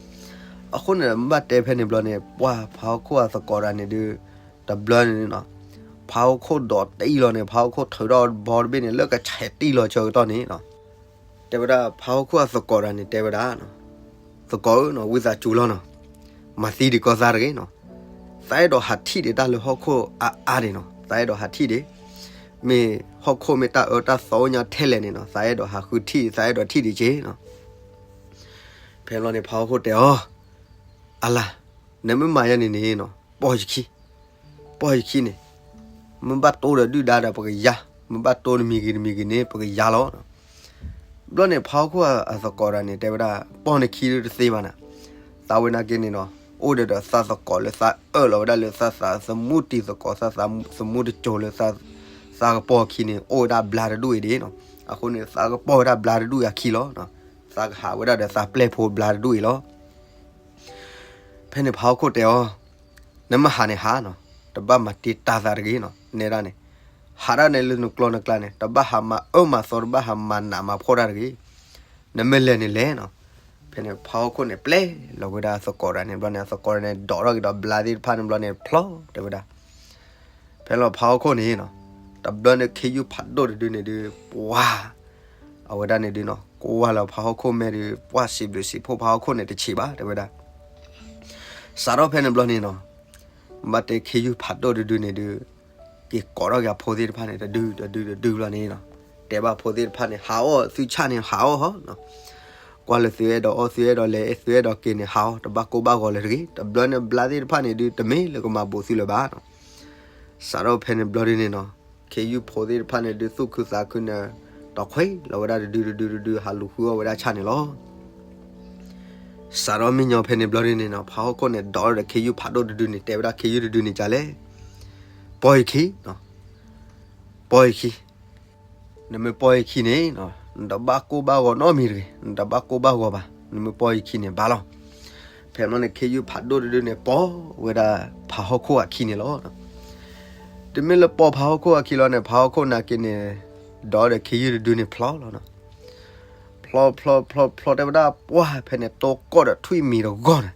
အဃိန့ၣ် ဘၣ်တဲဖဲန့ၣ်ဘျီန့ၣ် ပှၢ်ဖးဟီၣ်ခိၣ်အသကိးတဂၤန့ၣ်ဒုး တဘျီန့ၣ်နီၤ ဖးဟီၣ်ခိၣ်ဒိးတံၢ်လီၤန့ၣ် ဖးဟီၣ်ခိၣ်ထုးထီၣ်ဘီတဘ့ၣ်န့ၣ် လၢကဆဲးတံၢ်လီၤဆၢကတီၢ်န့ၣ်နီၤ တဲဝဲဒၣ်ဖးဟီၣ်ခိၣ်အသကိးတဂၤန့ၣ် တဲဝဲဒၣ် သကိးဧၢနီၤ ဝံသးစူၤလီၤနီၤ မၤသံဒံးကီၢ်သးတဂ့ၤနီၤ သးအဲၣ်ဒိးဟးထံၣ်ဒံးတၢ်လၢဟီၣ်ခိၣ်အါအါဒံးနီၤ သးအဲၣ်ဒိးဟးထံၣ်ဒံး မ့ၢ်ဟီၣ်ခိၣ်မ့ၢ်တၢ်အၢတၢ်သီအိၣ်ညါထဲလဲၣ်န့ၣ်နီၤ သးအဲၣ်ဒိးဟးဃုထံၣ် သးအဲၣ်ဒိးထံၣ်ဒံးက့ၤနီၤ ဖဲဘျီန့ၣ် ဖးဟီၣ်ခိၣ်တဲအီၤ အလၤ နမ့ၢ်မၤယၤန့ၣ်န့ၣ်နီၤ ပိာ်ယခံ ပိာ်ယခံန့ၣ် မ့ၢ်ဘၣ်တိၢ်ဒီးဒုၣ်ဒါဒီးပကယါ မ့ၢ်ဘၣ်တိၢ်တမံၤဂ့ၤတမံၤဂ့ၤန့ၣ် ပကယါလီၤ. ဘျီန့ၣ် ဖးဟီၣ်ခိၣ်အသကိးတဂၤန့ၣ် တဲဝဲဒၣ် ပိာ်နခံဒုးတသ့ဘၣ်နၤ သးဝဲနာ်က့န့ၣ်နီၤ အိၣ်ဒီးဒီးသးသကိးလၢသးအၢၣ်လီၤဝဲဒၣ်လၢသးသးသမူတံၤသကိး သးသးသမူတစိၤလၢ သးကပိာ်ခံန့ၣ် အိၣ်ဝဲဒၣ်ဘျါတဒူၣ်အံၤဒံးနီၤ အဃိန့ၣ် သးကပိာ်ဝဲဒၣ်ဘျါတဒူၣ်အံၤအခံလီၤ. သးကဟးဝဲဒၣ်ဒီးသးပျဲၢ်ဖိဘျါတဒူၣ်အံၤလီၤ. ဖဲန့ၣ်ဖးဟီၣ်ခိၣ်တဲအီၤ နမ့ၢ်ဟးန့ၣ်ဟးနီၤ တဘၣ်မၤတ့ၢ်တၢ်သးတဂ့ၤနီၤ နဲဒၣ်န့ၣ် ဟးဒၣ်နဲလၢနကျီနကျါန့ၣ် တဘၣ်ဟးမၤအၢမၤသီ တဘၣ်ဟးမၤနးမၤဖှီၣ်တၢ်တဂ့ၤ နမ့ၢ်လဲၤန့ၣ်လဲၤနီၤ. ဖဲန့ၣ်ဖးဟီၣ်ခိၣ်န့ၣ် ပျဲလီၤဝဲဒၣ်သကိးတဂၤန့ၣ်ဘျီန့ၣ် အသကိးတဂၤန့ၣ် ဒိးထီၣ်က့ၤဒီးဘျါသ့ၣ်တဖၣ်န့ၣ်ဘျီန့ၣ် ဖျီတဲဝဲဒၣ် ဖဲလီၤဖးဟီၣ်ခိၣ်န့ၣ်နီၤ တဘျီန့ၣ်ခ့ယုၢ်ဖးဒိၣ်တဒုန့ၣ်ဒုး ပှၤ အဝဲဒၣ်န့ၣ်ဒုးနီၤ ကွၢ်လီၤဖးဟီၣ်ခိၣ်မဲာ်ဒုး ပှၢ်စံးဘျုးစံးဖှိၣ်ဖးဟီၣ်ခိၣ်န့ၣ်တဆံးဘၣ် တဲဝဲဒၣ် စးထီၣ်ဖဲန့ၣ်ဘျီန့ၣ်နီၤ ဘၣ်တဲခ့ယုၢ်ဖးဒိၣ်တဒုန့ၣ်ဒုး က့ၤကိးထီၣ်က့ၤအဖိသ့ၣ်တဖၣ်န့ၣ် တဒုတဒုတဒုဘျီန့ၣ်နီၤ တဲဘၣ်ဖိသ့ၣ်တဖၣ်န့ၣ် ဟးအီၣ်သုဆၣ်န့ၣ် ဟးအီၣ်ဟီနီၤ ကွၢ်လၢသုအဲၣ်ဒိးအီၣ် သုအဲၣ်ဒိးလဲၤ သုအဲၣ်ဒိးက့ၤန့ၣ် ဟးအီၤ တဘၣ်ကိၢ်ဘၣ်ဂီၤလၢၤတဂ့ၤ. တဘျီန့ၣ် ဘျါသ့ၣ်တဖၣ်န့ၣ်ဒုး တမ့ၢ်လၢကမၤဘူးသုလၢၤဘၣ်နီၤ. စးထီၣ်ဖဲန့ၣ်ဘျီဒုန့ၣ်နီၤ, ခ့ယုၢ်ဖိသ့ၣ်တဖၣ်န့ၣ်ဒုး သူၣ်ခုသးခုန့ၣ် တီခွဲးလီၤဝဲဒၣ်တဒုတဒုတဒု ဟးလူၤဃုအီၣ်ဝဲဒၣ်ဆၣ်န့ၣ်လီၤ. စးထီၣ်မ့ၢ်ညီဖဲန့ၣ်ဘျီဒုန့ၣ်နီၤ, ဖးဟီၣ်ခိၣ်န့ၣ် ဒိးဒီးခ့ယုၢ်ဖးဒိၣ်တဒုန့ၣ် တဲဝဲဒၣ်ခ့ယုၢ်တဒုန့ၣ် ကလဲၣ်, ပီၢ်ယခံ, ပီၢ်ယခံ, နမ့ၢ်ပီၢ်ယခံန့ၣ် နတဘၣ်ကိၢ်ဘၣ်ဂီၤနီတမံၤတဂ့ၤ, နတဘၣ်ကိၢ်ဘၣ်ဂီၤဘၣ်, နမ့ၢ်ပီၢ်ယခံန့ၣ် ဘၣ်လီၤ. ဖဲန့ၣ်န့ၣ် ခ့ယုၢ်ဖးဒိၣ်တဒုန့ၣ် ပိာ်ဝဲဒၣ်ဖးဟီၣ်ခိၣ်အခံန့ၣ်လီၤ. တမ့ၢ်လၢပိာ်ဖးဟီၣ်ခိၣ်အခံလီၤန့ၣ် ဖးဟီၣ်ခိၣ်နာ်က့န့ၣ် ဒိးဒီးခ့ယုၢ်တဒုန့ၣ်ဖျီလီၤ. ဖျီဖျီဖျီဖျီတဲဝဲဒၣ် ပှၢ် ဖဲန့ၣ် တိၢ်ကီၢ်ဒီးထွံၣ်မံၤတဂီၢ်န့ၣ်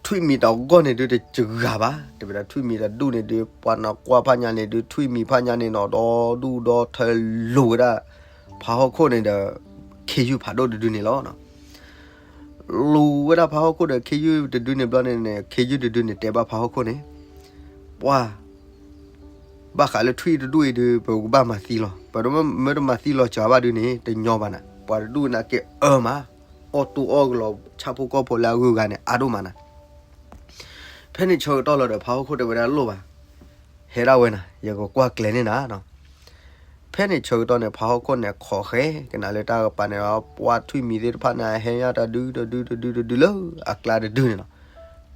ထွံၣ်မံၤတဂီၢ်န့ၣ်ဒုး တစှၤဘၣ်, တဲဝဲဒၣ်ထွံၣ်မံၤတဒူၣ်န့ၣ်ဒုး ပှၤနကွၢ်ဖးညါန့ၣ်ဒုး ထွံၣ်မံၤဖးညါန့ၣ်နီၤ ဒီဒူၣ်ဒီထၢလူၤဝဲဒၣ် ဖးဟီၣ်ခိၣ်န့ၣ်ဒီး ခ့ယုၢ်ဖးဒိၣ်တဒုန့ၣ်လီၤ. လူၤဝဲဒၣ်ဖးဟီၣ်ခိၣ်ဒီးခ့ယုၢ်တဒုန့ၣ်ဘျီန့ၣ်န့ၣ် ခ့ယုၢ်တဒုန့ၣ် တဲဘၣ်ဖးဟီၣ်ခိၣ်န့ၣ်, ပှၢ် ဘၣ်ဃးလၢထွံၣ်တဒူၣ်အံၤဒုး ပကဘၣ်မၤသံလီၤ. ပမ့ၢ်တမၤသံလီၤစှၤဘၣ်ဒုးန့ၣ် တညီဘၣ်နၤ, ပှၤတဒူၣ်နာ်က့အၢမး, အီၣ်တူၢ်အီၣ်ကလီၤ ဆၣ်ဖိကီၢ်ဖိလၢအဂုၤအဂၤန့ၣ် အါဒိၣ်မးနၤ. ဖဲန့ၣ်ဆၢကတီၢ်လီၤဒီး ဖးဟီၣ်ခိၣ်တဲဝဲဒၣ်လိၣ်ဘၣ်, ဟဲဒၣ်ဝဲနၤ ယကကွၢ်ကျဲၤန့ၢ်နၤနီၤ. ဖဲန့ၣ်ဆၢကတီၢ်န့ၣ် ဖးဟီၣ်ခိၣ်န့ၣ် ခိးဃဲကနၤလၢတၢ်ကပၤန့ၣ် ပှၢ်ထွံၣ်မံၤသ့ၣ်တဖၣ်န့ၣ် ဟဲညါတဒုတဒုတဒုတဒုလၢအကျါတဒုန့ၣ်နီၤ,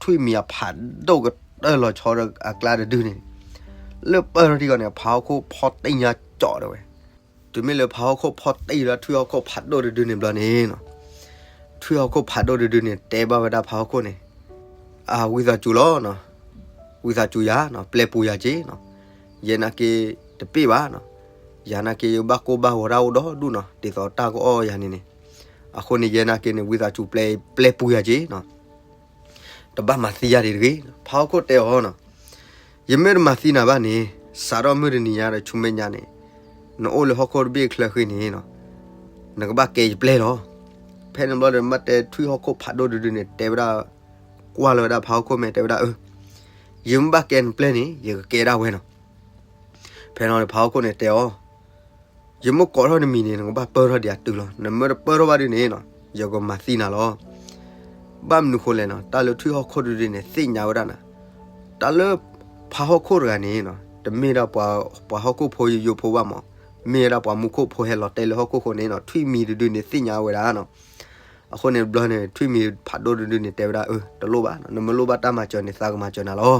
ထွံၣ်မံၤအဖးဒိၣ်ကတၢၢ်လီၤဆီဒီးအကျါတဒုန့ၣ်, လၢပၢၢ်ထီၣ်ထံကီၢ်န့ၣ် ဖးဟီၣ်ခိၣ်ဖီၣ်တံၢ်ညါကၠီးတဲဝဲ, တုၤမ့ၢ်လၢဖးဟီၣ်ခိၣ်ဖီၣ်တံၢ်လၢထွံၣ်ဟီၣ်ခိၣ်ဖးဒိၣ်တဒုန့ၣ်ဘျီန့ၣ်နီၤ, ထွံၣ်ဟီၣ်ခိၣ်ဖးဒိၣ်တဒုန့ၣ် တဲဘၣ်ဝဲဒၣ်ဖးဟီၣ်ခိၣ်န့ၣ်, အဝံသးစူၤလီၤ, ဝံသးစူၤယၤနီၤ, ပျဲပူၤယၤက့ၤနီၤ, ယဲနာ်က့တပ့ၢ်ဘၣ်နီၤ, ယၤနာ်က့ယဘၣ်ကိၢ်ဘၣ်ဂီၤတၢ်အိၣ်ဒီဒူၣ်နီၤ, ဒ်သိးတၢ်ကအီၣ်ယၤန့ၣ်န့ၣ်, အဃိန့ၣ် ယဲနာ်က့န့ၣ် ဝံသးစူၤပျဲ ပျဲပူၤယၤက့ၤနီၤ တဘၣ်မၤသံယၤဒံးတဂ့ၤ. ဖးဟီၣ်ခိၣ်တဲအီၤနီၤ, ယမ့ၢ်တမၤသံနၤဘၣ်န့ၣ်, စးထီၣ်မုၢ်တနံၤညါဒီးဆူမဲာ်ညါန့ၣ်, နအိၣ်လၢဟီၣ်ခိၣ်တဘ့ၣ်ချၢဃီန့ၣ်နီၤ, နကဘၣ်ကဲယပျဲၢ်လီၤ. ဖဲန့ၣ်ဘျီဒီး မ့ၢ်တဲထွံၣ်ဟီၣ်ခိၣ်ဖးဒိၣ်တဒုန့ၣ် တဲဝဲဒၣ်, ကွၢ်လီၤဝဲဒၣ်ဖးဟီၣ်ခိၣ်မဲာ်တဲဝဲဒၣ်, အၢ, ယမ့ၢ်ဘၣ်ကဲနပျဲၢ်န့ၣ် ယကကဲဒၣ်ဝဲနီၤ. ဖဲန့ၣ်ဖးဟီၣ်ခိၣ်န့ၣ်တဲအီၤ, ယမ့ၢ်ကိးထီၣ်နမံၤန့ၣ် နကဘၣ်ပၢၢ်ထီၣ်ဒံးအတုၤလီၤ. နမ့ၢ်တပၢၢ်ထီၣ်ဘၣ်ဒ်န့ၣ်နီၤ, ယကမၤသံနၤလီၤ. ဘၣ်မနုၤဃိလဲၣ်နီၤ, တၢ်လၢထွံၣ်ဟီၣ်ခိၣ်တဒုန့ၣ် သ့ၣ်ညါဝဲဒၣ်နၤ, တၢ်လၢဖးဟီၣ်ခိၣ်တဂၤန့ၣ်နီၤ, တမ့ၢ်ဒၣ်ပှၤဟီၣ်ခိၣ်ဖိယိယိဖိဘၣ်မး, မ့ၢ်ဝဲဒၣ်ပှၤမူခိၣ်ဖိဟဲလီၤတဲာ်လၢဟီၣ်ခိၣ်ဃိန့ၣ်နီၤ, ထွံၣ်မံၤတဒုန့ၣ်သ့ၣ်ညါဝဲဒၣ်နီၤ. အဃိန့ၣ်တဘျီန့ၣ် ထွံၣ်မံၤဖးဒိၣ်တဒုန့ၣ် တဲဝဲဒၣ်, အၢ, တလိၣ်ဘၣ်, နမ့ၢ်လိၣ်ဘၣ်တၢ်မၤစၢၤန့ၣ် သးကမၤစၢၤနၤလီၤ.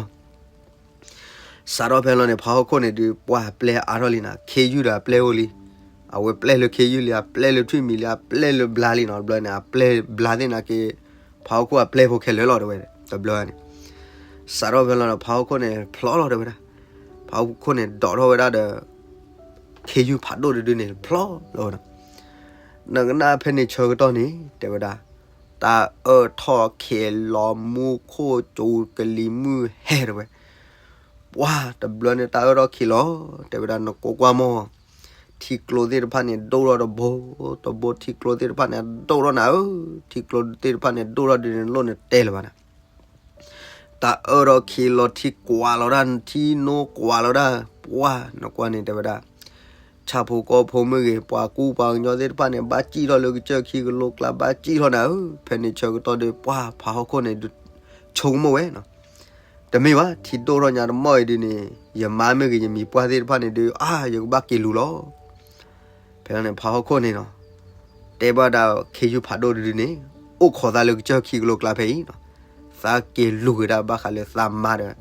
စးထီၣ်ဖဲလီၤန့ၣ် ဖးဟီၣ်ခိၣ်န့ၣ်ဒုး ပှၢ်ပျဲအါထီၣ်လံနၤ, ခ့ယုၢ်ဒီးအပျဲၢ်အိၣ်လံ. အဝဲပျဲၢ်လၢခ့ယုၢ်လံ, အပျဲၢ်လၢထွံၣ်မံၤလံ, အပျဲၢ်လၢဘျါလံနီၤ. တဘျီန့ၣ် အပျဲၢ်ဘျါသ့ၣ်နာ်က့, ဖးဟီၣ်ခိၣ်အပျဲၢ်ဖိခဲလၢာ်လီၤတဲဝဲ, တဘျီန့ၣ်. စးထီၣ်ဖဲလီၤဒီး ဖးဟီၣ်ခိၣ်န့ၣ် ဖျီလီၤတဲဝဲဒၣ်. ဖးဟီၣ်ခိၣ်န့ၣ် ဒိးထီၣ်ဝဲဒၣ်ဒီး ခ့ယုၢ်ဖးဒိၣ်တဒုန့ၣ် ဖျီလီၤဝဲဒီး နကနၣ်ဖဲန့ၣ်ဆၢကတီၢ်န့ၣ် တဲဝဲဒၣ်, တၢ်အၢၣ်ထီၣ်ခံးလီၤ မူခိၣ်စူၤကလံၤမုၢ်ဟဲတဲဝဲ. ပှၢ်တဘျီန့ၣ် တၢ်အၢၣ်ထီၣ်ခံးလီၤ, တဲဝဲဒၣ် နကိးကွၢ်မီၢ်, ထံကျိသ့ၣ်တဖၣ်န့ၣ် ဒိၣ်ထီၣ်တဘိတဘိ, ထံကျိသ့ၣ်တဖၣ်န့ၣ် ဒိၣ်ထီၣ်နၤဧၢ, ထံကျိသ့ၣ်တဖၣ်န့ၣ် ဒိၣ်ထီၣ်ဒ်န့ၣ် လိၣ်နတဲလၢၤဘၣ်နၤ. တၢ်အၢၣ်ထီၣ်ခံးလီၤ, ထံကွၢ်လီၤဒၣ်, ထံနိကွၢ်လီၤဒၣ်, ပှၢ်နကွၢ်န့ၣ် တဲဝဲဒၣ်, ဆၣ်ဖိကီၢ်ဖိမ့ၢ်ဂ့ၤ, ပှၤကူပှၤကညီသ့ၣ်တဖၣ်န့ၣ် ဘၣ်စံၣ်ထီၣ်လၢကစၢၢ်ခံကလိကျါ, ဘၣ်စံၣ်ထီၣ်နၤဧၢ. ဖဲန့ၣ်ဆၢကတီၢ်ဒီး ပှၢ်ဖးဟီၣ်ခိၣ်န့ၣ် ဆိကမိၣ်ဝဲနီၤ, တမ့ၢ်ဘၣ်, ထံဒိၣ်ထီၣ်ညါတမီၢ်အံၤဒ်န့ၣ် ယမါမ့ၢ်ဂ့ၤ, ယမံၤပှၢ်သ့ၣ်တဖၣ်န့ၣ်ဒုး အါ ယကဘၣ်က့ၤလူၤလီၤ. ဖဲန့ၣ် ဖးဟီၣ်ခိၣ်န့ၣ်နီၤ, တဲဘၣ်ဒၣ်ခ့ယုၢ်ဖးဒိၣ်တဒုန့ၣ်, အိၣ်ခိးသးလၢကစၢၢ်ခံကလိကျါဖဲအံၤနီၤ, သးက့ၤလူၤက့ၤဒၣ်ဘၣ်ဃးလၢသးမါဒီး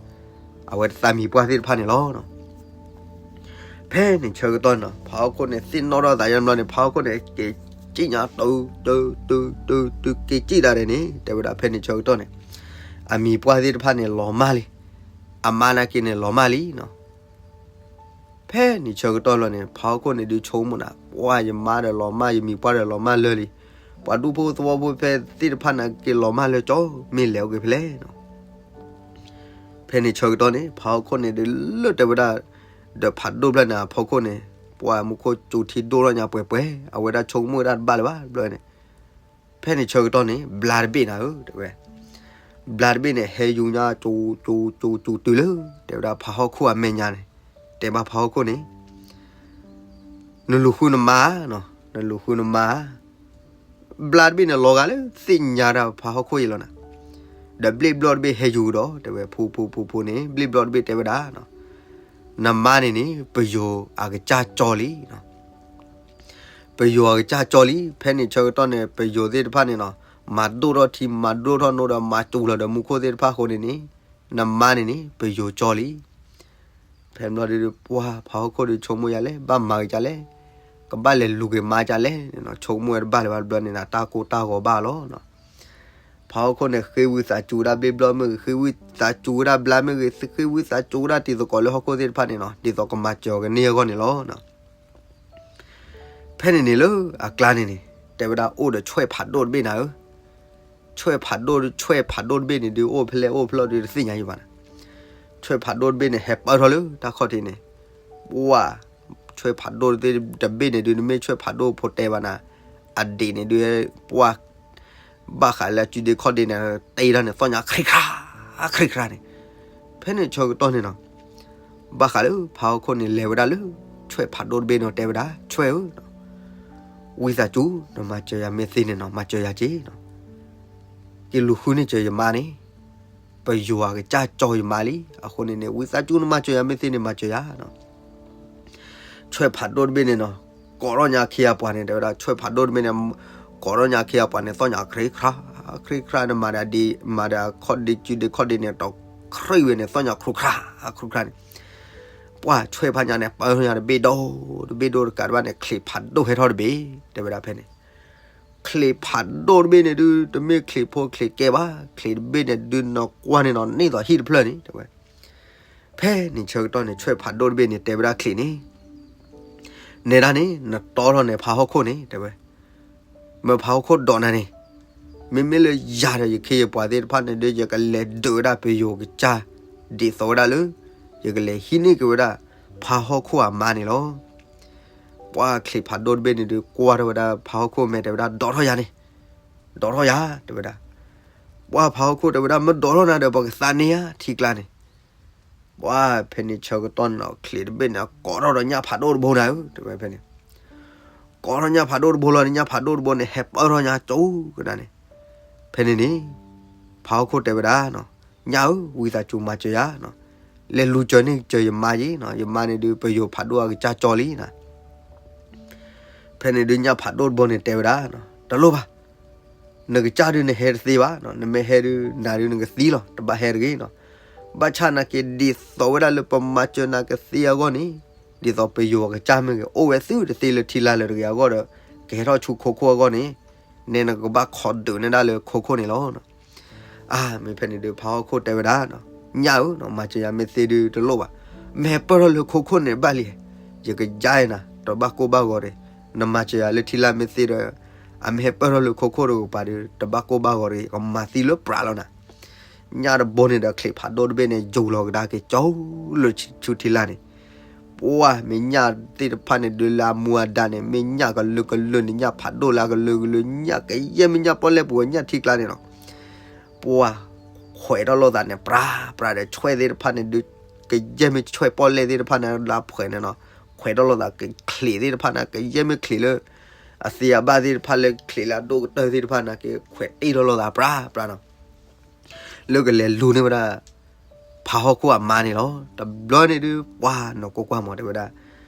အဝဲသးမံၤပှၢ်သ့ၣ်တဖၣ်န့ၣ်လီၤ. ဖဲန့ၣ်ဆၢကတီၢ်နီၤ, ဖးဟီၣ်ခိၣ်န့ၣ် သ့ၣ်နီၣ်ထီၣ်သးယါဘျီန့ၣ် ဖးဟီၣ်ခိၣ်န့ၣ် က့ၤစံၣ်ညါတုၤတုၤတုၤတုၤတုၤ က့ၤစံၣ်တၢ်ဒဲးန့ၣ် တဲဝဲဒၣ်ဖဲန့ၣ်ဆၢကတီၢ်န့ၣ်, အမံၤပှၢ်သ့ၣ်တဖၣ်န့ၣ် လီၤမၢ်လံ, အမါနာ်က့န့ၣ် လီၤမၢ်လံနီၤ. ဖဲန့ၣ်ဆၢကတီၢ်လီၤန့ၣ် ဖးဟီၣ်ခိၣ်န့ၣ်ဒုးဆိကမိၣ်နၤ, ပှၢ်ယမါဒီးလီၤမၢ်, ယမံၤပှၢ်ဒီးလီၤမၢ်လၢာ်လံ, ပှၤဒူဖိသဝီဖိဖဲသ့ၣ်တဖၣ်နာ်က့လီၤမၢ်လၢာ်ကၠီ, မ့ၢ်လဲၤအိၣ်က့ၤဖဲလဲၣ်နီၤ. ဖဲန့ၣ်ဆၢကတီၢ်န့ၣ် ဖးဟီၣ်ခိၣ်န့ၣ်ဒုးလၢတဲဝဲဒၣ်, ဒီးဖးဒိၣ်ဖျၢၣ်န့ၣ် အဖီခိၣ်န့ၣ်, ပှၢ်မူခိၣ်စူၤထံဒိၣ်ထီၣ်ညါပှဲၤပှဲၤ, အဝဲဒၣ်ဆိကမိၣ်ဝဲဒၣ်တဘၣ်လၢၤဘၣ်တဘျီန့ၣ်. ဖဲန့ၣ်ဆၢကတီၢ်န့ၣ် ဘျါတဘ့ၣ်နၤဧၢ တဲဝဲ, ဘျါတဘ့ၣ်န့ၣ် ဟဲယူၤညါစူၤစူၤစူၤစူၤတုၤလၢ တဲဝဲဒၣ်ဖးဟီၣ်ခိၣ်အမဲာ်ညါန့ၣ်, တဲဘၣ်ဖးဟီၣ်ခိၣ်န့ၣ်, နလူၤဃုနမါနီၤ, နလူၤဃုနမါ, ဘျါတဘ့ၣ်န့ၣ်လီၤဂာ်လၢသ့ၣ်ညါတၢ်ဖးဟီၣ်ခိၣ်အံၤလီၤနၤ. ဒီးဘျ့ၣ်ဘျီၣ်တဘ့ၣ်ဟဲယူၤကဒီး တဲဝဲ ဖူဖူဖူဖူန့ၣ် ဘျ့ၣ်ဘျီၣ်တဘ့ၣ်တဲဝဲဒၣ် နမါန့ၣ်န့ၣ် ပယိၤအကစၢ်ကၠီလံ. ပယိၤအကစၢ်ကၠီလံ. ဖဲန့ၣ်ဆၢကတီၢ်န့ၣ် ပယိၤသ့ၣ်တဖၣ်န့ၣ်နီၤ မၤဒိၣ်ထီၣ်ထံ မၤဒိၣ်ထီၣ်နိဒီး မၤစူၤလီၤဒီးမူခိၣ်သ့ၣ်တဖၣ်အဃိန့ၣ်န့ၣ် နမါန့ၣ်န့ၣ် ပယိၤကၠီလံ. ဖဲဘျီဒုး ပှၢ်ဖးဟီၣ်ခိၣ်ဒုးဆိကမိၣ်ယၤလဲၣ် ဘၣ်မၤက့ၤကလဲၣ်, ကဘၣ်လဲၤလူၤက့ၤမါကလဲၣ်န့ၣ်နီၤ ဆိကမိၣ်ဝဲတဘၣ်လၢၤဘၣ်ဘျီန့ၣ်နီၤ တၢ်ကိၢ်တၢ်ဂီၤဘၣ်လီၤ. ဖးဟီၣ်ခိၣ်န့ၣ် ဃ့ဝံသးစူၤဝဲဒၣ်ဘျ့ၣ်ဘျီၣ်မ့ၢ်ဂ့ၤ, ဃ့ဝံသးစူၤဝဲဒၣ်ဘျါမ့ၢ်ဂ့ၤ, ဃ့ဝံသးစူၤဝဲဒၣ်တံၤသကိးလၢဟီၣ်ခိၣ်သ့ၣ်တဖၣ်န့ၣ်နီၤ ဒ်သိးကမၤစၢၤကန့ၢ်အဂီၢ်န့ၣ်လီၤ. ဖဲန့ၣ်န့ၣ်လၢအကျါန့ၣ်န့ၣ် တဲဝဲဒၣ်အိၣ်ဒီးဆွဲၣ်ဖးဒိၣ်တဘ့ၣ်နၤဧၢ, ဆွဲၣ်ဖးဒိၣ် ဆွဲၣ်ဖးဒိၣ်တဘ့ၣ်န့ၣ်ဒုး အိၣ်ဖဲလဲၣ်အိၣ်ဖဲလဲၣ်ဒုးတသ့ၣ်ညါယဘၣ်နၤ. ဆွဲၣ်ဖးဒိၣ်တဘ့ၣ်န့ၣ် ဟဲပၢၢ်ထီၣ်လၢတၢ်ခီၣ်ထံးန့ၣ်, ပှၢ် ဆွဲၣ်ဖးဒိၣ်တဘ့ၣ်န့ၣ်ဒုး နမ့ၢ်ဆွဲၣ်ဖးဒိၣ်ဖိတဲဘၣ်နၤ, အဒံးန့ၣ်ဒုး ပှၢ် ဘၣ်ဃးလၢအစုဒ့ခီၣ်ဒ့န့ၣ် တ့ထီၣ်န့ၣ် သီၣ်ညါခရံခရါ ခရံခရါန့ၣ်. ဖဲန့ၣ်ဆၢကတီၢ်န့ၣ်နီၤ ဘၣ်ဃးလၢဖးဟီၣ်ခိၣ်န့ၣ် လဲၤဝဲဒၣ်လၢ ဆွဲၣ်ဖးဒိၣ်တဘ့ၣ်န့ၣ် တဲဝဲဒၣ် ဆွဲၣ်ဧၢ, ဝံသးစူၤ နမၤစၢၤယၤမ့ၢ်သ့န့ၣ်နီၤ မၤစၢၤယၤက့ၤနီၤ, က့ၤလူၤဃုန့ၢ်စၢၤယမါန့ၣ်, ပယိၤအကစၢ်ကၠီယမါလံ. အဃိန့ၣ်န့ၣ် ဝံသးစူၤ နမၤစၢၤယၤမ့ၢ်သ့န့ၣ် မၤစၢၤယၤနီၤ. ဆွဲၣ်ဖးဒိၣ်တဘ့ၣ်န့ၣ်နီၤ ကိးထီၣ်ညါခ့အပှၤန့ၣ် တဲဝဲဒၣ် ဆွဲၣ်ဖးဒိၣ်တဘ့ၣ်န့ၣ် ကိးထီၣ်ညါခ့အပှၤန့ၣ် သီၣ်ညါခရံခရါ ခရံခရါန့ၣ် မၤဒီးဒ့ မၤဒီးခီၣ်ဒ့စုဒ့ခီၣ်ဒ့န့ၣ် တီၤခရံဝဲန့ၣ် သီၣ်ညါခရူခရါ ခရူခရါန့ၣ်, ပှၢ်ဆွဲၣ်ဖးညါန့ၣ် ပၢၢ်ထီၣ်ညါတဘ့ၣ်ဒိၣ် တဘ့ၣ်ဒိၣ်တကးတဘၣ်န့ၣ် ချံးဖးဒိၣ်ဟဲထီၣ်တဘ့ၣ် တဲဝဲဒၣ်ဖဲန့ၣ် ချံးဖးဒိၣ်တဘ့ၣ်န့ၣ်ဒုး တမ့ၢ်ချံးဖိချံးကဲဘၣ်, ချံးတဘ့ၣ်န့ၣ်ဒုး နကွၢ်န့ၣ်နီၤ န့ၢ်သိးဟံၣ်တဖျၢၣ်န့ၣ် တဲဝဲ. ဖဲန့ၣ်ဆၢကတီၢ်န့ၣ် ဆွဲၣ်ဖးဒိၣ်တဘ့ၣ်န့ၣ် တဲဝဲဒၣ်ချံးန့ၣ်, နဲဒၣ်န့ၣ် နတီထီၣ်န့ၣ် ဖးဟီၣ်ခိၣ်န့ၣ် တဲဝဲ, မ့ၢ်ဖးဟီၣ်ခိၣ်ဒိးနၤန့ၣ်, မ့မ့ၢ်လၢယၤဒီးယခ့ယပှၤသ့ၣ်တဖၣ်န့ၣ်ဒုး ယကလဲၤဒုးဝဲဒၣ်ပယိၤကစၢ် ဒ်သိးဝဲဒၣ်လၢ ယကလဲၤဟံးန့ၢ်က့ၤဝဲဒၣ် ဖးဟီၣ်ခိၣ်အမါန့ၣ်လီၤ. ပှၢ်ချံးဖးဒိၣ်တဘ့ၣ်န့ၣ်ဒုး ကွၢ်ထီၣ်ဝဲဒၣ်ဖးဟီၣ်ခိၣ်မဲာ် တဲဝဲဒၣ် ဒိးထီၣ်ယၤန့ၣ်, ဒိးထီၣ်ယၤ တဲဝဲဒၣ်. ပှၢ်ဖးဟီၣ်ခိၣ်တဲဝဲဒၣ် မ့ၢ်ဒိးထီၣ်နၤဒီး ပကသးန့ၢ်ဧါ ထံကျါန့ၣ်. ပှၢ်ဖဲန့ၣ်ဆၢကတီၢ်န့ၣ်နီၤ ချံးတဘ့ၣ်န့ၣ် ကိးထီၣ်ဒီးညၣ်ဖးဒိၣ်တဘိနၤဧၢ တဲဝဲဖဲန့ၣ်, ကိးထီၣ်ညၣ်ဖးဒိၣ်တဘိလီၤန့ၣ် ညၣ်ဖးဒိၣ်တဘိန့ၣ် ဟဲပၢၢ်ထီၣ်ညါကၠိကဒါန့ၣ်. ဖဲန့ၣ်န့ၣ် ဖးဟီၣ်ခိၣ်တဲဝဲဒၣ်နီၤ, ညၣ်ဧၢ ဝံသးစူၤမၤစၢၤယၤနီၤ, လဲၤလူၤစၢၤန့ၢ်စၢၤယမါယ့နီၤ, ယမါန့ၣ်ဒုး ပယိၤဖးဒိၣ်အကစၢ်ကၠီလံနီၤ. ဖဲန့ၣ်ဒုး ညၣ်ဖးဒိၣ်တဘိန့ၣ်တဲဝဲဒၣ်နီၤ, တလိၣ်ဘၣ်, နကစၢ်ဒုးနဟဲတသ့ဘၣ်နီၤ, နမ့ၢ်ဟဲဒုး နၤဒုးနကသံလီၤ, တဘၣ်ဟဲတဂ့ၤနီၤ. ဘၣ်ဆၣ်နာ်က့ ဒ်သိးဝဲဒၣ်လၢပမၤစၢၤနၤကသ့အဂီၢ်န့ၣ်, ဒ်သိးပယိၤအကစၢ်မ့ၢ်ဂ့ၤ အိၣ်ဝဲသုတသ့လၢထံလာ်လၢတဂ့ၤအဂီၢ်ဒီး ကဟဲထီၣ်ဆူခိခိၣ်အဂီၢ်န့ၣ်, နဲနကဘၣ်ခိးဒုးနဲဒၣ်လၢခိခိၣ်န့ၣ်လီၤ. အါ မ့ၢ်ဖဲန့ၣ်ဒုး ဖးဟီၣ်ခိၣ်တဲဝဲဒၣ်, ညၣ်ဧၢ, မၤစၢၤယၤမ့ၢ်သ့ဒုးတလိၣ်ဘၣ်, မ့ၢ်ဟဲပၢၢ်ထီၣ်လၢခိခိၣ်န့ၣ်ဘၣ်လံ, ယကယါအံၤနၤ တဘၣ်ကိၢ်ဘၣ်ဂီၤတဂ့ၤ, နမၤစၢၤယၤလၢထံလာ်မ့ၢ်သ့ဒီး, အမ့ၢ်ဟဲပၢၢ်ထီၣ်လၢခိခိၣ်တကပၤဒုး တဘၣ်ကိၢ်ဘၣ်ဂီၤတဂ့ၤ, ကမၤသံလၢပြးလီၤနၤ. ညၣ်တဘိန့ၣ်ဒီးချံးဖးဒိၣ်တဘ့ၣ်န့ၣ် ယူၤလီၤကဒါက့ၤကၠီလၢဆူထံလာ်န့ၣ်, ပှၢ်မ့ၢ်ညၣ်သ့ၣ်တဖၣ်န့ၣ်ဒုးလၢအမူအဒါန့ၣ် မ့ၢ်ညၣ်ကလုာ်ကလုာ်န့ၣ် ညၣ်ဖးဒိၣ်လၢအကလုာ်ကလုာ် ညၣ်ကယဲၢ်မ့ၢ်ညၣ်ပီၣ်လဲၣ်ပူၤညၣ်ထံကျါန့ၣ်လီၤ. ပှၢ်ခွဲးထီၣ်လိာ်သးန့ၣ် ပြးပြးဒီးဆွဲၣ်သ့ၣ်တဖၣ်န့ၣ်ဒုး ကယဲၢ်မ့ၢ်ဆွဲၣ်ပီၣ်လဲၣ်သ့ၣ်တဖၣ်န့ၣ် လၢအဖှဲးန့ၣ်နီၤ, ခွဲးထီၣ်လိာ်သးကချံးသ့ၣ်တဖၣ်န့ၣ် ကယဲၢ်မ့ၢ်ချံးလၢ အသ့အဘၣ်သ့ၣ်တဖၣ်လၢချံးလၢအဒိၣ်ကတၢၢ်သ့ၣ်တဖၣ်န့ၣ်က့ ခွဲးတ့ၢ်ထီၣ်လိာ်သးပြးပြးနီၤ. လၢကလဲၤလူၤန့ၢ်ဝဲဒၣ် ဖးဟီၣ်ခိၣ်အမါန့ၣ်လီၤ. တဘျီန့ၣ်ဒုး ပှၢ်နီၢ်ကိၢ်ကွၢ်မးတဲဝဲဒၣ်,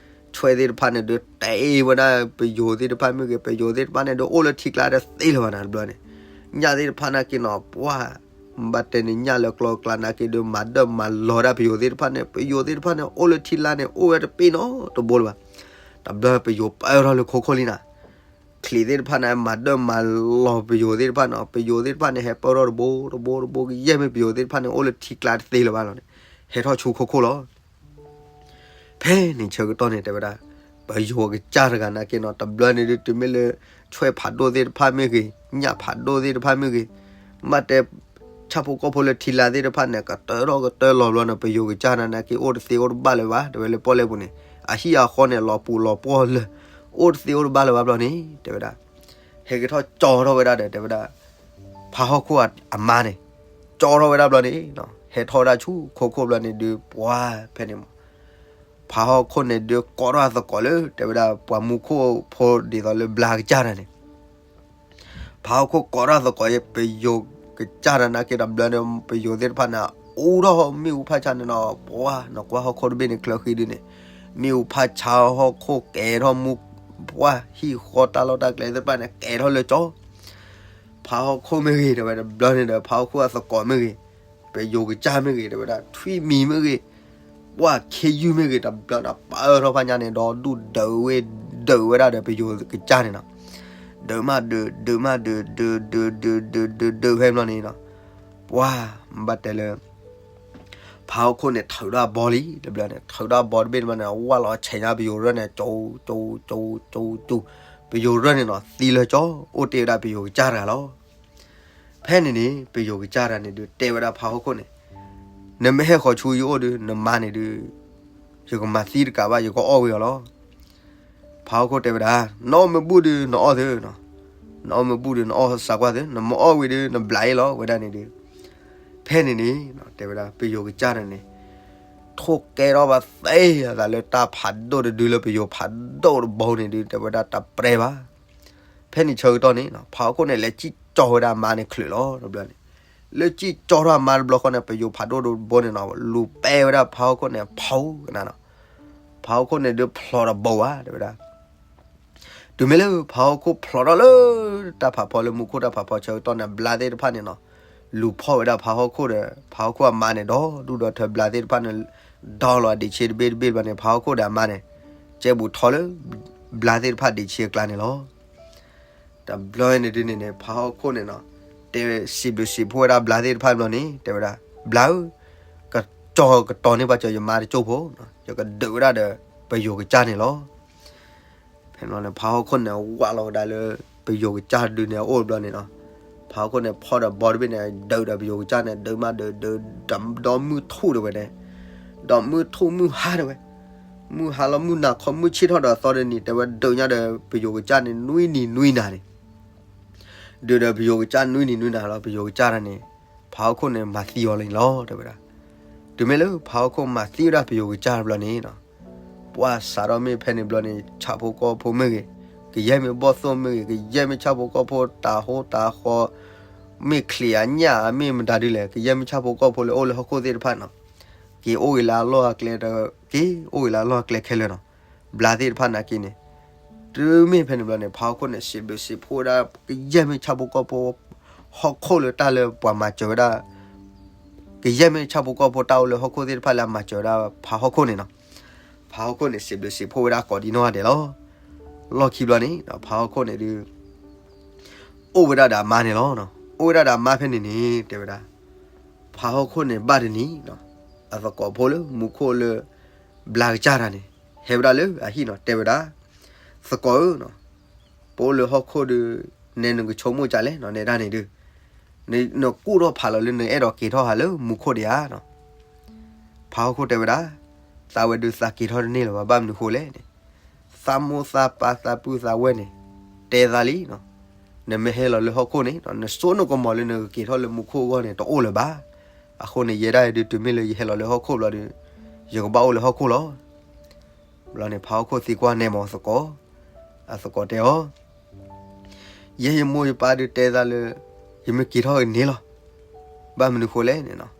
ဆွဲၣ်သ့ၣ်တဖၣ်န့ၣ်ဒုး တဲဝဲဒၣ်ပယိၤသ့ၣ်တဖၣ်မ့ၢ်ဂ့ၤ ပယိၤသ့ၣ်တဖၣ်န့ၣ်ဒုး အိၣ်လၢထံကျါတသ့လၢၤဘၣ်နၤတဘျီန့ၣ်, ညၣ်သ့ၣ်တဖၣ်နာ်က့နီၤ ပှၢ် ဘၣ်တဲန့ၣ် ညၣ်လၢကျီကျါနာ်က့ဒုး မၤဒၢၣ်မၤလီၤဒၣ်ပယိၤသ့ၣ်တဖၣ်န့ၣ် ပယိၤသ့ၣ်တဖၣ်န့ၣ် အိၣ်လၢထံကျါန့ၣ်အိၣ်ဝဲတပ့ၢ်နီတဘိလၢၤဘၣ်. တဘျီပယိၤပၢၢ်ထီၣ်လၢခိခိၣ်လံနၤ ချံးသ့ၣ်တဖၣ်န့ၣ် မၤဒၢၣ်မၤလီၤပယိၤသ့ၣ်တဖၣ်န့ၣ် ပယိၤသ့ၣ်တဖၣ်န့ၣ် ဟဲပၢၢ်ထီၣ်တဘိတဘိတဘိ ကယဲၢ်မ့ၢ်ပယိၤသ့ၣ်တဖၣ်န့ၣ် အိၣ်လၢထံကျါတသ့လၢၤဘၣ်လီၤန့ၣ် ဟဲထီၣ်ဆူခိခိၣ်လီၤ. ဖဲန့ၣ်ဆၢကတီၢ်န့ၣ် တဲဝဲဒၣ် ပယိၤကစၢ်တဂၤနာ်က့နီၤ တဘျီန့ၣ်ဒုး တုၤမ့ၢ်လၢ ဆွဲၣ်ဖးဒိၣ်သ့ၣ်တဖၣ်မ့ၢ်ဂ့ၤ ညၣ်ဖးဒိၣ်သ့ၣ်တဖၣ်မ့ၢ်ဂ့ၤ ဘၣ်တဲ ဆၣ်ဖိကီၢ်ဖိလၢထံလာ်သ့ၣ်တဖၣ်န့ၣ် ကတၢၢ်ထီၣ်ကတၢၢ်လီၤဘျီန့ၣ် ပယိၤကစၢ်နာ်က့ အိၣ်တသ့အိၣ်တဘၣ်လၢၤဘၣ် တဲဝဲလၢပီၣ်လဲၣ်ပူၤန့ၣ် အဟံၣ်အဃီန့ၣ် လီၤပူၤလီၤပှီၢ်လၢာ် အိၣ်တသ့အိၣ်တဘၣ်လၢၤဘၣ်ဘျီန့ၣ် တဲဝဲဒၣ် ဟဲက့ၤထီၣ်ကၠီထီၣ်ဝဲဒၣ်ဒီး တဲဝဲဒၣ် ဖးဟီၣ်ခိၣ်အမါန့ၣ် ကၠီထီၣ်ဝဲဒၣ်ဘျီန့ၣ် ဟဲထီၣ်ဝဲဒၣ်ဆူခိခိၣ်ဘျီန့ၣ်ဒုး ပှၤဖဲန့ၣ်မး ဖးဟီၣ်ခိၣ်န့ၣ်ဒုး ကိးထီၣ်အသကိးလၢ တဲဝဲဒၣ် ပှၤမူခိၣ်ဖိဒ်သိးလၢဘျါကစၢ်တၢ်န့ၣ် ဖးဟီၣ်ခိၣ်ကိးထီၣ်သကိးအံၤ ပယိၤကစၢ်တၢ်နာ်က့တဘျီန့ၣ် ပယိၤသ့ၣ်တဖၣ်န့ၣ် အိၣ်ထီၣ်မ့ၣ်အူဖးဆါန့ၣ်နီၤ, ပှၤ နကွၢ်ဟီၣ်ခိၣ်တဘ့ၣ်န့ၣ် ချၢဃံဒုန့ၣ်, မ့ၣ်အူဖးဆါဟီၣ်ခိၣ်ကဲထီၣ်မူ, ပှၤဟံၣ်ဃီတၢ်လီၢ်တၢ်ကျဲသ့ၣ်တဖၣ်န့ၣ် ကဲထီၣ်လၢကၠီ ဖးဟီၣ်ခိၣ်မ့ၢ်ဂ့ၤ တဲဝဲတဘျီန့ၣ်ဒီး ဖးဟီၣ်ခိၣ်အသကိးမ့ၢ်ဂ့ၤ, ပယိၤကစၢ်မ့ၢ်ဂ့ၤ တဲဝဲဒၣ် ထွံၣ်မံၤမ့ၢ်ဂ့ၤ, ပှၤခ့ယုၢ်မ့ၢ်ဂ့ၤ တဘျီန့ၣ် ပာ်အၢထီၣ်ဖးညါန့ၣ် ဒီဒူၣ်ဒုးဝဲ, ဒုးဝဲဒၣ်ဒီးပယိၤကစၢ်န့ၣ်နီၤ, ဒုးမးဒုး ဒုးမးဒုး ဒုးဒုးဒုးဒုးဒုးဒုးဖဲဘျီန့ၣ်နီၤ, ပှၤ ဘၣ်တဲလၢ ဖးဟီၣ်ခိၣ်န့ၣ် ထုးထီၣ်အဘီလံ တဘျီန့ၣ် ထုးထီၣ်အဘီတဘ့ၣ်တဘျီန့ၣ် ဝၢ်လီၤဆဲးညါပယိၤရၢၢ်န့ၣ် ကၠူ ကၠူ ကၠူ ကၠူ ကၠူ, ပယိၤရၢၢ်န့ၣ်နီၤ သံလၢကၠီ အိၣ်တ့ၢ်ဝဲဒၣ်ပယိၤကစၢ်တဂၤလီၤ. ဖဲန့ၣ်န့ၣ် ပယိၤကစၢ်တဂၤန့ၣ်ဒုး တဲဝဲဒၣ်ဖးဟီၣ်ခိၣ်န့ၣ်, နမ့ၢ်ဟဲဃီၤဆူယအိၣ်ဒုး နမါန့ၣ်ဒုး ယကမၤသံတကးဘၣ် ယကအီၣ်ဝံၤအီၤလီၤ. ဖးဟီၣ်ခိၣ်တဲဝဲဒၣ် နအီၣ်မ့ၢ်ဘူၣ်ဒုး နအီၣ်သုနီၤ, နအီၣ်မ့ၢ်ဘူၣ်ဒုး နအီၣ်စးကွၢ်သု, နမ့ၢ်အီၣ်ဝံၤဒုး နဘျးအ့ၣ်လီၤ ဝဲဒၣ်န့ၣ်ဒုး, ဖဲန့ၣ်န့ၣ် တဲဝဲဒၣ် ပယိၤကစၢ်တဂၤန့ၣ် ထိၣ်ကဲထီၣ်ဘၣ်သ့အသးလၢတၢ်ဖးဒိၣ်တဒုလၢပယိၤဖးဒိၣ်တဘိန့ၣ်ဒုး တဲဝဲဒၣ်တပျဲဘၣ်. ဖဲန့ၣ်ဆၢကတီၢ်န့ၣ် ဖးဟီၣ်ခိၣ်န့ၣ် လဲၤစံၣ်ကၠီဝဲဒၣ်အမါန့ၣ်ချုးလီၤ တဘျီန့ၣ်, လၢစံၣ်ကၠီထီၣ်အမါတဘျီဃီန့ၣ် ပယိၤဖးဒိၣ်တဘိန့ၣ်နီၤ လူၤပဲဝဲဒၣ်ဖးဟီၣ်ခိၣ်န့ၣ် ဖီကနၤနီၤ, ဖးဟီၣ်ခိၣ်န့ၣ်ဒုးဖျိးတဘိဘၣ် တဲဝဲဒၣ် တုၤမ့ၢ်လၢဖးဟီၣ်ခိၣ်ဖျိးထီၣ်လၢ တၢ်ဖးဖီလၢမူခိၣ်တၢ်ဖးဖီဆၢကတီၢ်န့ၣ် ဘျါသ့ၣ်တဖၣ်န့ၣ်နီၤ, လူၤဖီၣ်ဝဲဒၣ်ဖးဟီၣ်ခိၣ်ဒီး ဖးဟီၣ်ခိၣ်အမါန့ၣ် ဒီဒူၣ်ဒီထၢ ဘျါသ့ၣ်တဖၣ်န့ၣ် ဒီလီၤအဒ့းဆ့တဘ့ၣ်တဘ့ၣ်ဘျီန့ၣ် ဖးဟီၣ်ခိၣ်ဒီးအမါန့ၣ် ကဲဘူးထီၣ်လၢ ဘျါသ့ၣ်တဖၣ်ဒ့းဆ့အကျါန့ၣ်လီၤ. တဘျီန့ၣ်ဒုးန့ၣ်န့ၣ် ဖးဟီၣ်ခိၣ်န့ၣ်နီၤ, တဲစံးဘျုးစံးဖှိၣ်ဝဲဒၣ်ဘျါသ့ၣ်တဖၣ်ဘျီန့ၣ် တဲဝဲဒၣ် ဘျါဧၢ, ကကၠီကတီၤန့ၢ်ပှၤကၠီယမါတကၠိၢ်ဖိ, ယကဒုးဝဲဒၣ်ဒီး ပယိၤကစၢ်န့ၣ်လီၤ. ဖဲန့ၣ်ဖးဟီၣ်ခိၣ်န့ၣ် ဝးလီၤဝဲဒၣ်လၢ ပယိၤကစၢ်ဒုးန့ၣ်အအိၣ်ဘျီန့ၣ်နီၤ, ဖးဟီၣ်ခိၣ်န့ၣ် ဖီၣ်ဒီးဘီတဘ့ၣ်န့ၣ် ဒုးဒီးပယိၤကစၢ်န့ၣ် ဒုးမးဒုးဒုး ဒီမုၢ်ထူၣ်တဝဲန့ၣ်, ဒီမုၢ်ထူၣ်မုၢ်ဟါတဝဲ, မုၢ်ဟါလီၤမုၢ်နၤခီမုၢ်ဆ့ၣ်ထီၣ်ဒီးသီတနံၤ တဲဝဲဒုးညါဒီးပယိၤကစၢ်န့ၣ် နွံနံၤနွံနၤန့ၣ် ဒုးဒီးပယိၤကစၢ်နွံနံၤနွံနၤလီၤ ပယိၤကစၢ်တဂၤန့ၣ် ဖးဟီၣ်ခိၣ်န့ၣ် မၤသံအီၤလံလီၤ တဲဝဲဒၣ်. တုၤမ့ၢ်လၢဖးဟီၣ်ခိၣ်မၤသံဝဲဒၣ်ပယိၤကစၢ်တဘျီန့ၣ်နီၤ, ပှၤစးထီၣ်မ့ၢ်ဖဲန့ၣ်ဘျီန့ၣ် ဆၣ်ဖိကီၢ်ဖိမ့ၢ်ဂ့ၤ, ကယဲၢ်မ့ၢ်ဘီၣ်သိၣ်မ့ၢ်ဂ့ၤ, ကယဲၢ်မ့ၢ်ဆၣ်ဖိကီၢ်ဖိ တၤဟိတၤဃီ မ့ၢ်ချံးအညၣ် မ့ၢ်မတၤဒ်လဲၣ် ကယဲၢ်မ့ၢ်ဆၣ်ဖိကီၢ်ဖိလၢအိၣ်လၢဟီၣ်ခိၣ်သ့ၣ်တဖၣ်နီၤ, က့ၤအိၣ်ဂ့ၤလၢအလီၢ်အကျဲ, က့ၤအိၣ်ဂ့ၤလၢအလီၢ်အကျဲခဲလၢာ်နီၤ, ဘျါသ့ၣ်တဖၣ်နာ်က့န့ၣ်, တုၤမ့ၢ်ဖဲန့ၣ်ဘျီန့ၣ် ဖးဟီၣ်ခိၣ်န့ၣ် စံးဘျုးစံးဖှိၣ်ဝဲဒၣ် ကယဲၢ်မ့ၢ်ဆၣ်ဖိကီၢ်ဖိ ဟီၣ်ခိၣ်လၢတၢ်လၢပှၤမၤစၢၤဝဲဒၣ်, ကယဲၢ်မ့ၢ်ဆၣ်ဖိကီၢ်ဖိတၢ်အိၣ်လၢဟီၣ်ခိၣ်သ့ၣ်တဖၣ်လၢအမၤစၢၤဝဲဒၣ်ဖးဟီၣ်ခိၣ်န့ၣ်နီၤ, ဖးဟီၣ်ခိၣ်န့ၣ် စံးဘျုးစံးဖှိၣ်ဝဲဒၣ်ကိးဒံနီၢ်ဂၤဒဲးလီၤ. လီၢ်ခံဘျီန့ၣ် ဖးဟီၣ်ခိၣ်န့ၣ်ဒုး အိၣ်ဝဲဒၣ်ဒီးအမါန့ၣ်လီၤ. အိၣ်ဝဲဒၣ်ဒီးအမါဖဲန့ၣ်န့ၣ် တဲဝဲဒၣ်, ဖးဟီၣ်ခိၣ်န့ၣ်ဘၣ်တနံၤ, အသကိးဖိလၢမူခိၣ်လၢ ဘျါကစၢ်တဂၤန့ၣ် ဟဲဝဲဒၣ်လၢအဟံၣ်နီၤ တဲဝဲဒၣ်, သကိးဧၢ, ပအိၣ်လၢဟီၣ်ခိၣ်ဒုး နဲနကဆိကမိၣ်ကလဲၣ်နီၤ နဲဒၣ်န့ၣ်ဒုး, နကူၣ်ထီၣ်ဖးလီၤလၢနအဲၣ်ဒိးက့ၤထီၣ်ဟးလၢမူခိၣ်ဒံးဧါနီၤ. ဖးဟီၣ်ခိၣ်တဲဝဲဒၣ်, သးဝဲဒုးသးက့ၤထီၣ်တန့ၢ်လၢၤဘၣ် ဘၣ်မနုၤဃိလဲၣ်န့ၣ်, သးမိၢ်သးပၢ်သးပုၢ်သးဝဲၢ်န့ၣ် တဲသးလံနီၤ, နမ့ၢ်ဟဲလီၤလၢဟီၣ်ခိၣ်န့ၣ် နစိနကမီၤလၢနကက့ၤထီၣ်လၢမူခိၣ်အဂီၢ်န့ၣ် တအိၣ်လၢၤဘၣ်. အဃိန့ၣ် ယဲဒၣ်အံၤဒုး တုၤမ့ၢ်လၢယဟဲလီၤလၢဟီၣ်ခိၣ်ဘျီဒီး ယကဘၣ်အိၣ်လၢဟီၣ်ခိၣ်လီၤ. ဘျီန့ၣ် ဖးဟီၣ်ခိၣ်သံကွၢ်နဲမးသကိး, အသကိးတဲအီၤ, ယဲယမိၢ်ယပၢ်ဒုးတဲသးလၢ ယမ့ၢ်က့ၤထီၣ်ကန့ၢ်လီၤ. ဘၣ်မနုၤဃိလဲၣ်န့ၣ်နီၤ,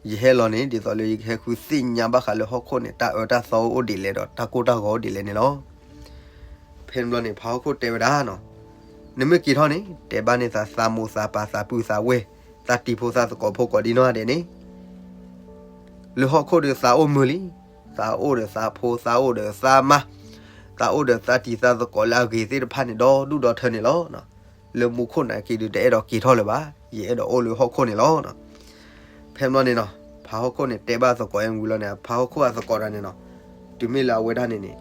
ယဟဲလီၤန့ၣ် ဒ်သိးလၢယကဟဲဃုသ့ၣ်ညါဘၣ်ဃးလၢဟီၣ်ခိၣ်န့ၣ် တၢ်အၢတၢ်သီအိၣ်ဒ်လဲၣ်ဒီး တၢ်ကိၢ်တၢ်ဂီၤအိၣ်ဒ်လဲၣ်န့ၣ်လီၤ. ဖဲန့ၣ်ဘျီန့ၣ် ဖးဟီၣ်ခိၣ်တဲဝဲဒၣ်နီၤ, နမ့ၢ်က့ၤထီၣ်န့ၣ် တဲဘၣ်န့ၢ်သးသးမိၢ်သးပၢ်သးပုၢ်သးဝဲၢ် သးတံၤဖိသးသကိးဖိကိးဒံနီၢ်ဂၤဒဲးန့ၣ် လၢဟီၣ်ခိၣ်ဒီးသးအိၣ်မုာ်လံ, သးအိၣ်ဒီးသးဖိ သးအိၣ်ဒီးသးမါ, သးအိၣ်ဒီးသးတံၤသးသကိးလၢအဂ့ၤသ့ၣ်တဖၣ်န့ၣ် ဒီဒူၣ်ဒီထၢန့ၣ်လီၤ. လၢမူခိၣ်နာ်က့ဒုး တအဲၣ်ဒိးက့ၤထီၣ်လၢၤဘၣ်, ယအဲၣ်ဒိးအိၣ်လၢဟီၣ်ခိၣ်န့ၣ်လီၤ. ဖဲန့ၣ်ဘျီန့ၣ်နီၤ ဖးဟီၣ်ခိၣ်န့ၣ် တဲဘၣ်သကိးအဲၣ်ဝံၤလီၤန့ၣ် ဖးဟီၣ်ခိၣ်အသကိးတဂၤန့ၣ်နီၤ, တုၤမ့ၢ်လၢအဝဲဒၣ်န့ၣ်န့ၣ်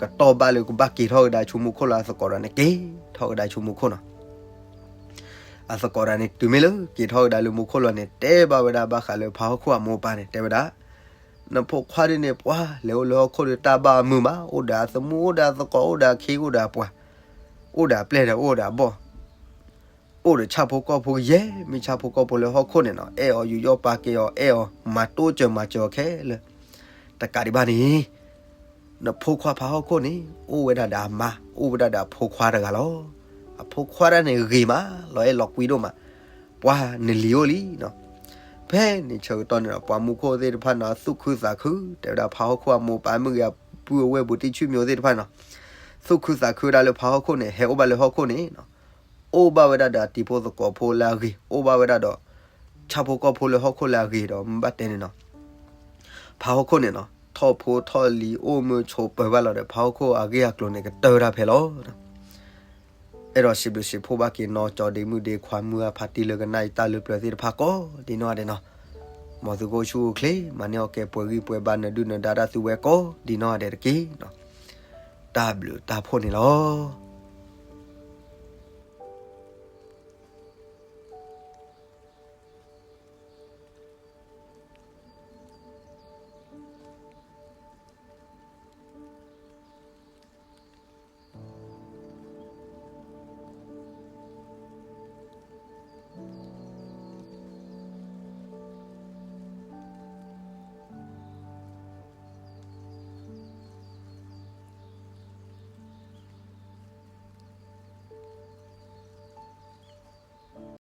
ကတီၢ်ဘၣ်လၢကဘၣ်က့ၤထီၣ်ကဒါဆူမူခိၣ်လီၤ အသကိးတဂၤန့ၣ် က့ၤထီၣ်ကဒါဆူမူခိၣ်နီၤ. အသကိးတဂၤန့ၣ် တုၤမ့ၢ်လၢက့ၤထီၣ်ကဒါလၢမူခိၣ်လီၤန့ၣ် တဲဘၣ်ဝဲဒၣ်ဘၣ်ဃးလၢဖးဟီၣ်ခိၣ်အမိၢ်အပၢ်န့ၣ် တဲဝဲဒၣ်, နဖိခွါဒုးန့ၣ် ပှၤလဲၤအိၣ်လၢဟီၣ်ခိၣ်ဒီးတၢ်ဘၣ်အမုာ်မး, အိၣ်ဒီးအသမူ အိၣ်ဒီးအသကိး အိၣ်ဒီးအခ့ အိၣ်ဒီးအပှၤ, အိၣ်ဒီးအပျဲၢ်ဒီးအိၣ်ဒီးအဘီၣ် အိၣ်ဒီးဆၣ်ဖိကီၢ်ဖိကယဲၢ်မ့ၢ်ဆၣ်ဖိကီၢ်ဖိလၢဟီၣ်ခိၣ်န့ၣ်နီၤ, အဲၣ်အီၤယူးယီၣ်ပာ်ကဲအီၤ, အဲၣ်အီၤမၤတိစၢၤမၤစၢၤအီၤခဲလၢာ်. တကးဒံးဘၣ်န့ၣ် နဖိခွါဖးဟီၣ်ခိၣ်န့ၣ် အိၣ်ဝဲဒၣ်ဒီးအမါ, အိၣ်ဝဲဒၣ်ဒီးအဖိခွါတဂၤလီၤ. အဖိခွါတၢ်န့ၣ်ဂ့ၤမး လီၤအဲၣ်လီၤကွံဒိၣ်မး, ပှၤနလံၤအိၣ်လံနီၤ. ဖဲန့ၣ်ဆၢကတီၢ်န့ၣ်ဒီး ပှၤမူခိၣ်သ့ၣ်တဖၣ်န့ၣ် သူၣ်ခုသးခု တဲဝဲဒၣ်ဖးဟီၣ်ခိၣ်အမိၢ်ပၢ်မုၣ်ဂ့ၤ အပုၢ်အဝဲၢ်ဘူးတံၢ်ဆူၣ်မံၤသ့ၣ်တဖၣ်နီၤ, သူၣ်ခုသးခုဝဲဒၣ်လၢဖးဟီၣ်ခိၣ်န့ၣ် ဟဲအိၣ်ဘၣ်လၢဟီၣ်ခိၣ်န့ၣ်နီၤ, အိၣ်ဘၣ်ဝဲဒၣ်ဒီးအတံၤဖိသကိးဖိလၢအဂ့ၤ, အိၣ်ဘၣ်ဝဲဒၣ်ဒီး ဆၣ်ဖိကီၢ်ဖိလၢဟီၣ်ခိၣ်လၢအဂ့ၤဒီး မ့ၢ်ဘၣ်တဲန့ၣ်နီၤ, ဖးဟီၣ်ခိၣ်န့ၣ်နီၤ ထီၣ်ဖိထီၣ်လံၤ အိၣ်မုာ်ဆိးပၢၤဘၣ်လီၤဒီး ဖးဟီၣ်ခိၣ်အဂ့ၢ်အကျိၤန့ၣ် ကတၢၢ်တၢ်ဖဲလီၤ. အဲၣ်ဒိးစံးဘျုးစံးဖှိၣ်ဘၣ်က့ၤနီၢ်ကၠီဒ့မုၣ်ဒ့ခွါ မုၢ်အဖးတံၢ်လၢကနၣ်အံၤတၢ်လၢပျၢၤသ့ၣ်တဖၣ်ကိးဒ်နီၢ်ဂၤဒဲးနီၤ, မ်သုကအိၣ်ဆူၣ်အိၣ်ချ့ မၤန့ၢ်အီၣ်ကဲပှဲၤဂံၢ်ပှဲၤဘါ နဒုၣ်နဒါတၢ်သူဝဲကိးဒ်နီၢ်ဂၤဒဲးတက့ၢ်နီၤ. တၢ်ဘျုးတၢ်ဖှိၣ်န့ၣ်လီၤ.